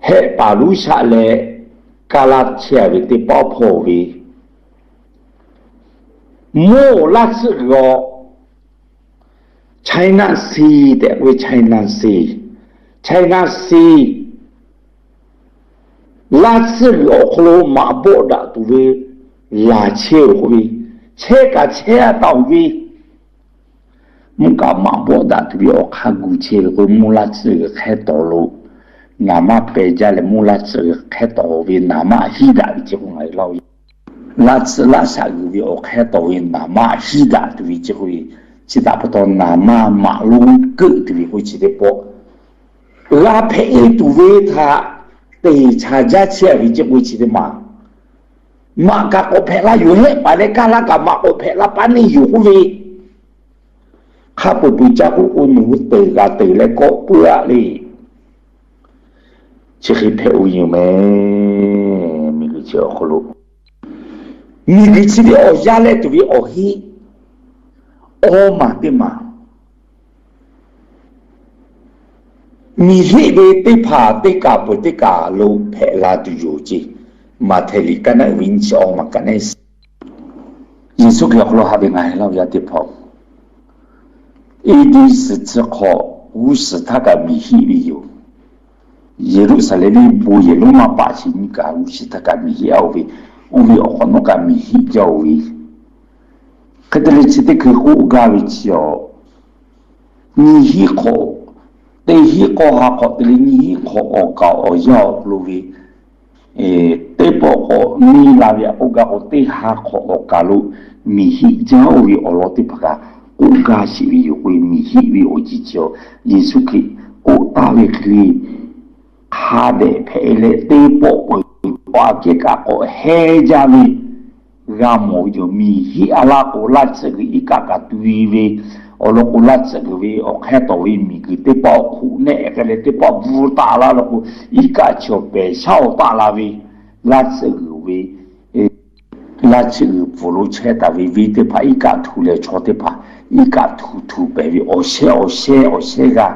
Hehˆ paˍ Russia leh Kaˇlaˇ chehˇ-a ve teˇ pawˆ hpawˇ ve, mawˇ laˇ tsuhˆ g'uiˬ-aw, China Sea tehꞈ k'oˆ ve, China Sea, China Sea laˇ tsuhˆ g'uiˬ awˬ hk'aw lo maꞈ bawˆ daꞈ tuˬ ve laˬ chehˇ-oˬ k'oˆ ve, chehˇ kaꞈ chehˇ-a taˍ-oˬ ve, mvuhˇ kaꞈ maꞈ bawˆ daꞈ tuˬ ve awˬ hk'aˇ gu chehˇ ve k'o, mvuhˇ laˇ tsuhˆ g'uiˬ hk'ehˇ tawˍ lo naˍ manˇ peh jaˇ leh, mvuhˇ laˇ tsuhˆ g'uiˬ hk'ehˇ tawˍ ve naˍ manˇ hiˉ daꞈ ve chi k'o ngaˬ hui laˇ-oˬ. Laˇ tsuhˆ laˇ shaꞈ g'uiˬ ve awˬ hk'ehˇ tawˍ ve naˍ manˇ hiˉ daꞈ tuˬ ve chi k'o, chi htaꞈ pa taw naˍ manˇ maꞈ lonˉ keuˆ tuˬ ve k'o chi teˇ pawˆ, g'a hpehꞈ-e tuˬ ve htaꞈ teꞈ chaˍ jaˇ chehˇ ve chi k'o chi teˇ maˬ, maꞈ kaꞈ k'awꞈ hpehꞈ la yoˬ. Hehˆ paˍ leh Kaˇlaˇ kaꞈ maꞈ k'awꞈ hpehꞈ la paˇ neˇ yoˬ k'oˆ ve, hk'a peu-eˬ peu caˇ k'oˆ k'o, nawˬ hui teꞈ g'a teꞈ leh kawˆ puiˉ-a le. Chi hk'e hpehꞈ-o yoˬ mehˍ. Miˬguiˬ chi awˬ hk'aw lo, miˬguiˬ chi ve awˬ yaˇ leh tuˬ ve awˬ heˆ, awˇ maˬ teˇ maˬ, miˬ hiˆ ve teˇ hpaˍ teˇ kaˬ peuˬ teˇ kaˬ lo hpehꞈ la tuˬ yoˬ ceˇ. Maꞈhtehˍ liꞈ kaˇ naˆ uiˍ ve nyiˇ chi awˇ maˬ kaꞈ naˆ Yeˍsuˆ Hkriꞈ awˬ hk'aw lo haꞈ ve ngaˬ hui laˇ-oˬ yaˇ teˇ hpaˍ, A D suhˍ chi hk'awꞈ g'uˇ suhˍ htaˇ kaꞈ miˬ hiˆ ve yoˬ. Yeˍruˆsaˍlehnˍ venˇ bon yehˬ lonˉ maˇ paˆ sheˍ nyiˇ kaꞈ g'uˇ suhˍ htaˇ kaꞈ miˬ hiˆ-a-oˬ ve, oˇ ve awˬ hk'awꞈ nawˉ kaꞈ miˬ hiˆ jaˇ-oˬ ve. Hk'e te leh chi teˇ hkui k'oˆ gaˇ ve chi-awˬ, nyiˇ hiˆ hk'awꞈ, teˇ hiˆ k'awˇ ha hk'awꞈ te leh nyiˇ hiˆ hk'awꞈ awˬ kaˍ awˬ yanˇ awˬ hk'aw lo ve teˇ pawˆ k'awꞈ neˇ la ve aꞈ k'oˆ gaˇ k'o, teˇ ha hk'awꞈ awˬ kaˍ lo miˬ hiˆ jaˇ-oˬ ve awˬ lawn teˇ hpaˍ kaꞈ k'oˆ gaˇ sheˍ ve yoˬ k'o, miˬ hiˆ ve awˬ ceuˬ chi-awˬ, Yeˍsuˆ Hkriꞈ k'oˆ taˍ ve hk'e le, hk'a dehꞈ hpehꞈ leh teˇ pawˆ k'awꞈ aꞈ kehˉ kaꞈ k'awꞈ heh jaˇ ve g'a mawˬ ve yoˬ. Miˬ hiˆ-a laˇ k'o, laˇ tsuhˆ g'uiˬ iˉ kaˆ kaꞈ tu-e ve awˬ lawn k'o, laˇ tsuhˆ g'uiˬ ve awˬ hk'ehˇ tawˍ ve miˬguiˬ teˇ pawˆ hk'oˆ nehˆ k'ai leh teˇ pawˆ bvuhꞈ taˍ laˇ law k'o, iˉ kaˆ chi-awˬ pehˬ shaˉ-oˬ taˆ la ve, laˇ tsuhˆ g'uiˬ ve laˇ tsuhˆ g'uiˬ pfuhˍ lo chehˇ taˍ ve venˇ teˇ hpaˍ iˉ kaˆ htu leh chaw teˇ hpaˍ iˉ kaˆ htu htu pehˍ ve awˬ shehˉ awˬ shehˉ awˬ shehˉ g'aˇ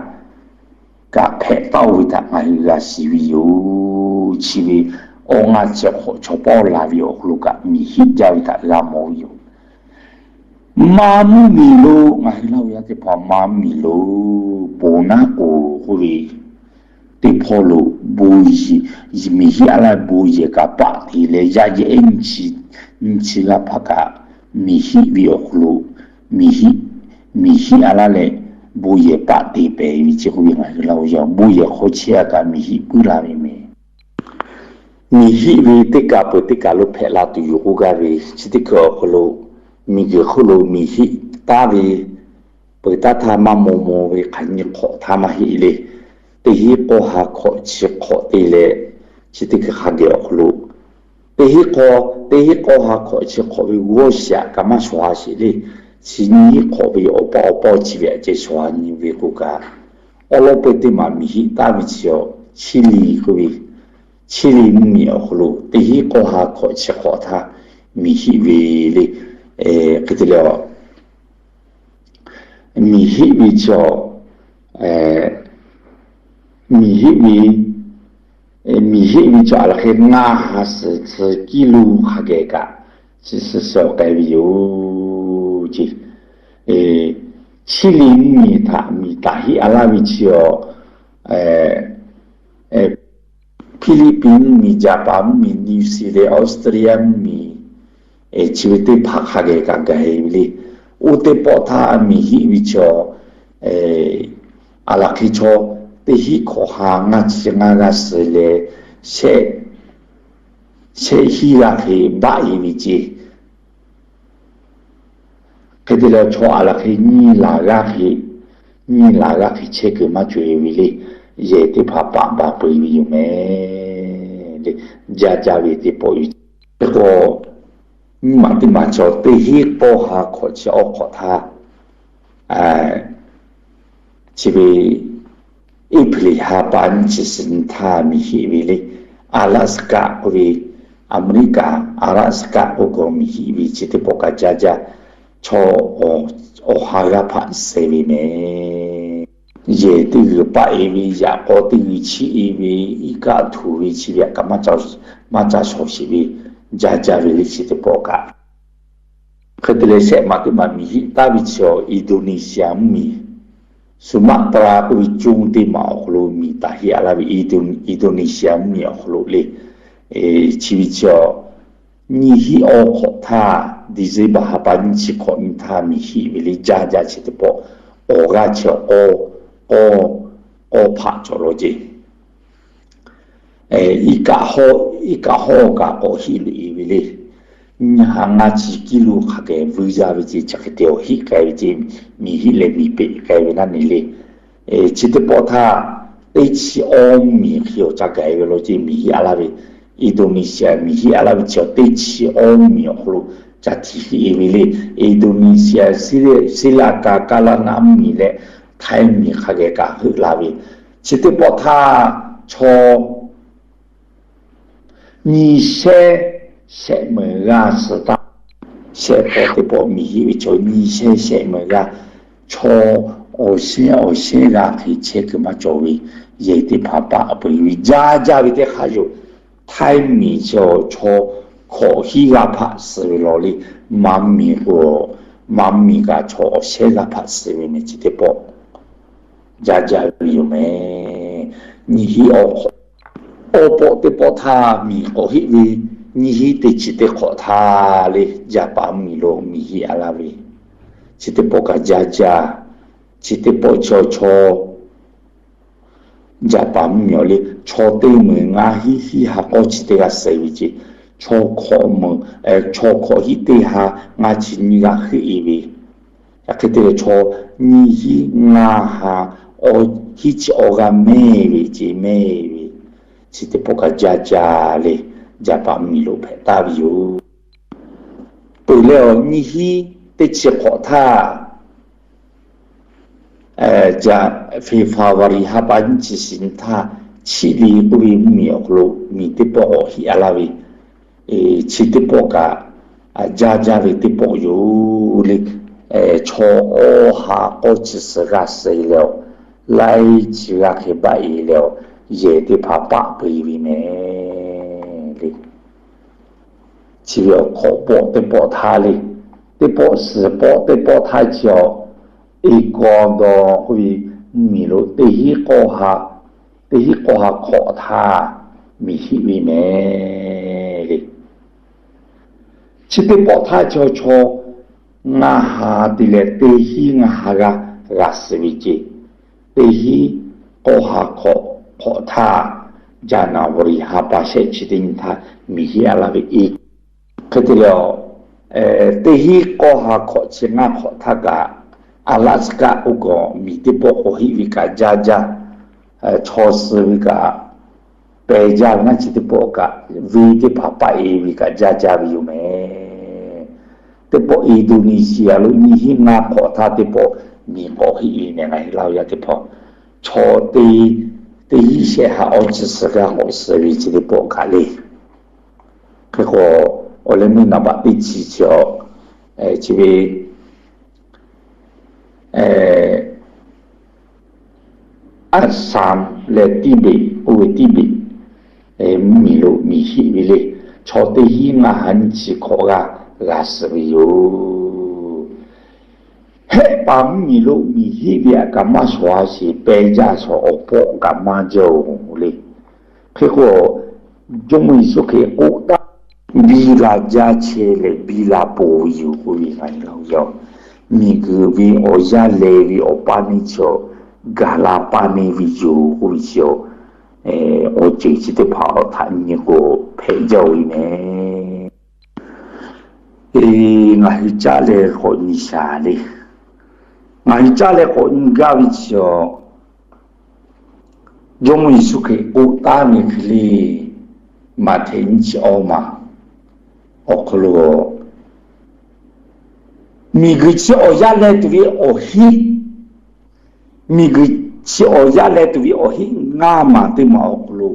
kaꞈ hpehꞈ taˍ-oˬ ve htaꞈ ngaˬ hui g'a shiˍ ve yoˬ. Chi ve awˬ ngaˇ chi hk'awꞈ chaw pawˆ laˬ ve awˬ hk'aw lo kaꞈ miˬ hiˆ jaˇ ve htaꞈ g'a mawˬ ve yoˬ. Maˇ mvuhˇmiˬ lo ngaˬ hui laˇ-oˬ yaˇ teˇ hpaˍ, maˇ mvuhˇmiˬ lo bon naˉ k'oˍ k'oˆ ve teˇ hpawˇ lo bon, miˬ hiˆ-a laˇ bon yehˬ kaꞈ paˆ te leh yaˇ yehˬ nyi chi g'aˇ hpaˇ kaꞈ miˬ hiˆ ve awˬ hk'aw lo, miˬ hiˆ, miˬ hiˆ-a laˇ leh bon yehˬ paˆ te pehˍ ve chi k'oˆ ve ngaˬ hui laˇ-oˬ yaˇ, bon yehˬ hk'aw chehˇ-a kaꞈ miˬ hiˆ puiˉ la ve mehˍ. Miˬ hiˆ ve teˇ kaˬ peuˬ teˇ kaˬ lo hpehꞈ la tuˬ yoˬ k'oˆ gaˇ ve, chi teˇ hkui awˬ hk'aw lo miˬguiˬ hk'oˆ lo miˬ hiˆ taˍ ve peuˬ taˇ htaˇ maˇ maw maw ve hk'aˬ nyi hk'awꞈ htaˇ maˇ heˆ le. Teˇ hinˉ k'awˇ ha hk'awꞈ chi hk'awꞈ te leh, chi teˇ hkui hk'a geh awˬ hk'aw lo teˇ hinˉ k'awˇ, teˇ hinˉ k'awˇ ha hk'awꞈ chi hk'awꞈ ve g'awˇ shiˍ-aꞈ kaꞈ maˇ shawˍ-a sheˍ le. Chi nyiˇ hinˉ hk'awꞈ ve awˬ pawˆ awˬ pawˆ chi ve aꞈ ceh shawˍ-a nyi ve k'o kaꞈ, awˉ lawˉ peu teˇ maˬ miˬ hiˆ taˍ ve chi-awˬ, Chiˇliˬ k'oˆ ve, Chiˇliˬ mvuhˇmiˬ awˬ hk'aw lo teˇ hinˉ k'awˇ ha hk'awꞈ chi hk'awꞈ htaˇ miˬ hiˆ ve le. Hk'e te leh, miˬ hiˆ ve chi-awˬ, miˬ hiˆ ve, miˬ hiˆ ve chaw aˬ laˬ hk'e ngaˇ ha suhˍ tcuh kiˇ lo hk'a geh kaꞈ chi suhˍ suhˍ k'ai ve yoˬ ce. Chi le mvuhˇ miˬ htaꞈ miˬ taˍ hiˆ a laˇ ve chi awˬ, Hpiˇliˇpiˆ mvuhˇ miˬ, Jaˍpaˍ mvuhˇ miˬ, New Zealand, Australia mvuhˇ miˬ, chi ve teˇ hpaˍ hk'a geh kaꞈ gaˬ e ve le. Oˇ teˇ pawˆ htaˇ miˬ hiˆ ve chaw aˬ laˬ hk'e chaw teˇ hinˉ hkawꞈ ha ngaˇ chi ngaˇ g'aˇ suhˍ leh, shehˆ hinˉ g'aˇ hk'e baˆ e ve ce. Hk'e te leh chaw aˬ laˬ hk'e nyiˇ laˬ g'aˇ hk'e, nyiˇ laˬ g'aˇ hk'e chehˇ kuiˬ maˇ cawˬ e ve le. Yehˬ teˇ hpaˍ paˆ baˬ peu e ve yoˬ mehˍ le. Jaˇ jaˇ ve teˇ pawˆ yoˬ. Hk'e k'o, nyiˇ maˬ teˇ maˬ chaw teˇ hinˉ pawˆ ha hkawꞈ chi awˬ hk'awꞈ htaˇ, chi ve April ha pa nyiˇ chi suhˍ nyi htaˇ miˬ hiˆ ve le. Alaska k'oˆ ve, America Alaska k'oˆ kaꞈ miˬ hiˆ ve chi teˇ pawˆ kaꞈ jaˇ jaˇ, chaw awˬ ha g'aˇ hpaˆ suh ve mehˍ. Yehˬ teˇ g'uiˬ paˆ e ve, yaꞈ k'aw teˇ g'uiˬ chiˇ e ve, iˉ kaˆ htuꞈ ve chi ve aꞈ kaꞈ maˇ ca shawˍ sheˍ ve, jaˇ jaˇ ve le chi teˇ pawˆ kaꞈ. Hk'e te leh shehˆ maˬ teˇ maˬ miˬ hiˆ taˍ ve chi awˬ Indonesia mvuhˇ miˬ, Sumatra k'oˆ ve conˇ teˇ maˬ awˬ hk'aw lo miˬ taˍ hiˆ a laˇ ve, Indonesia mvuhˇ miˬ awˬ hk'aw lo le. Chi ve chi awˬ nyiˇ hinˉ awˬ hk'awꞈ htaˇ, December ha pa nyiˇ chi hkawꞈ nyi htaˇ miˬ hiˆ ve le. Jaˇ jaˇ chi teˇ pawˆ awˬ g'aˇ chi awˬ k'awˇ, k'awˇ hpaˆ cawˬ law ce. Iˉ kaˆ hawˇ, iˉ kaˆ hawˇ kaꞈ k'awꞈ hiˆ loꞈ e ve le. Nyiˇ ha ngaˇ chi kiˇ lo hk'a geh vuiˇ jaˇ ve ce. Chi hk'e te awˬ hiˆ k'ai ve ce, miˬ hiˆ leh miˬ peꞈ k'ai ve naˉ ne le. Chi teˇ pawˆ htaˇ, teˇ chi awˇ miˬ hk'e awˬ ca gaˬ e ve law ce, miˬ hiˆ a laˇ ve, Indonesia miˬ hiˆ a laˇ ve chi awˬ teˇ chi awˇ miˬ awˬ hk'aw lo ca htiꞈ hiˆ e ve le. Indonesia, Sri Lanka, Kaˍlaˍnaˆ mvuhˇ miˬ leh Htaiˇ miˬ hk'a geh kaꞈ heuˆ la ve, chi teˇ pawˆ htaˇ chaw nyi shehˆ shehˆ meuˍ g'aˇ suhˍ taˇ, shehˆ pawˆ teˇ pawˆ miˬ hiˆ ve chaw nyi shehˆ shehˆ meuˍ g'aˇ, chaw awˬ shehˉ awˬ shehˉ g'aˇ hk'e chehˇ kuiˬ maˇ cawˬ ve, yehˬ teˇ hpaˍ paˆ peu e ve jaˇ jaˇ ve teˇ hk'aˇ yoˬ. Htaiˇ miˬ chaw, chaw hkawꞈ hinˉ g'aˇ hpaˆ suh ve law le. Maˍ miˬ k'o, maˍ miˬ kaꞈ chaw awˬ shehˉ g'aˇ hpaˆ suh ve mehˍ chi teˇ pawˆ jaˇ jaˇ ve yoˬ mehˍ. Nyiˇ hinˉ awˬ hk'awꞈ, awˬ pawˆ teˇ pawˆ htaˇ miˬ k'awꞈ hiˆ ve, nyiˇ hinˉ teˇ chi teˇ hk'awꞈ htaˇ le, Jaˍpaˍ mvuhˇ miˬ lo miˬ hiˆ a laˇ ve, chi teˇ pawˆ kaꞈ jaˇ jaˇ. Chi teˇ pawˆ chaw, chaw Jaˍpaˍ mvuhˇ miˬ awˬ le, chaw teˇ meuˍ ngaˇ hinˉ hinˉ ha k'awˇ chi teˇ g'aˇ suh ve ce. Chaw hkawꞈ meuˍ, chaw hkawꞈ hinˉ teˇ ha ngaˇ chi nyiˇ g'aˇ heuˆ e ve. Yaꞈ hk'e te leh chaw nyiˇ hinˉ ngaˇ ha awˇ hinˉ chi awˇ g'aˇ mehˇ ve ce, mehˇ ve. Chi teˇ pawˆ kaꞈ jaˇ jaˇ le, Jaˍpaˍ mvuhˇ miˬ lo hpehꞈ taˍ ve yoˬ. Peuˬ leh awˬ nyiˇ hinˉ teˇ chi hk'awꞈ htaˇ, February ha pa nyiˇ chi suhˍ nyi htaˇ, Chiˇ liꞈ k'oˆ ve mvuhˇ miˬ awˬ hk'aw lo miˬ teˇ pawˆ k'awꞈ hiˆ a laˇ ve, chi teˇ pawˆ kaꞈ jaˇ jaˇ ve teˇ pawˆ yoˬ le. Chaw awˇ ha k'awˇ chi suhˍ g'a suh e leh awˬ, laiˉ chi g'aˇ hk'e baˆ e leh awˬ, yehˬ teˇ hpaˍ paˆ peu e ve mehˍ le. Chi ve awˬ hk'awꞈ pawˆ teˇ pawˆ htaˇ le, teˇ pawˆ suhˍ pawˆ teˇ pawˆ htaˇ chi awˬ, Ecuador k'oˆ ve mvuhˇ miˬ lo teˇ hinˉ k'awˇ ha, teˇ hinˉ k'awˇ ha hk'awꞈ htaˇ miˬ hiˆ ve mehˍ le. Chi teˇ pawˆ htaˇ chaw, chaw ngaˇ ha te leh teˇ hinˉ ngaˇ ha g'aˇ g'a suh ve ce. Teˇ hinˉ k'awˇ ha hk'awꞈ hk'awꞈ htaˇ, Jaˍnaˍvawˇriˍ ha pa shehˆ chi teˇ nyi htaˇ miˬ hiˆ a laˇ ve e. Hk'e te leh, teˇ hinˉ k'awˇ ha hk'awꞈ chi ngaˇ hk'awꞈ htaˇ kaꞈ, Alaska k'oˆ kaꞈ miˬ teˇ pawˆ k'awꞈ hiˆ ve kaꞈ jaˇ jaˇ. Chaw suh ve kaꞈ pehˬ jaˇ ve naˉ, chi teˇ pawˆ kaꞈ venˇ teˇ hpaˍ paˆ e ve kaꞈ jaˇ jaˇ ve yoˬ mehˍ. Teˇ pawˆ Indonesia lo nyiˇ hinˉ ngaˇ hk'awꞈ htaˇ teˇ pawˆ miˬ k'awꞈ hiˆ ve mehˍ, ngaˬ hui Laˇ huˍ yaˇ teˇ hpaˍ. Chaw teˇ, teˇ hinˉ shehˆ ha awˇ chi suhˍ g'a k'awꞈ suh ve chi teˇ pawˆ kaꞈ le. Hk'e k'o, awˬ leh meuˇ naˍ baꞈ teˇ chi chi awˬ, chi ve, Aˍsaˍ leh Tiˇbeˍ k'oˆ ve Tiˇbeˍ mvuhˇmiˬ lo miˬ hiˆ ve le. Chaw teˇ hinˉ ngaˇ ha nyiˇ chi hkawꞈ g'aˇ g'a suh ve yoˬ. Hehˆ paˍ mvuhˇmiˬ lo miˬ hiˆ ve aꞈ kaꞈ maˇ shawˍ a sheˍ, peh jaˇ shawˍ awˬ pawˆ kaꞈ maˇ jaˇ oˬ le. Hk'e k'o, Jawˇmawˇ Yeˍsuˆ Hkriꞈ k'oˆ taˍ, biˇ la jaˇ chehˇ leh biˇ la ponˬ ve yoˬ k'oˆ ve ngaˬ hui laˇ yaˇ. Miˬguiˬ ve awˬ yaˇ leh ve awˬ paˇ neˇ chi awˬ gaˬ la paˇ neˇ ve yoˬ k'oˆ ve chi awˬ, awˬ ceuˬ chi teˇ hpaˍ awˬ htaꞈ nyi k'o hpehꞈ jaˇ ve meh. Ngaˬ hui caˇ leh k'awꞈ nyi shaˍ le. Ngaˬ hui caˇ leh k'awꞈ nyi gaˇ ve chi awˬ, Jawˇmawˇ Yeˍsuˆ Hkriꞈ k'oˆ taˍ ve hk'e le, Maꞈhtehˍ nyiˇ chi awˇ ma awˬ hk'aw lo, miˬguiˬ chi awˬ yaˇ leh tuˬ ve awˬ hiˆ, miˬguiˬ chi awˬ yaˇ leh tuˬ ve awˬ hiˆ ngaˇ maˬ teˇ maˬ awˬ hk'aw lo,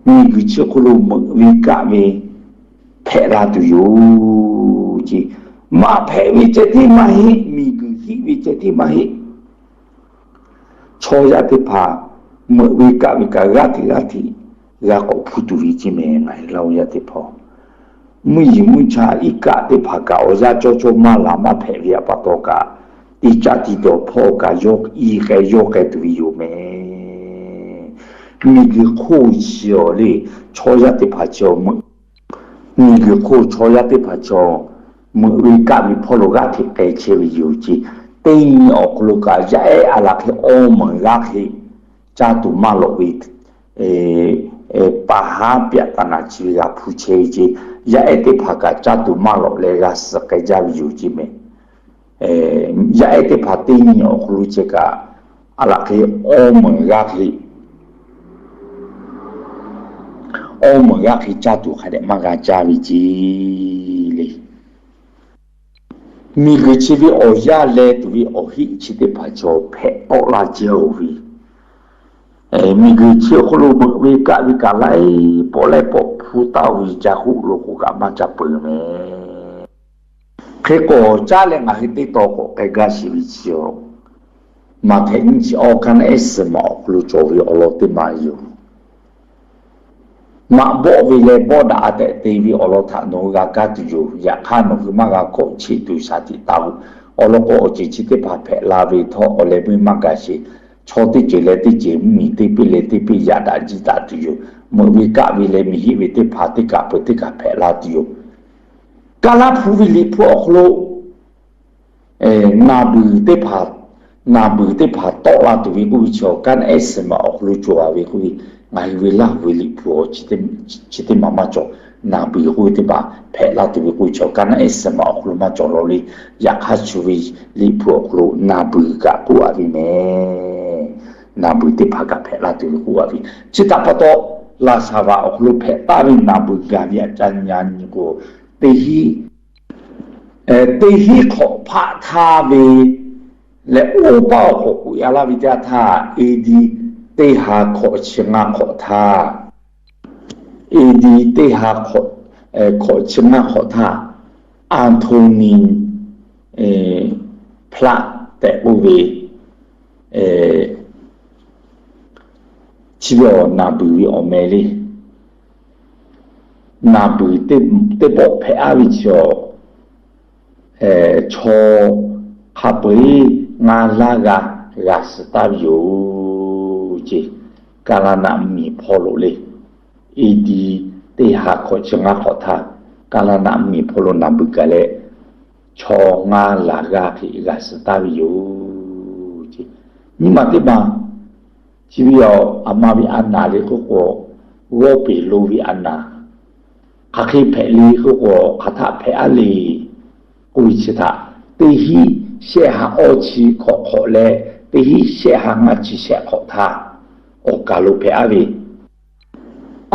miˬguiˬ chi hk'aw lo meuꞈ ve kaˆ ve hpehꞈ la tuˬ yoˬ ce. Maꞈ hpehꞈ ve ceh tiˉ maˇ heˆ, miˬguiˬ hiˆ ve ceh tiˉ maˇ heˆ. Chaw yaˇ teˇ hpaˍ meuꞈ ve kaˆ ve kaꞈ g'aˇ hteꞈ g'aˇ hteꞈ g'a k'awꞈ hpu tuˬ ve ce meh ngaˬ hui laˇ yaˇ teˇ hpaˍ. Mvuhˇ yeˬ mvuhˇ cha iˉ kaˆ teˇ hpaˍ kaꞈ awˬ yaˇ cawˇ cawˇ maˇ laˬ maˇ hpehꞈ ve pa taw kaꞈ, teˇ caˆ tiˇ dawˬ hpawˇ kaꞈ yawˇ i k'ai yawˇ k'ai tuˬ ve yoˬ meh. Miˬguiˬ hk'oˆ chi awˬ le, chaw yaˇ teˇ hpaˍ chi awˬ meuꞈ, miˬguiˬ hk'oˆ chaw yaˇ teˇ hpaˍ chi awˬ meuꞈ ve kaˆ ve hpawˇ lo g'aˇ hteꞈ k'ai chehˇ ve yoˬ ce. Teˇ nyi awˬ hk'aw lo kaꞈ yaˇ ehˉ a laˬ hk'e awˇ meuˍ g'aˇ hk'e caˇ tuˬ maˇ lawꞈ ve, pa haˉ pyaꞈ taˍ naˍ chi ve g'a hpu chehˇ ve ce. Yaˇ ehˉ teˇ hpaˍ kaꞈ caˇ tuˬ maˇ lawꞈ leh g'a suh k'ai jaˇ ve yoˬ ce meh. Yaˇ ehˉ teˇ hpaˍ teˇ nyi awˬ hk'aw lo ceh kaꞈ, a laˬ hk'e awˇ meuˍ g'aˇ hk'e, awˇ meuˍ g'aˇ hk'e caˇ tuˬ hk'a dehꞈ maˇ g'a caˇ ve ce le. Miˬguiˬ chi ve awˬ yaˇ leh tuˬ ve awˬ hiˆ chi teˇ hpaˍ chaw hpehꞈ tawˆ la jaˇ oˬ ve, miˬguiˬ chi awˬ hk'aw lo meuꞈ ve kaˆ ve kaꞈ laiˉ pawˆ laiˉ pawˆ hpu taˍ oˬ ve ca hoˆ lo k'o kaꞈ maˇ ca peuˬ meh. Hk'e k'awꞈ caˇ leh ngaˬ hui teˇ taw k'awꞈ k'ai gaˇ sheˍ ve chi awˬ, Maꞈhtehˍ nyiˇ chi awˇ, kaˇ naˆ ehˉ suhˍ maꞈ awˬ hk'aw lo cawˬ ve awˬ lawn teˇ ma yoˬ. Maꞈ bawˆ ve leh bawˆ daꞈ a tehꞈ te ve awˬ lawn htaꞈ nawˬ hui g'a kaˇ tuˬ yoˬ. Yaꞈ hk'aˇ nawˬ hui maˇ g'a kawˆ cheˆ tuˬ shaˍ tiꞈ taˍ-oˬ. Awˬ lawn k'o awˬ ceuˬ chi teˇ hpaˍ hpehꞈ la ve htawˇ awˬ leh meuˇ maˇ gaˬ sheˍ. Chaw teˇ ceuˬ leh teˇ ceuˬ mvuhˇmiˬ teˇ piˇ leh teˇ piˇ yaꞈ daꞈ jiˇ daꞈ tuˬ yoˬ. Meuꞈ ve kaˆ ve leh miˬ hiˆ ve teˇ hpaˍ teˇ kaꞈ peuˬ teˇ kaꞈ hpehꞈ la tuˬ yoˬ. Kaˍ laˇ hpu ve Liꞈ hpu awˬ hk'aw lo naˍ beuˬ teˇ hpaˍ, naˍ beuˬ teˇ hpaˍ tawˆ la tuˬ ve k'oˆ ve chi awˬ, kaˇ naˆ ehˉ suhˍ maꞈ awˬ hk'aw lo cawˬ a ve k'oˆ ve, ngaˬ hui ve Laˇ huˍ ve Liꞈ hpu awˬ chi teˇ maˬ maˇ cawˬ. Naˍ beuˬ k'oˆ ve teˇ hpaˍ hpehꞈ la tuˬ ve k'oˆ ve chi awˬ, kaˇ naˆ ehˉ suhˍ maꞈ awˬ hk'aw lo maˇ cawˬ la le. Yaꞈ hk'aˇ shu ve Liꞈ hpu awˬ hk'aw lo naˍ beuˬ kaꞈ k'oˆ a ve meh. Naˍ beuˬ teˇ hpaˍ kaꞈ hpehꞈ la tuˬ ve k'oˆ a ve, chi htaꞈ pa taw, laˍ saˍ vaꞈ awˬ hk'aw lo hpehꞈ taˍ ve naˍ beuˬ gaˬ ve aꞈ ca nyi k'o, teˇ hinˉ teˇ hinˉ hk'awꞈ hpaˆ htaˇ ve leh, oˇ paˆ awˬ hk'awꞈ k'oꞈ-e laˇ ve teˇ yanˇ htaˇ, A D teˇ ha hk'awꞈ chi ngaˇ hk'awꞈ htaˇ, A D teˇ ha hk'awꞈ chi ngaˇ hk'awꞈ htaˇ, Anthony Platt tehꞈ k'oˆ ve, chi ve awˬ naˍ beuˬ ve awˬ meh le. Naˍ beuˬ teˇ pawˆ hpehꞈ a ve chi awˬ, chaw hk'a peu-eˬ ngaˇ laˇ g'aˇ g'a suh taˍ ve yoˬ ce. Kaˍlaˍnaˆ miˬ hpawˇ lo le, A D teˇ ha hk'awꞈ chi ngaˇ hk'awꞈ htaˇ, Kaˍlaˍnaˆ miˬ hpawˇ lo naˍ beuˬ gaˬ leh, chaw ngaˇ laˬ g'aˇ hk'e g'a suh taˍ ve yoˬ ce. Nyi ma teˇ ma, chi ve awˬ aˬ ma ve a naˍ le k'oˆ k'o, g'awˇ peˬ lo ve a naˍ, hk'aˬ hk'e hpehꞈ le k'oˆ k'o, hk'aˬ htaˆ hpehꞈ a le k'oˆ ve chi htaꞈ, teˇ hinˉ shehˆ ha awˇ chi hk'awꞈ hk'awꞈ leh, teˇ hinˉ shehˆ ha ngaˇ chi shehˆ hk'awꞈ htaˇ, awˬ kaˬ lo hpehꞈ a ve,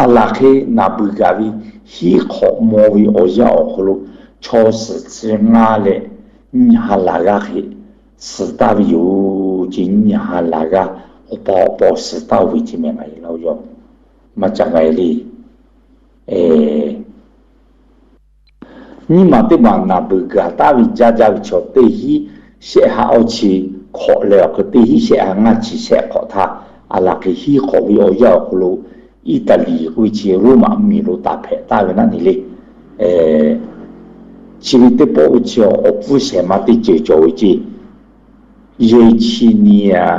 a laˬ hk'e naˍ beuˬ gaˬ ve hiˉ hk'awꞈ maw ve awˬ yanˇ awˬ hk'aw lo, chaw suhˍ chi ngaˇ leh nyiˇ ha laˬ g'aˇ hk'e suh taˍ ve yoˬ ce. Nyiˇ ha laˬ g'aˇ awˬ pa awˬ pa suh taˍ-oˬ ve ce meh ngaˬ hui laˇ yaˇ. Maˇ ca ga le. Nyiˇ maˬ teˇ maˬ naˍ beuˬ gaˬ taˍ ve jaˇ jaˇ ve chaw teˇ hinˉ shehˆ ha awˇ chi hk'awꞈ leh awˬ hk'e teˇ hinˉ shehˆ ha ngaˇ chi shehˆ hk'awꞈ htaˇ, aˬ laˬ hk'e hinˉ hk'awꞈ ve awˬ yanˇ awˬ hk'aw lo, Iˉtaˍliˍ k'oˆ ve chi Roˉmaꞈ mvuhˇmiˬ lo taˍ hpehꞈ taˍ ve naˉ ne le. Chi ve teˇ pawˆ ve chi awˬ pfuhˇ shehˍ ma teˇ ceuˬ cawˬ ve ce, Yeremiah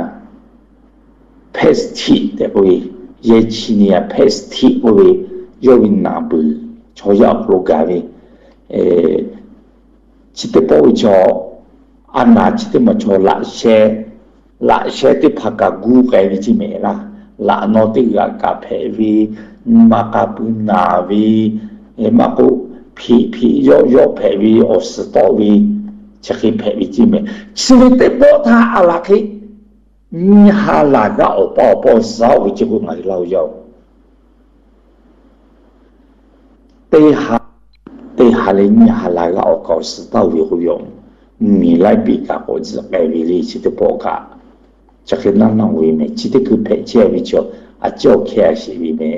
Pestche tehꞈ k'oˆ ve, Yeremiah Pestche k'oˆ ve, yawˇ ve naˍ beuˬ chaw yaˇ awˬ hk'aw lo gaˬ ve, chi teˇ pawˆ ve chaw, a naˍ chi teˇ maˬ chaw laꞈ sheh, laꞈ sheh teˇ hpaˍ kaꞈ gu k'ai ve ce mehˍ laˇ. Laꞈ naw teˇ g'aꞈ kaꞈ hpehꞈ ve, nyi ma k'a pui naˬ ve, maˇ k'oˆ, hpeꞈ hpeꞈ yawˆ yawˆ hpehꞈ ve, awˬ suhˍ tawˆ ve, chi hk'e hpehꞈ ve ce mehˍ. Chi ve teˇ pawˆ htaˇ aˬ laˬ hk'e nyi ha laˬ g'aˇ awˬ pa awˬ pa awˬ suhˍ-aˬ ve ce k'o, ngaˬ hui laˇ-oˬ yaˇ-oˬ, teˇ ha, teˇ ha leh nyi ha laˬ g'aˇ awˬ kaꞈ awˬ suhˍ taˇ-oˬ ve k'oˆ ve, mvuhˇmiˬ laiˉ piˇ kaꞈ k'awꞈ tzuhꞈ k'ai ve le. Chi teˇ pawˆ kaꞈ chi hk'e naˇ naˇ-oˬ ve mehˍ. Chi teˇ hkui hpehꞈ chehˇ ve chaw, a ciˉ awˬ hkehˇ a sheˍ ve mehˍ.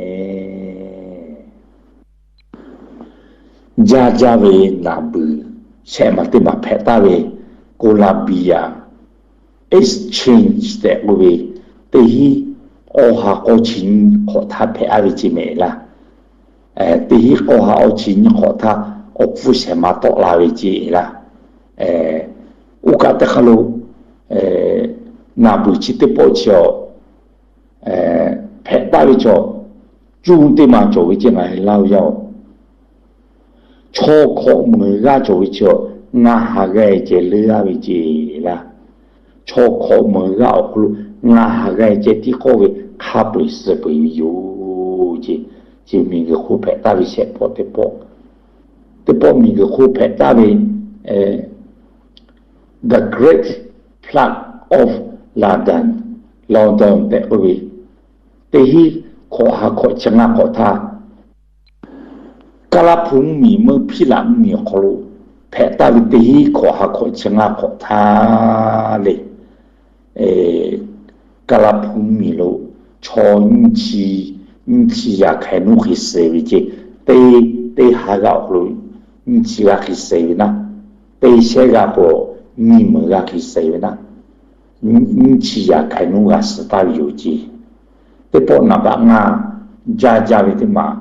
Jaˇ jaˇ ve naˍ beuˬ shehˆ ma teˇ maˬ hpehꞈ taˍ ve, Columbia Exchange tehꞈ k'oˆ ve, teˇ hinˉ k'awˇ ha k'awˇ chi nyiˇ hk'awꞈ htaˇ hpehꞈ-a ve ce mehˍ laˇ. Teˇ hinˉ k'awˇ ha k'awˇ chi nyiˇ hk'awꞈ htaˇ awˬ pfuhˇ shehˍ ma tawˆ la ve ce laˇ. Oˇ kaꞈ teˇ hk'aˇ lo naˍ beuˬ chi teˇ pawˆ chi awˬ hpehꞈ taˍ ve chaw, cuˇ teˇ ma cawˬ ve ce ngaˬ hui laˇ-oˬ yaˇ-oˬ, chaw hkawꞈ meuˍ g'aˇ cawˬ ve chi, ngaˇ ha g'aˇ ceh leuˉ-a ve ce laˇ. Chaw hkawꞈ meuˍ g'aˇ awˬ hk'aw lo ngaˇ ha g'aˇ ceh tiˉ k'awˇ ve hk'a peu-eˬ suh peuˬ ve yoˬ ce. Chi miˬguiˬ hk'oˆ hpehꞈ taˍ ve shehˆ pawˆ teˇ pawˆ, teˇ pawˆ miˬguiˬ hk'oˆ hpehꞈ taˍ ve The Great Flood of London, London tehꞈ k'oˆ ve, teˇ hinˉ hkawꞈ ha hkawꞈ chi ngaˇ hk'awꞈ htaˇ, Kaˇlaˇ hpu mvuhˇmiˬ meuˇ Hpiˇlaꞈ mvuhˇmiˬ awˬ hk'aw lo hpehꞈ taˍ ve teˇ hinˉ hkawꞈ ha hkawꞈ chi ngaˇ hk'awꞈ htaˇ le, Kaˇlaˇ hpu mvuhˇmiˬ lo chaw nyiˇ chi yaꞈ hk'ai nuˇ hk'e suh ve ce. Teˇ, teˇ ha g'aˇ awˬ hk'aw lo nyiˇ chi g'aˇ hk'e suh ve naˉ, teˇ shehˉ g'aˇ k'o nyiˇ meunˍ g'aˇ hk'e suh ve naˉ, nyiˇ chi yaꞈ hk'ai nuˇ g'a suh taˍ ve yoˬ ce. Teˇ pawˆ naˍ baꞈ ngaˇ jaˇ jaˇ ve teˇ maˬ,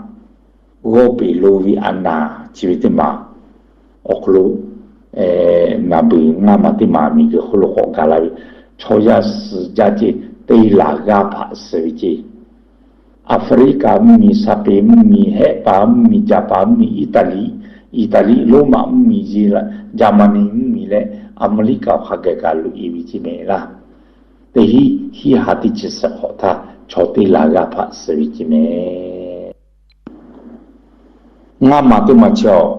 g'awˇ peꞈ lo ve a naˍ chi ve teˇ maˬ awˬ hk'aw lo, naˍ beuˬ ngaˇ maˬ teˇ maˬ miˬguiˬ hk'oˆ lo k'awꞈ gaˬ la ve, chaw yaˇ suh jaˇ ce, teˇ laˬ g'aˇ hpaꞈ suh ve ce. Aˍfriˆkaˍ mvuhˇmiˬ, Saˍpeˍ mvuhˇmiˬ, Hehˆpaˍ mvuhˇmiˬ, Jaˍpaˍ mvuhˇmiˬ, Iˉtaˍliˆ, Iˉtaˍliˆ Roˉmaꞈ mvuhˇmiˬ, Jaˍmaˍniˆ mvuhˇmiˬ leh Aˍmeˍriˆkaˍ hk'a gaˬ kaꞈ loꞈ-e ve ce mehˍ laˇ. Teˇ hinˉ, hinˉ ha teˇ chi suhˍ hk'awꞈ htaˇ chaw teˇ laˬ g'aˇ hpaꞈ suh ve ce mehˍ. Ngaˇ maˬ teˇ maˬ chi awˬ,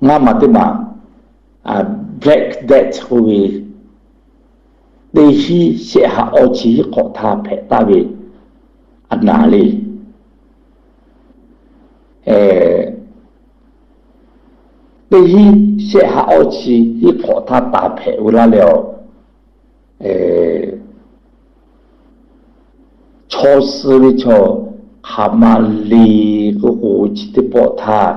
ngaˇ maˬ teˇ maˬ, Black Death k'oˆ ve, teˇ hinˉ shehˆ ha awˇ chi hinˉ hk'awꞈ htaˇ hpehꞈ taˍ ve a naˍ le. Teˇ hinˉ shehˆ ha awˇ chi hinˉ hk'awꞈ htaˇ taˍ hpehꞈ ve laˇ leh awˬ, chaw suh ve chaw hk'aˬ ma le k'oˆ k'o, chi teˇ pawˆ htaˇ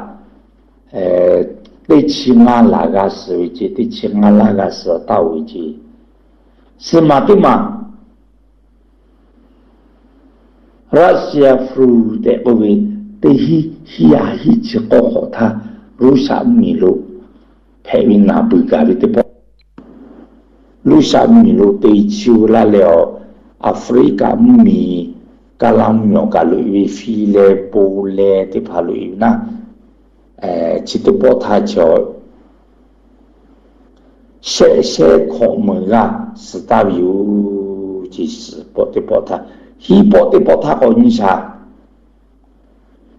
teˇ chi ngaˇ laˬ g'a suh ve ce, teˇ chi ngaˇ laˇ g'a suh taˍ-oˬ ve ce. Suh maˬ teˇ maˬ Russia flu tehꞈ k'oˆ ve, teˇ hinˉ, hinˉ ha hinˉ chi k'awˇ hk'awꞈ htaˇ Russia mvuhˇmiˬ lo hpehꞈ ve naˍ beuˬ gaˬ ve teˇ pawˆ, Russia mvuhˇmiˬ lo te chi laˇ leh awˬ, Aˍfriˆkaˍ mvuhˇmiˬ, Kaˇlaˇ mvuhˇmiˬ awˬ kaꞈ loꞈ-e ve, Hpiˇ leh Bon leh teˇ hpaˍ loꞈ-e ve naˉ, chi teˇ pawˆ htaˇ chaw shehˆ shehˆ hkawꞈ meuˍ g'aˇ suh taˍ ve yoˬ ce. Suhˍ pawˆ teˇ pawˆ htaˇ, hinˉ pawˆ teˇ pawˆ htaˇ k'awꞈ nyi shaˍ.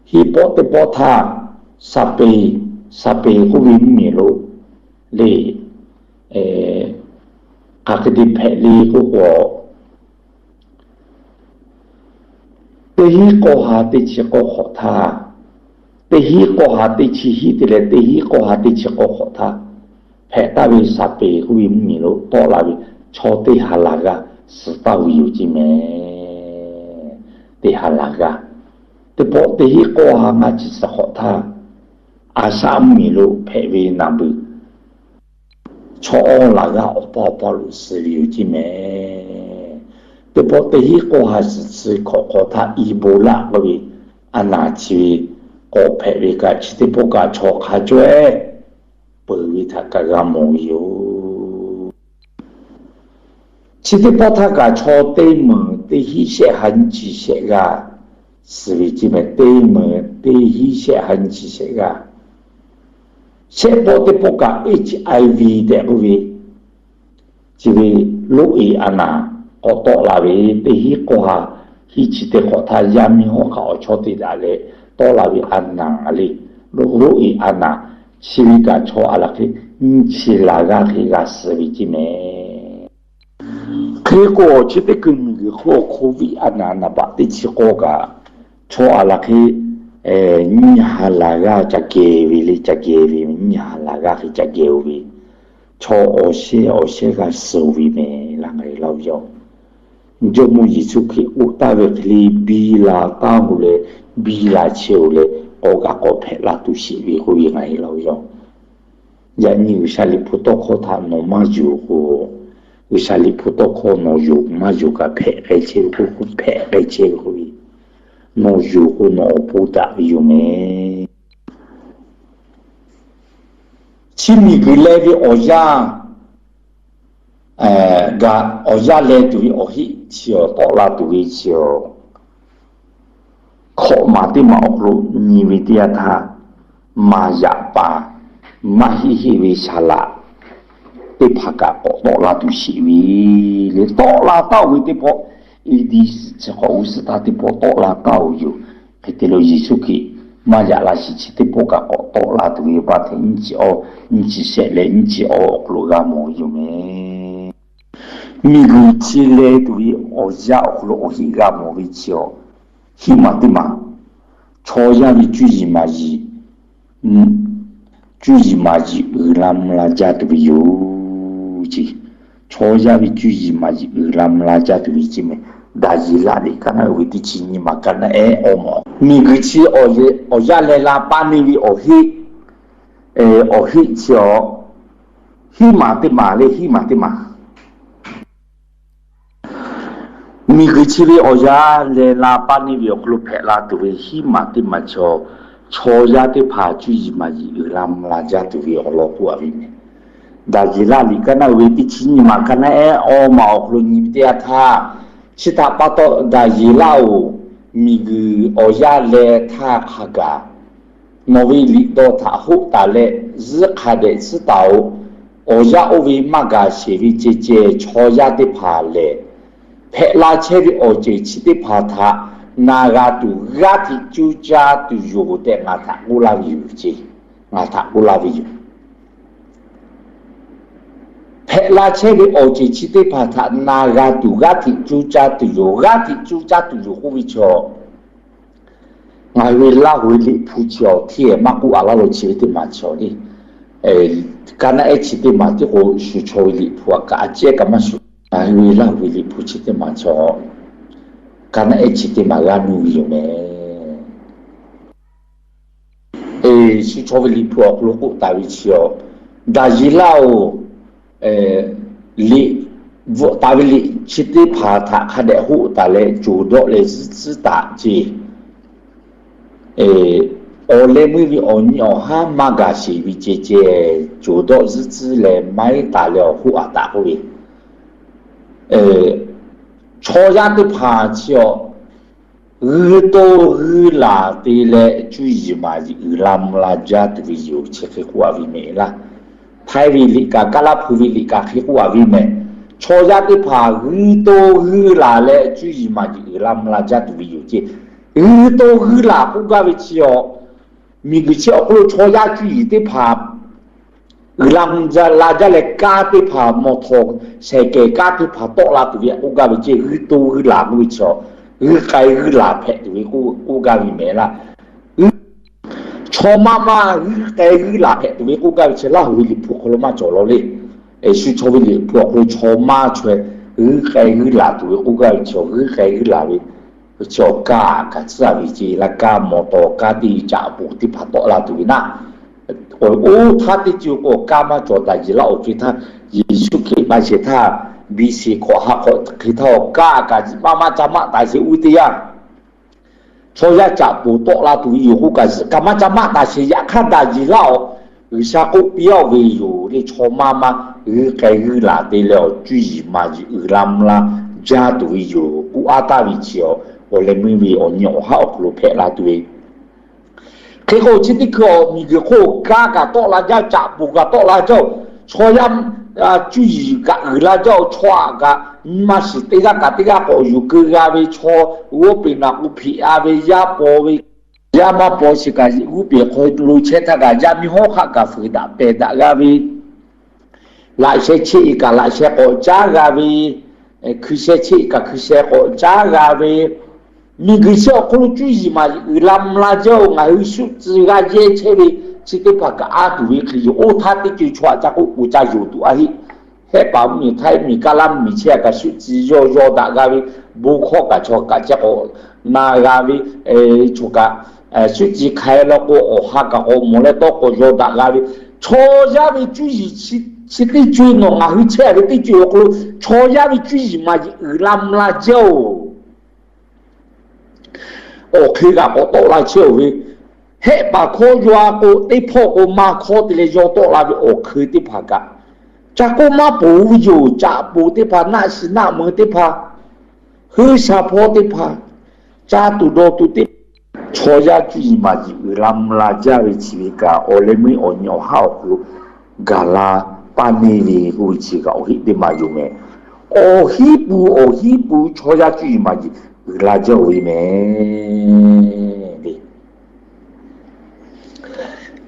Hinˉ pawˆ teˇ pawˆ htaˇ, Saˍpeˍ, Saˍpeˍ k'oˆ ve mvuhˇmiˬ lo le, hk'aˬ hk'e te hpehꞈ le k'oˆ k'o, teˇ hinˉ k'awˇ ha teˇ chi k'awˇ hk'awꞈ htaˇ, teˇ hinˉ k'awˇ ha teˇ chi hinˉ te leh teˇ hinˉ k'awˇ ha teˇ chi k'awˇ hk'awꞈ htaˇ hpehꞈ taˍ ve Saˍpeˍ k'oˆ ve mvuhˇmiˬ lo tawˆ la ve chaw teˇ ha laˬ g'aˇ suh taˍ ve yoˬ ce mehˍ. Teˇ ha laˬ g'aˇ. Teˇ pawˆ teˇ hinˉ k'awˇ ha ngaˇ chi suhˍ hk'awꞈ htaˇ, Aˍsaˆ mvuhˇmiˬ lo hpehꞈ ve naˍ beuˬ chaw awˇ laˬ g'aˇ awˬ paˇ awˬ paˇ lo suh ve yoˬ ceˇ mehˍ. Teˇ pawˆ teˇ hinˉ k'awˇ ha shiˍ chi hkawꞈ hk'aw htaˇ Ebola k'oˆ ve a naˍ chi ve k'awꞈ hpehꞈ ve kaꞈ, chi teˇ pawˆ kaꞈ chaw hk'a cawehˇ peuˬ ve htaꞈ kaꞈ g'a mawˬ ve yoˬ. Chi teˇ pawˆ htaˇ kaꞈ chaw teˇ meunˍ teˇ hinˉ shehˆ ha nyiˇ chi shehˆ g'aˇ suh ve ceˇ mehˍ. Teˇ meunˍ teˇ hinˉ shehˆ ha nyiˇ chi shehˆ g'aˇ. Shehˆ pawˆ teˇ pawˆ kaꞈ H I V tehꞈ k'oˆ ve, chi ve โรคเอดส์ a naˍ k'awꞈ tawˆ la ve, teˇ hinˉ k'awˇ ha hiˉ chi teˇ hk'awꞈ htaˇ yaˇ miˇ hawˉ hk'aˆ awˬ chawˇ te daꞈ leh tawˆ la ve a naˍ le, โรคเอดส์ a naˍ, chi ve kaꞈ chaw a laˬ hk'e nyiˇ chi laˬ g'aˇ hk'e g'a suh ve ceˇ mehˍ. Hk'e k'o, chi teˇ kuiˬ miˬ guiˬ hk'oˆ โควิด a naˍ naˍ baꞈ teˇ chi k'awˇ kaꞈ chaw a laˬ hk'e nyiˇ ha laˬ g'aˇ ca geh ve le, ca geh ve, nyiˇ ha laˬ g'aˇ hk'e ca geh-o ve, chaw awˬ shehˇ awˬ shehˇ g'a suh-o ve mehˍ laˇ ngaˬ hui laˇ-o yaˇ-oˬ. Jawˇmawˇ Yeˍsuˆ Hkriꞈ k'oˆ taˍ ve hk'e le, biˇ la taˍ-o leh, biˇ la chehˇ-o leh, k'awꞈ kaꞈ k'awꞈ hpehꞈ la tuˬ sheˍ ve k'oˆ ve ngaˬ hui laˇ-o yaˇ-oˬ. Yaꞈ nyi G'uiˬsha liꞈ hpu tawˇ hkawˇ htaꞈ nawˬ maˇ yonˍ k'o, G'uiˬsha liꞈ hpu tawˇ hkawˇ nawˬ yonˍ maˇ yonˍ kaꞈ hpehꞈ k'ai chehˇ ve k'oˆ, hpehꞈ k'ai chehˇ ve k'oˆ ve, nawˬ yonˍ k'o nawˬ awˬ pon daꞈ ve yoˬ mehˍ. Chi miˬguiˬ leh ve awˬ yanˇ, awˬ yanˇ leh tuˬ ve awˬ heˆ chi awˬ tawˆ la tuˬ ve chi awˬ hkawꞈ maˍ teˇ maˬ awˬ hk'aw lo nyi ve teˇ yanˇ htaˇ, maˍ yaꞈ paˍ maˇ heˆ heˆ ve saˍ laꞈ teˇ hpaˍ kaꞈ k'awꞈ tawˆ la tuˬ sheˍ ve le. Tawˆ la taˍ-o ve teˇ pawˆ, A D chi hk'awꞈ g'uˇ suhˍ htaˇ teˇ pawˆ tawˆ la taˍ-o yoˬ. Hk'e te leh Yeˍsuˆ Hkriꞈ maˇ yaꞈ la shiˍ chi teˇ pawˆ kaꞈ k'awꞈ tawˆ la tuˬ ve ba hteꞈ nyiˇ chi awˇ, nyiˇ chi shehˆ leh nyiˇ chi awˇ awˬ hk'aw lo g'a mawˬ ve yoˬ mehˍ. Miˬguiˬ chi leh tuˬ ve awˬ yanˇ awˬ hk'aw lo awˬ heˆ g'a mawˬ ve chi awˬ, hiˆ maˬ teˇ maˬ, chaw yaˇ ve cuˇ yiˍ maˍ yiˍ, cuˇ yiˍ maˍ yiˍ uiˍ la mvuh la jaˇ tuˬ ve yoˬ ce. Chaw yaˇ ve cuˇ yiˍ maˍ yiˍ uiˍ la mvuh la jaˇ tuˬ ve ce mehˍ. Daˍyeˍlaˆ liꞈ ka naˆ uiˍ ve teˇ chi nyi maˬ ka naˆ ehˉ awˇ maˬ, miˬguiˬ chi awˬ yanˇ leh la paˇ neˇ ve awˬ heˆ, awˬ heˆ chi awˬ, hiˆ maˬ teˇ maˬ leh hiˆ maˬ teˇ maˬ. Miˬguiˬ chi ve awˬ yanˇ leh la paˇ neˇ ve awˬ hk'aw lo hpehꞈ la tuˬ ve hiˆ maˬ teˇ maˬ chaw, chaw yaˇ teˇ hpaˍ cuˇ yiˍ maˍ yiˍ uiˍ la mvuh la jaˇ tuˬ ve awˬ lawn k'oˆ a ve mehˍ. Daˍyeˍlaˆ liꞈ ka naˆ uiˍ ve teˇ chi nyi maˬ ka naˆ ehˉ awˇ maˬ awˬ hk'aw lo nyi ve teˇ yanˇ htaˇ, chi htaꞈ pa taw Daˍyeˍlaˆ-oˬ, miˬguiˬ awˬ yanˇ leh htaˇ hk'a gaˬ nawˬ ve liꞈ dawˇ htaꞈ hoˆ taˍ leh zuhˆ hk'a dehꞈ tcuhˉ taˍ-oꞈ. Awˬ yanˇ oˇ ve maˇ gaˬ sheˍ ve ceh ceh chaw yaˇ teˇ hpaˍ lehˬ, hpehꞈ la chehˇ ve awˬ ceuˬ chi teˇ hpaˍ htaꞈ na g'a tuˬ g'aˇ hteꞈ cuˇ caˇ tuˬ yoˬ tehꞈ ngaˬ htaꞈ k'oˆ laˇ ve yoˬ ce. Ngaˬ htaꞈ k'oˆ laˇ ve yoˬ. Hpehꞈ la chehˇ ve awˬ ceuˬ chi teˇ hpaˍ htaꞈ na g'a tuˬ g'aˇ hteꞈ cuˇ caˇ tuˬ yoˬ, g'aˇ hteꞈ cuˇ caˇ tuˬ yoˬ k'oˆ ve chaw, ngaˬ hui ve Laˇ huˍ ve Liꞈ hpu chi awˬ hteˇ maˇ k'oˆ a laˇ lo chi ve teˇ maˬ chi awˬ le. Ka naˆ ehˉ chi teˇ maˬ tiˉ k'o, shu chaw ve Liꞈ hpu a kaꞈ a cehˉ kaꞈ maˇ shuˍ. Ngaˬ hui ve Laˇ huˍ ve Liꞈ hpu chi teˇ maˬ chaw, ka naˆ ehˉ chi teˇ maˬ g'a nuˇ ve yoˬ mehˍ. Shu chaw ve Liꞈ hpu awˬ hk'aw lo k'oˆ taˍ ve chi awˬ, Daˍyeˍlaˆ-oˬ, liꞈ bvuhꞈ taˍ ve liꞈ chi teˇ hpaˍ htaꞈ hk'a dehꞈ hoˆ taˍ leh coˬ dawˆ leh zuhˆ tcuhˉ taˍ ce. Awˬ leh meuˇ ve awˬ nyi awˬ haˉ maˇ gaˬ sheˍ ve ceh ceh, coˬ dawˆ zuhˆ tcuhˉ leh maiˉ taˍ leh awˬ hoˆ a taˍ k'oˆ ve, chaw yaˇ teˇ hpaˍ chi awˬ, g'uiˇ to g'uiˇ laˬ te leh cuˇ yiˍ maˍ yiˍ uiˍ la mvuh la jaˇ tuˬ ve yoˬ chi hk'e k'oˆ a ve mehˍ laˇ. Htaiˇ ve liꞈ kaꞈ Kaˇlaˇ hpu ve liꞈ kaꞈ hk'e k'oˆ a ve mehˍ. Chaw yaˇ teˇ hpaˍ g'uiˇ to g'uiˇ laˬ leh cuˇ yiˍ maˍ yiˍ uiˍ la mvuh la jaˇ tuˬ ve yoˬ ce. G'uiˇ to g'uiˇ laˬ k'oˆ gaˇ ve chi awˬ, miˬguiˬ chi awˬ hk'aw lo chaw yaˇ cuˇ yiˍ teˇ hpaˍ uiˍ la mvuh la jaˇ leh kanˉ teˇ hpaˍ mawˬ htawnˍ shehˍ kehˬ kanˉ teˇ hpaˍ tawˆ la tuˬ ve k'oˆ gaˇ ve ce. G'uiˇ to g'uiˇ laˬ k'oˆ ve chi awˬ, g'uiˇ k'ai g'uiˇ laˬ hpehꞈ tuˬ ve k'oˆ gaˇ ve mehˍ laˇ. Chaw maˇ maˇ g'uiˇ k'ai g'uiˇ laˬ hpehꞈ tuˬ ve k'oˆ gaˇ ve chi Laˇ huˍ ve Liꞈ hpu hk'aw lo maˇ cawˬ law le. Shu chaw ve Liꞈ hpu awˬ hk'aw lo chaw maˇ chaweh g'uiˇ k'ai g'uiˇ laˬ tuˬ ve k'oˆ gaˇ ve chi awˬ, g'uiˇ k'ai g'uiˇ laˬ ve chi awˬ kaˇ kaꞈ tcuhˉ a ve ce laˇ. Kanˉ mawˬ tawˍ kanˉ teˇ caꞈ poˬ teˇ hpaˍ tawˆ la tuˬ ve naˆ. Oˇ htaˇ teˇ ceuˬ k'o, awˬ kaˇ maˇ cawˬ taˍ jeˬ laˇ. Awˬ hk'e htaˇ, Yeˍsuˆ Hkriꞈ maˇ shehˍ htaˇ, B C hkawꞈ ha hk'awꞈ hk'e htaˇ, awˬ kaˇ kaꞈ maˇ maˇ ca maˆ taˍ sheˍ. Oˇ ve teˇ yanˇ, chaw yaˇ caꞈ poˬ tawˆ la tuˬ ve yoˬ k'o, kaꞈ maˇ ca maˆ taˍ sheˍ. Yaꞈ hk'aˇ daꞈ jeˬ laˇ-oˬ, G'uiˬsha k'oˆ piˇ-a ve yoˬ le. Chaw maˇ maˇ g'uiˇ k'ai g'uiˇ laˬ te leh, awˬ cuˇ yiˍ maˍ yiˍ uiˍ la mvuh la jaˇ tuˬ ve yoˬ k'oˆ, a taˇ ve chi awˬ leh meuˇ ve awˬ nyi awˬ haˉ awˬ hk'aw lo hpehꞈ la tuˬ ve Hk'e k'o, chi teˇ hkui awˬ miˬguiˬ hk'oˆ kanˉ kaꞈ tawˆ la jaˇ, caꞈ poˬ kaꞈ tawˆ la jaˇ-oˬ, chaw yaˇ cuˇ yiˍ kaꞈ uiˍ la jaˇ-oˬ, chaw aꞈ kaꞈ nyi ma shiˍ teˇ g'aˇ kaꞈ teˇ g'aˇ k'awꞈ yuˬ keu g'a ve, chaw g'awˇ peꞈ naꞈ k'u hpeꞈ-a ve, yaˇ paw ve, yaˇ maˇ paw shiˍ kaꞈ g'uˇ peˬ hk'aw lo chehˇ htaˇ kaꞈ, yaˇ miˇ hawˉ hk'aˆ kaꞈ fuiˍ daꞈ pehˬ daꞈ g'a ve, laꞈ sheh cheˆ-e kaꞈ laꞈ sheh k'awꞈ caˉ g'a ve, hkui sheh cheˆ-e kaꞈ hkui sheh k'awꞈ caˉ g'a ve, miˬguiˬ chi awˬ hk'aw lo cuˇ yiˍ maˍ yiˍ uiˍ la mvuh la jaˇ-oˬ, ngaˬ hui shu tcuh g'a yehˇ chehˇ ve chi teˇ hpaˍ kaꞈ a tuˬ ve hk'e yoˬ. Oˇ htaˇ teˇ ceuˬ chaw aꞈ ca k'oˆ k'o ca yonˍ tuˬ a heˆ. Hehˆ paˍ mvuhˇmiˬ htaiˇ miˬ kaˇ laˇ miˬ chehˇ kaꞈ shu tcuh yawˇ yawˇ daꞈ g'a ve, bon hkawˇ kaꞈ chaw kaꞈ chehˇ k'awꞈ na g'a ve, chaw kaꞈ shu tcuh hk'aiˍ la k'o, awˬ ha kaꞈ k'awꞈ mawˬ leh tawˇ k'awꞈ yaw daꞈ g'a ve, chaw yaˇ ve cuˇ yiˍ chi teˇ ceuˬ nawˬ ngaˬ hui chehˇ ve teˇ ceuˬ awˬ hk'aw lo, chaw yaˇ ve cuˇ yiˍ maˍ yiˍ uiˍ la mvuh la jaˇ-oˬ, awˬ hk'e g'aꞈ k'awꞈ tawˆ la chehˇ-oˬ ve, hehˆ paˍ hkawˇ yaw-a k'o, teˇ hpawˇ k'o maˇ hkawˇ te leh yaw tawˆ la ve awˬ hk'e teˇ hpaˍ kaꞈ, ca k'oˆ maˇ poˬ ve yoˬ. Caꞈ poˬ teˇ hpaˍ, naˆ shiˍ naˆ meuꞈ teˇ hpaˍ, heuˆ sha hpawˇ teˇ hpaˍ, caˇ tuˬ dawˬ tuˬ teˇ hpaˍ, chaw yaˇ cuˇ yiˍ maˍ yiˍ uiˍ la mvuh la jaˇ ve chi ve kaꞈ, awˬ leh meuˇ awˬ nyi awˬ haˉ awˬ hk'aw lo gaˬ la paˇ neˇ ve k'oˆ ve chi kaꞈ awˬ heˆ teˇ maˬ yoˬ mehˍ. Awˬ hiˉ pu awˬ hiˉ pu chaw yaˇ cuˇ yiˍ maˍ yiˍ uiˍ la jaˇ-oˬ ve mehˍ le.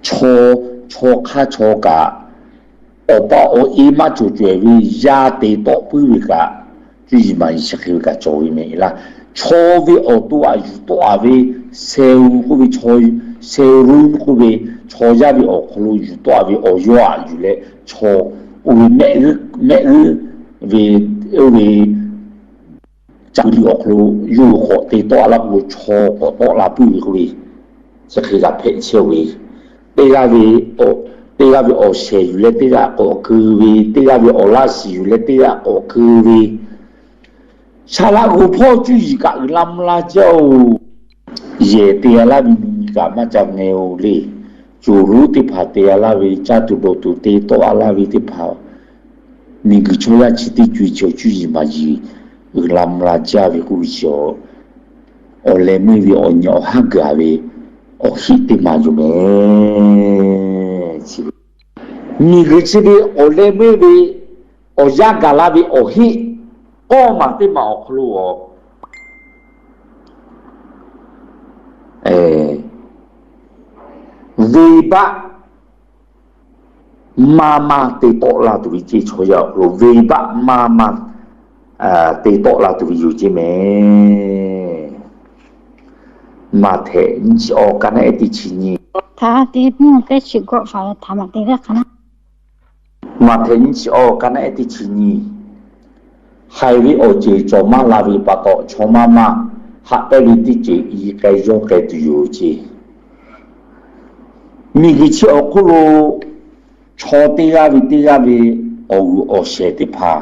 Chaw, chaw hk'aˇ chaw kaꞈ, awˬ pa awˬ e maˇ cawˬ cawehˬ ve yaˇ te tawˆ puiˉ ve kaꞈ, cuˇ yiˍ maˍ yiˍ chi hk'e ve kaꞈ cawˬ ve mehˍ laˇ. Chaw ve awˬ to aꞈ yuˬ tawˆ-a ve, seh-o k'oˆ ve, seh-o lo k'oˆ ve, chaw yaˇ ve awˬ hk'aw lo yuˬ tawˆ-a ve awˬ yawˇ aꞈ yuˬ leh, chaw oˇ ve mehˆ g'uˇ ve, oˇ ve caꞈ liꞈ awˬ hk'aw lo yawˇ hui k'awꞈ te tawˆ-a laˇ k'o, chaw k'awꞈ tawˆ la puiˉ ve k'oˆ ve, chi hk'e g'a hpehꞈ chehˇ-oˬ ve, teˇ g'aˇ ve, teˇ g'aˇ ve awˬ shehˍ yuˬ leh teˇ g'aˇ k'awꞈ keu ve, teˇ g'aˇ ve awˬ laˇ shiˍ yuˬ leh teˇ g'aˇ k'awꞈ keu ve, Saˍ laꞈ g'oˍ hpawˇ cuˇ yiˍ kaꞈ uiˍ la mvuh la jaˇ-oˬ. Yehˬ te-a laˇ ve nyi kaꞈ maˇ ca ngeh-o le. Coˬ lonˉ teˇ hpaˍ te-a laˇ ve, caˇ tuˬ dawˬ tuˬ te tawˆ-a laˇ ve teˇ hpaˍ, miˬguiˬ chaw yaˇ chi teˇ co-e chi awˬ cuˇ yiˍ maˍ yiˍ uiˍ la mvuh la jaˇ ve k'oˆ ve chi, awˬ leh meuˇ ve awˬ nyi awˬ haˉ gaˬ ve awˬ heˆ teˇ maˬ yoˬ mehˍ. Miˬguiˬ chi ve awˬ leh meuˇ ve awˬ yanˇ gaˬ la ve awˬ heˆ k'awˇ maˬ teˇ maˬ awˬ hk'aw lo, venˇbaˆ maˇ maˇ te tawˆ la tuˬ ve ceˇ, chaw yaˇ awˬ hk'aw lo venˇbaˆ maˇ maˇ te tawˆ la tuˬ ve yoˬ ceˇ mehˍ. Maꞈhtehˍ nyiˇ chi awˬ ka naˉ ehˉ teˇ chi nyi, Maꞈhtehˍ nyiˇ chi awˬ ka naˉ ehˉ teˇ chi nyi, haiˬ ve awˬ ceuˬ cawˬ maˇ la ve pa taw, chaw maˇ maˇ haꞈ pehnˇ ve teˇ ceuˬ i k'ai yawˇ k'ai tuˬ yoˬ ceˇ. Miˬguiˬ chi awˬ hk'oˆ lo chaw teˇ g'aˇ ve teˇ g'aˇ ve awˬ g'uiˬ awˬ shehˍ teˇ hpaˍ,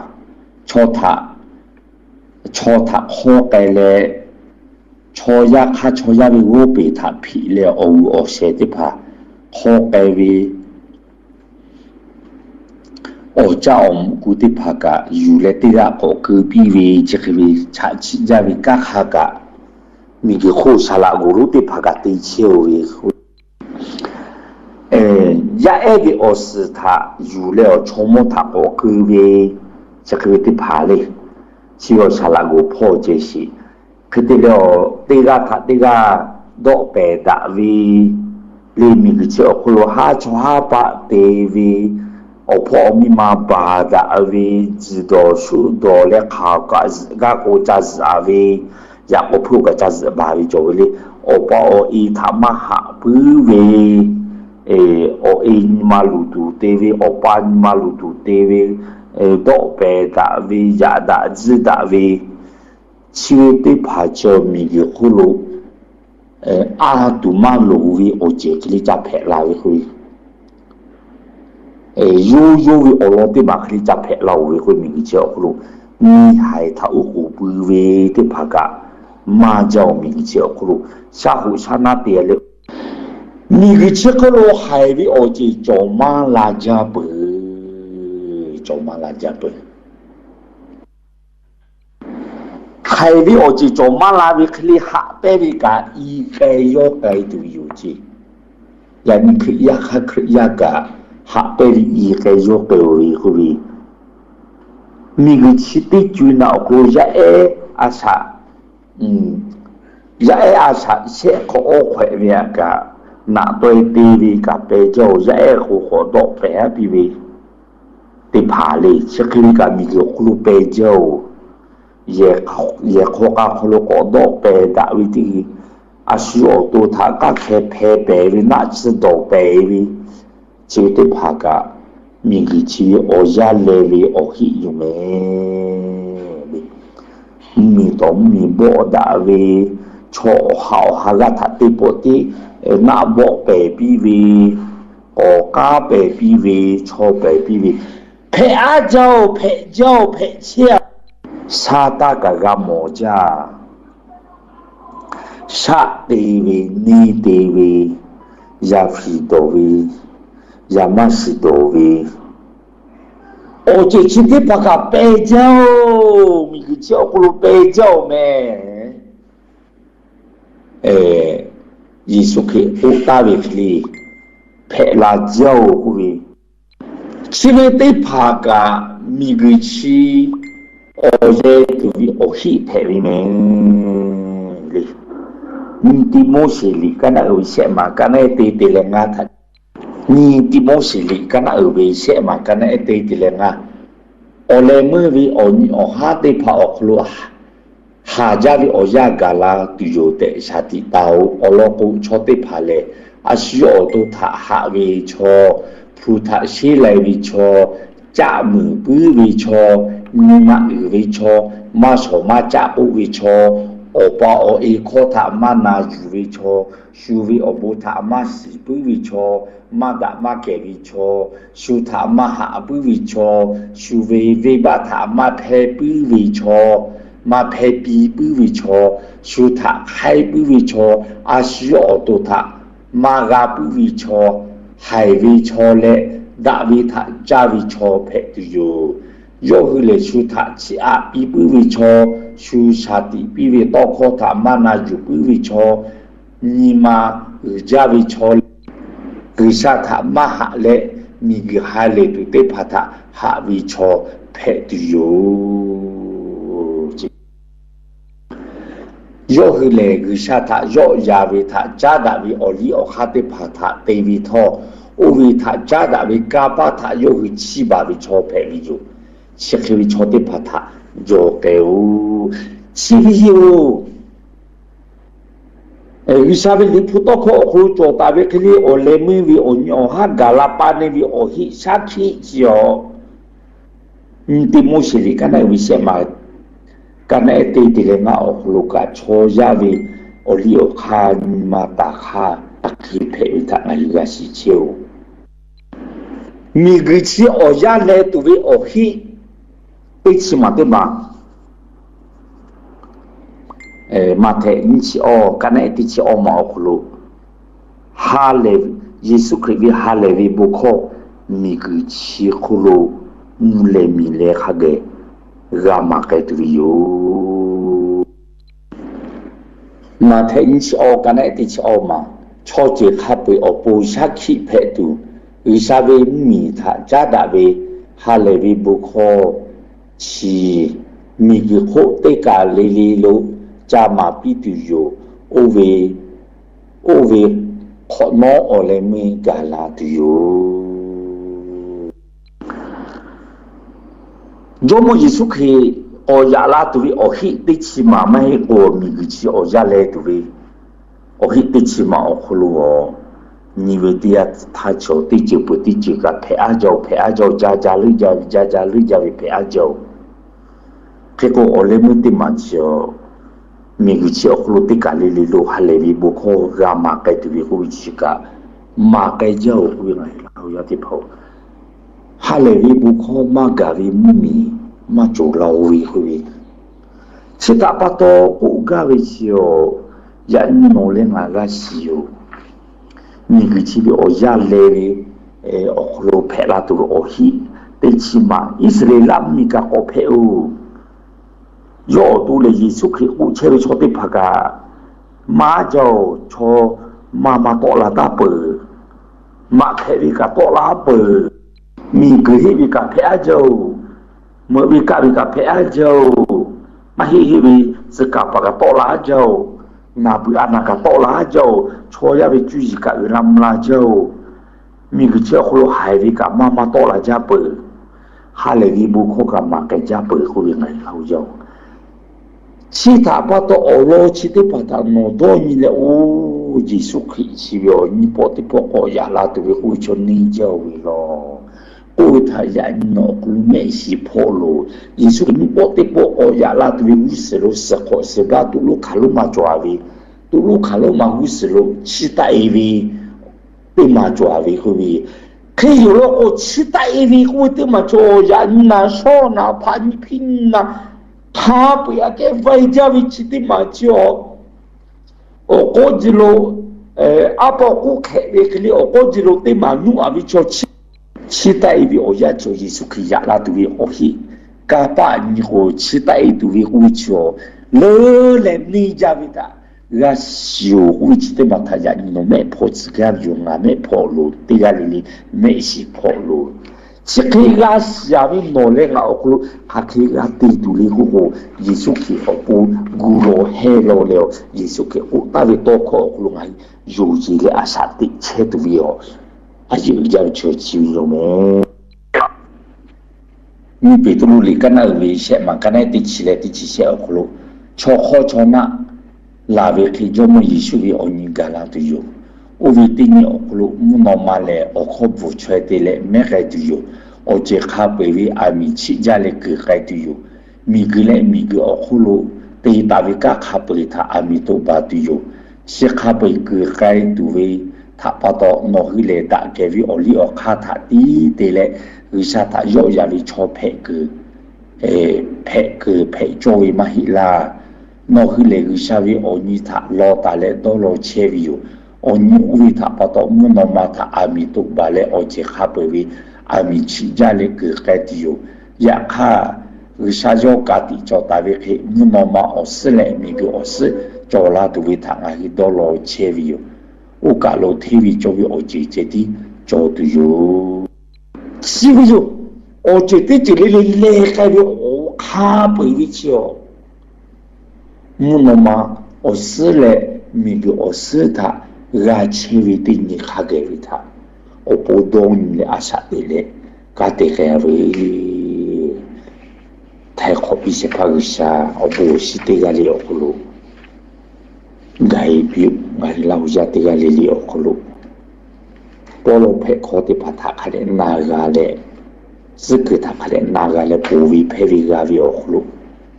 chaw htaꞈ, chaw htaꞈ hk'awˇ k'ai leh, chaw yaˇ hk'aˇ chaw yaˇ ve g'awˇ peˬ htaꞈ hpiꞈ leh awˬ g'uiˬ awˬ shehˍ teˇ hpaˍ hk'awˇ k'ai ve, awˬ caˇ awˬ mvuh ku teˇ hpaˍ kaꞈ yuˬ leh teˇ g'aˇ k'awꞈ keu piˇ ve chi hk'e ve chaꞈ chiˆ jaˇ ve kanˉ hk'a kaꞈ, miˬguiˬ hk'oˆ saˍ laꞈ g'oˍ lonˉ teˇ hpaˍ kaꞈ te chehˇ-oˬ ve, yaˇ ehˉ ve awˬ suhˍ htaꞈ yuˬ leh awˬ chaw mawˇ htaꞈ k'awꞈ keu ve chi hk'e ve teˇ hpaˍ le. Chi ve awˬ saˍ laꞈ g'oˍ hpawˇ ceh sheˍ. Hk'e te leh, teˇ g'aˇ htaꞈ teˇ g'aˇ dawˆ pehˬ daꞈ ve le. Miˬguiˬ chi awˬ hk'oˆ lo haˉ chaw haˉ paˆ te ve, awˬ hpawˇ awˬ miˇ ma baˬ daꞈ ve, tzuhˬ dawˬ shuˆ dawˬ leh hk'aˬ kaꞈ zuhꞈ gaˇ k'o ca zuhꞈ-a ve, yaꞈ k'aw hpuˇ kaꞈ ca zuhꞈ baˬ ve cawˬ ve le. Awˬ pa awˬ e htaꞈ maˇ haꞈ puiˉ ve, awˬ e nyi ma luˬ tuˬ te ve, awˬ pa nyi ma luˬ tuˬ te ve, dawˆ pehˬ daꞈ ve, yaꞈ daꞈ tzuhˇ daꞈ ve, chi ve teˇ hpaˍ cawˬ miˬguiˬ hk'oˆ lo a tuˬ maˇ loˍ ve awˬ ceuˬ hk'e le ca hpehꞈ la ve k'o, Yawˇ yawˇ ve awˬ lawn teˇ maˬ hk'e le ca hpehꞈ la-oˬ ve k'oˆ ve, miˬguiˬ chi awˬ hk'aw lo nyi haiˬ htaꞈ uˉ k'oˍ pui ve teˇ hpaˍ kaꞈ maˇ jaˇ-oˬ. Miˬguiˬ chi awˬ hk'aw lo shaˉ hoꞈ shaˉ naˉ te leh, miˬguiˬ chi hk'aw lo haiˬ ve awˬ ceˬ cawˬ maˇ la jaˇ peuˬ. Cawˬ maˇ la jaˇ peuˬ. Haiˬ ve awˬ ceˬ cawˬ maˇ la ve hk'e le haꞈ pehnˇ ve kaꞈ i k'ai yawˇ k'ai tuˬ ve yoˬ ceˇ. Yaꞈ nyi Hkriꞈ yaˇ hk'aˇ Hkriꞈ yaˇ kaꞈ haꞈ pehnˇ ve i k'ai yawˇ k'ai-oˬ ve k'oˆ ve, miˬguiˬ chi teˇ co-e naꞈ awˬ hk'aw lo yaˇ ehˉ a shaꞈ, yaˇ ehˉ a shaꞈ shehˆ hk'awꞈ awˇ hk'awehꞈ ve aꞈ kaꞈ, naꞈ taweh te ve kaꞈ peh jaˇ-oˬ. Yaˇ ehˉ k'o k'awꞈ dawˆ pehˍ-a piˇ ve teˇ hpaˍ le. Chi hk'e ve kaꞈ miˬguiˬ awˬ hk'aw lo peh jaˇ-oˬ. Yehˬ hk'aw k'a hk'aw lo k'awꞈ dawˆ pehˍ daꞈ ve teˇ, a shu awˬ to htaꞈ k'aˇ hkeh hpeh pehˍ ve, naˆ tsuhˇ dawˬ pehˍ ve, chi ve teˇ hpaˍ kaꞈ miˬguiˬ chi ve awˬ yaˇ leh ve awˬ heˆ yoˬ mehˍ. Mvuhˇmiˬ tawˍ mvuhˇmiˬ bawˆ daꞈ ve, chaw awˬ ha awˬ ha g'aˇ htaꞈ teˇ pawˆ teˇ naˆ bawˆ pehˍ piˇ ve, k'awꞈ k'aˉ pehˍ piˇ ve, chaw pehˍ piˇ ve, hpehꞈ-a jaˇ-oˬ, hpehꞈ jaˇ-oˬ, hpehꞈ chehˇ-a. Shaˉ taˇ kaꞈ g'a mawˬ jaˇ. Shaˆ te ve, neˇ te ve, yaˇ fiˍ dawˬ ve, yaˇ maˇ shiˍ dawˬ ve, awˬ ceuˬ chi teˇ hpaˍ kaꞈ peh jaˇ-oˬ. Miˬguiˬ chi awˬ hk'aw lo peh jaˇ-oˬ mehˍ. Yeˍsuˆ Hkriꞈ k'oˆ taˍ ve hk'e le, hpehꞈ la jaˇ-oˬ k'oˆ ve, chi ve teˇ hpaˍ kaꞈ miˬguiˬ chi awˬ yaˇ tuˬ ve awˬ heˆ hpehꞈ ve mehˍ le. Nyi Tiˆmoˉseˍ liꞈ kaˉ naˆ uiˍ ve shehˆ maˬ kaˉ naˆ ehˉ te te leh ngaˇ htaꞈ, Nyi Tiˆmoˉseˍ liꞈ kaˉ naˆ uiˍ ve shehˆ maˬ kaˉ naˆ ehˉ te te leh ngaˇ, awˬ leh meuˇ ve awˬ nyi awˬ haˉ teˇ hpaˍ awˬ hk'aw lo haˍ jaˇ ve awˬ yanˇ gaˬ la tuˬ yoˬ tehꞈ shaˍ tiꞈ taˍ-o�. Awˬ lawn k'o, chaw teˇ hpaˍ lehˬ, a shu yawˇ awˬ to htaꞈ haꞈ ve chaw, hpu htaꞈ sheˉ lai ve chaw, caˆ muiˬ puiˉ ve chaw, nyi ma uiˍ ve chaw, maˇ shawˍ maˇ caˆ k'oˆ ve chaw, awˬ pa awˬ e hkawˇ htaꞈ maˇ na yuˬ ve chaw, shu ve awˬ bon htaꞈ maˇ shiˍ puiˉ ve chaw, maˇ daꞈ maˇ kehˬ ve chaw, shu htaꞈ maˇ haꞈ puiˉ ve chaw, shu ve venˇbaˆ htaꞈ maˇ hpehˇ puiˉ ve chaw, maˇ hpehˇ piˇ puiˉ ve chaw, shu htaꞈ hk'aiˉ puiˉ ve chaw, a shu yawˇ awˬ to htaꞈ maˇ g'a puiˉ ve chaw, haiˬ ve chaw leh daꞈ ve htaꞈ caˇ ve chaw hpehꞈ tuˬ yoˬ. Yawˇ hui lehˬ, shu htaꞈ chiˇ aꞈ piˇ puiˉ ve chaw, shu shaˍ tiꞈ piˇ ve tawˇ hkawˇ htaꞈ maˇ na yuˬ puiˉ ve chaw, nyi ma uiˍ jaˇ ve chaw leh, G'uiˬsha htaꞈ maˇ haꞈ leh miˬguiˬ ha lehˬ tuˬ teˇ hpaˍ htaꞈ haꞈ ve chaw hpehꞈ tuˬ yoˬ. Yawˇ hui lehˬ, G'uiˬsha htaꞈ yawˆ yan ve htaꞈ caˉ daꞈ ve awˬ liˇ awˬ hk'aˇ teˇ hpaˍ htaꞈ te ve htawˇ, oˇ ve htaꞈ caˉ daꞈ ve kanˇ paˆ htaꞈ yawˇ hui chiˇ baˬ ve chaw hpehꞈ ve yoˬ. Chi hk'e ve chaw teˇ hpaˍ htaꞈ jawˬ k'ai-oˬ. Chi ve yoˬ. G'uiˬsha ve Liꞈ hpu tawˇ hkawˇ awˬ hk'aw lo cawˬ taˍ ve hk'e le, awˬ leh meuˇ ve awˬ nyi awˬ haˉ gaˬ la pa ne ve awˬ heˆ shaˉ hkiˆ chi awˬ, Nyi Tiˆmoˉseˍ liꞈ kaˉ naˆ uiˍ ve shehˆ maˬ kaˉ naˆ ehˉ te te leh ngaˇ awˬ hk'aw lo kaꞈ chaw yaˇ ve awˬ liˇ awˬ hk'aˇ nyi ma taˍ hk'aˇ taˇ hk'e hpehꞈ ve htaꞈ ngaˬ hui g'a shiˍ chehˇ-oˬ. Miˬguiˬ chi awˬ yaˇ leh tuˬ ve awˬ heˆ teˇ chi maˬ teˇ maˬ Maꞈhtehˍ nyiˇ chi awˇ kaˉ naˆ ehˉ teˇ chi awˇ maˬ awˬ hk'aw lo, Yeˍsuˆ Hkriꞈ ve ha lehˬ ve bon hkawˇ miˬguiˬ chi hk'oˆ lo mvuh leh miˬ leh hk'a geh g'a maˍ k'ai tuˬ ve yoˬ. Maꞈhtehˍ nyiˇ chi awˇ kaˉ naˆ ehˉ teˇ chi awˇ maˬ, chaw ceuˬ hk'a peu-eˬ awˬ pon shaˉ hkiˆ hpehꞈ tuˬ, G'uiˬsha ve mvuhˇmiˬ htaꞈ caˉ daꞈ ve ha lehˬ ve bon hkawˇ chi miˬguiˬ hk'oˆ teˇ kaˬ le le lo ca maˍ piˇ tuˬ yoˬ. Oˇ ve, oˇ ve hk'awꞈ nawˉ awˬ leh meuˇ gaˬ la tuˬ yoˬ. Jawˇmawˇ Yeˍsuˆ Hkriꞈ k'awꞈ yaꞈ la tuˬ ve awˬ heˆ teˇ chi maˬ maˇ heˆ k'o, miˬguiˬ chi awˬ yaˇ leh tuˬ ve awˬ heˆ teˇ chi maˬ awˬ hk'aw lo a, nyi ve teˇ yanˇ htaˇ chaw teˇ ceuˬ peuˬ teˇ ceuˬ kaꞈ hpehꞈ aˉ jaˇ-oˬ, hpehꞈ aˉ jaˇ-oˬ, ja ja leuˉ jaˇ ve, ja ja leuˉ jaˇ ve hpehꞈ aˉ jaˇ-oˬ. Hk'e k'o, awˬ leh meuˇ teˇ maˬ chi a, miˬguiˬ chi awˬ hk'aw lo teˇ kaˬ le le lo ha lehˬ ve bon hkawˇ g'a maˍ k'ai tuˬ ve k'oˆ ve chi kaꞈ, maˍ k'ai jaˇ-oˬ k'oˆ ve ngaˬ hui Laˇ huˍ yaˇ teˇ hpaˍ-oˬ, ha lehˬ ve bon hkawˇ maˇ gaˬ ve mvuhˇmiˬ maˇ cawˬ la-o ve k'oˆ ve, chi htaꞈ pa taw k'oˆ gaˇ ve chi-awˬ, yaꞈ nyi nawˬ leh ngaˬ g'a shiˍ yoˬ. Miˬguiˬ chi ve awˬ yanˇ leh ve awˬ hk'aw lo hpehꞈ la tuˬ ve awˬ heˆ teˇ chi maˬ, Iˉsaˍreˍlaˆ mvuhˇmiˬ kaꞈ k'awꞈ hpehꞈ-oˬ. Yawˇ awˬ to lehˬ Yeˍsuˆ Hkriꞈ k'oˆ chehˇ ve chaw teˇ hpaˍ kaꞈ, maˇ jaˇ-oˬ, chaw maˇ maˇ tawˆ la taˉ peuˬ. Maꞈ hpehꞈ ve kaꞈ tawˆ la peuˬ. Miˬguiˬ heˆ ve kaꞈ hpehꞈ aˉ jaˇ-oˬ. Meuꞈ ve kaˆ ve kaꞈ hpehꞈ aˉ jaˇ-oˬ. Maˇ heˆ heˆ ve tcuh kaˍ paˍ kaꞈ tawˆ la aˉ jaˇ-oˬ. Naˬ beuꞈ a naˬ kaꞈ tawˆ la aˉ jaˇ-oˬ. Chaw yaˇ ve cuˇ yiˍ kaꞈ uiˍ la mvuh la jaˇ-oˬ. Miˬguiˬ chi awˬ hk'aw lo haiˬ ve kaꞈ maˇ maˇ tawˆ la jaˇ peuˬ. Ha lehˬ ve bon hkawˇ kaꞈ maˍ k'ai jaˇ peuˬ k'oˆ ve ngaˬ hui laˇ-oˬ jaˇ-oˬ. Chi htaꞈ pa taw awˬ lawn chi teˇ hpaˍ htaꞈ nawˬ dawˇ nyi leh, oˇ, Yeˍsuˆ Hkriꞈ chi ve awˬ nyi pawˆ teˇ pawˆ k'awꞈ yaꞈ la tuˬ ve k'oˆ ve chaw neˇ jaˇ-oˬ ve law. K'oˆ ve htaꞈ yaꞈ nyi nawˬ awˬ hk'aw lo mehˆ shiˍ hpawˆ loˬ. Yeˍsuˆ Hkriꞈ nyi pawˆ teˇ pawˆ k'awꞈ yaꞈ la tuˬ ve g'uˇ suhˍ lo suhˍ hk'awꞈ suhˍ baˆ tuꞈ lonˉ hk'aˬ lonˉ ma cawˬ-a ve, tuꞈ lonˉ hk'aˬ lonˉ ma g'uˇ suhˍ lo chiˇ taˆ-e ve teˇ maˬ cawˬ-a ve k'oˆ ve, hk'e yoˬ law k'o, chiˇ taˆ-e ve k'oˆ ve teˇ maˬ cawˬ. Yaꞈ nyi naˍ shawˉ naˍ hpaꞈ nyi hpiˇ nyi naˍ hk'a peu-eˬ aꞈ kehˉ vaiˇ jaˇ ve chi teˇ maˬ chi-awˬ, awˬ k'oˆ ji lo, aˉ pawˆ k'oˆ hk'ehꞈ ve hk'e le, awˬ k'oˆ ji lo teˇ maˬ nuˆ-a ve chaw chiˇ taˆ-e ve awˬ yanˇ cawˬ. Yeˍsuˆ Hkriꞈ yaꞈ la tuˬ ve awˬ heˆ kanˇ paˆ nyi k'o, chiˇ taˆ-e tuˬ ve k'oˆ ve chi-awˬ, leuˉ leh neˇ jaˇ ve htaꞈ g'a shiˍ-oˬ k'oˆ ve chi teˇ maˬ htaꞈ yaꞈ nyi nawˬ mehˆ hpawˇ tcuh gaˇ ve yoˬ. Ngaˬ mehˆ hpawˆ loˬ, teˇ g'aˇ le le mehˆ shiˍ hpawˆ loˬ. Chi hk'e g'a shiˍ-a ve nawˬ leh ngaˬ awˬ hk'aw lo hk'aˬ hk'e g'a te tuˬ le k'oˆ k'o, Yeˍsuˆ Hkriꞈ awˬ pon gu law heh law leh-awˬ, Yeˍsuˆ Hkriꞈ k'oˆ taˍ ve tawˇ hkawˇ awˬ hk'aw lo ngaˬ hui yonˍ yeˬ leh a shaꞈ teꞈ chehˇ tuˬ ve-awˬ, a yeꞈ uiˍ jaˇ ve chaw chi ve yoˬ meh. Nyiˇ Peˍtruˆ liꞈ kaˉ naˆ uiˍ ve shehˆ maˬ kaˉ naˆ teˇ chi leh teˇ chi shehˆ awˬ hk'aw lo, chaw hk'awˇ chaw naˆ laˬ ve hk'e Jawˇmawˇ Yeˍsuˆ ve awˬ nyi gaˬ la tuˬ yoˬ. Oˇ ve teˇ nyi awˬ hk'aw lo mvuhˇ naw ma lehˬ awˬ hkawˇ bvuhˬ chaweh te leh mehˉ k'ai tuˬ yoˬ. Awˬ ceuˬ hk'a peu-eˬ ve aˬ miˍ chiˆ jaˇ leh keunˍ k'ai tuˬ yoˬ. Miˬguiˬ leh miˬguiˬ awˬ hk'oˆ lo te taˍ ve kanˉ hk'a peu-eˬ htaꞈ aˬ miˍ toꞈ baˬ tuˬ yoˬ. Chi hk'a peu-eˬ keunˍ k'ai tuˬ ve htaꞈ pa taw, nawˬ hui lehˬ daꞈ kehˬ ve awˬ liˇ awˬ hk'aˇ htaꞈ tiˉ te leh, G'uiˬsha htaꞈ yawˆ yan ve chaw hpehꞈ keunˍ, hpehꞈ keunˍ hpehꞈ cawˇ ve maˇ heˆ laˇ. Nawˬ hui lehˬ G'uiˬsha ve awˬ nyi htaꞈ law taˍ leh dawˇ law chehˇ ve yoˬ. Awˬ nyi oˇ ve htaꞈ pa taw, mvuhˇ naw ma htaꞈ aˬ miˍ toꞈ baˬ leh awˬ ceuˬ hk'a peu-eˬ ve aˬ miˍ chiˆ jaˇ leh keunˍ k'ai tuˬ yoˬ. Yaꞈ hk'aˇ, G'uiˬsha yawˇ ka tiꞈ cawˬ taˍ ve hk'e, mvuhˇ naw ma awˬ suhˉ leh miˬguiˬ awˬ suhˉ cawˬ la tuˬ ve htaꞈ ngaˬ hui dawˇ law chehˇ ve yoˬ. Oˇ kaˬ lo hteˇ ve cawˇ ve awˬ ceuˬ ceh tiˉ cawˬ tuˬ yoˬ. Chi ve yoˬ. Awˬ ceuˬ teˇ ceuˬ le le leh k'ai ve awˬ hk'a peu-eˬ ve chi-awˬ, mvuhˇ naw ma awˬ suhˉ leh miˬguiˬ awˬ suhˉ htaꞈ g'a chehˇ ve teˇ nyi hk'a geh ve htaꞈ awˬ pon dawˇ nyi leh a shaꞈ teꞈ leh kanˉ te k'ai-a ve, Htaiˍ hk'awꞈ piˇ shehˍ hpaˇ G'uiˬsha awˬ bon awˬ shinˉ teˇ g'aˇ le awˬ hk'aw lo, gaˬ-e piˇ-oˆ. Ngaˬ hui Laˇ huˍ yaˇ teˇ g'aˇ le le awˬ hk'aw lo, pawˇ lawˇ hpehꞈ hkawˇ teˇ hpaˍ htaꞈ hk'a dehꞈ na g'a leh, tcuhˉ kuiˬ htaꞈ hk'a dehꞈ na g'a leh, ponˬ ve hpehˇ ve g'a ve awˬ hk'aw lo,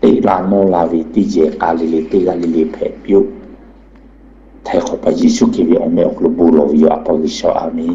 teꞈ la nawˇ la ve teˇ yehˬ k'a le le teˇ g'aˇ le le hpehꞈ piˇ-oˆ. Htaiˍ hk'awꞈ paˍ Yeˍsuˆ Hkriꞈ ve awˬ meh awˬ hk'aw lo bon lawˬ ve yoˬ, A pa G'uiˬsha, aˬ miˍ.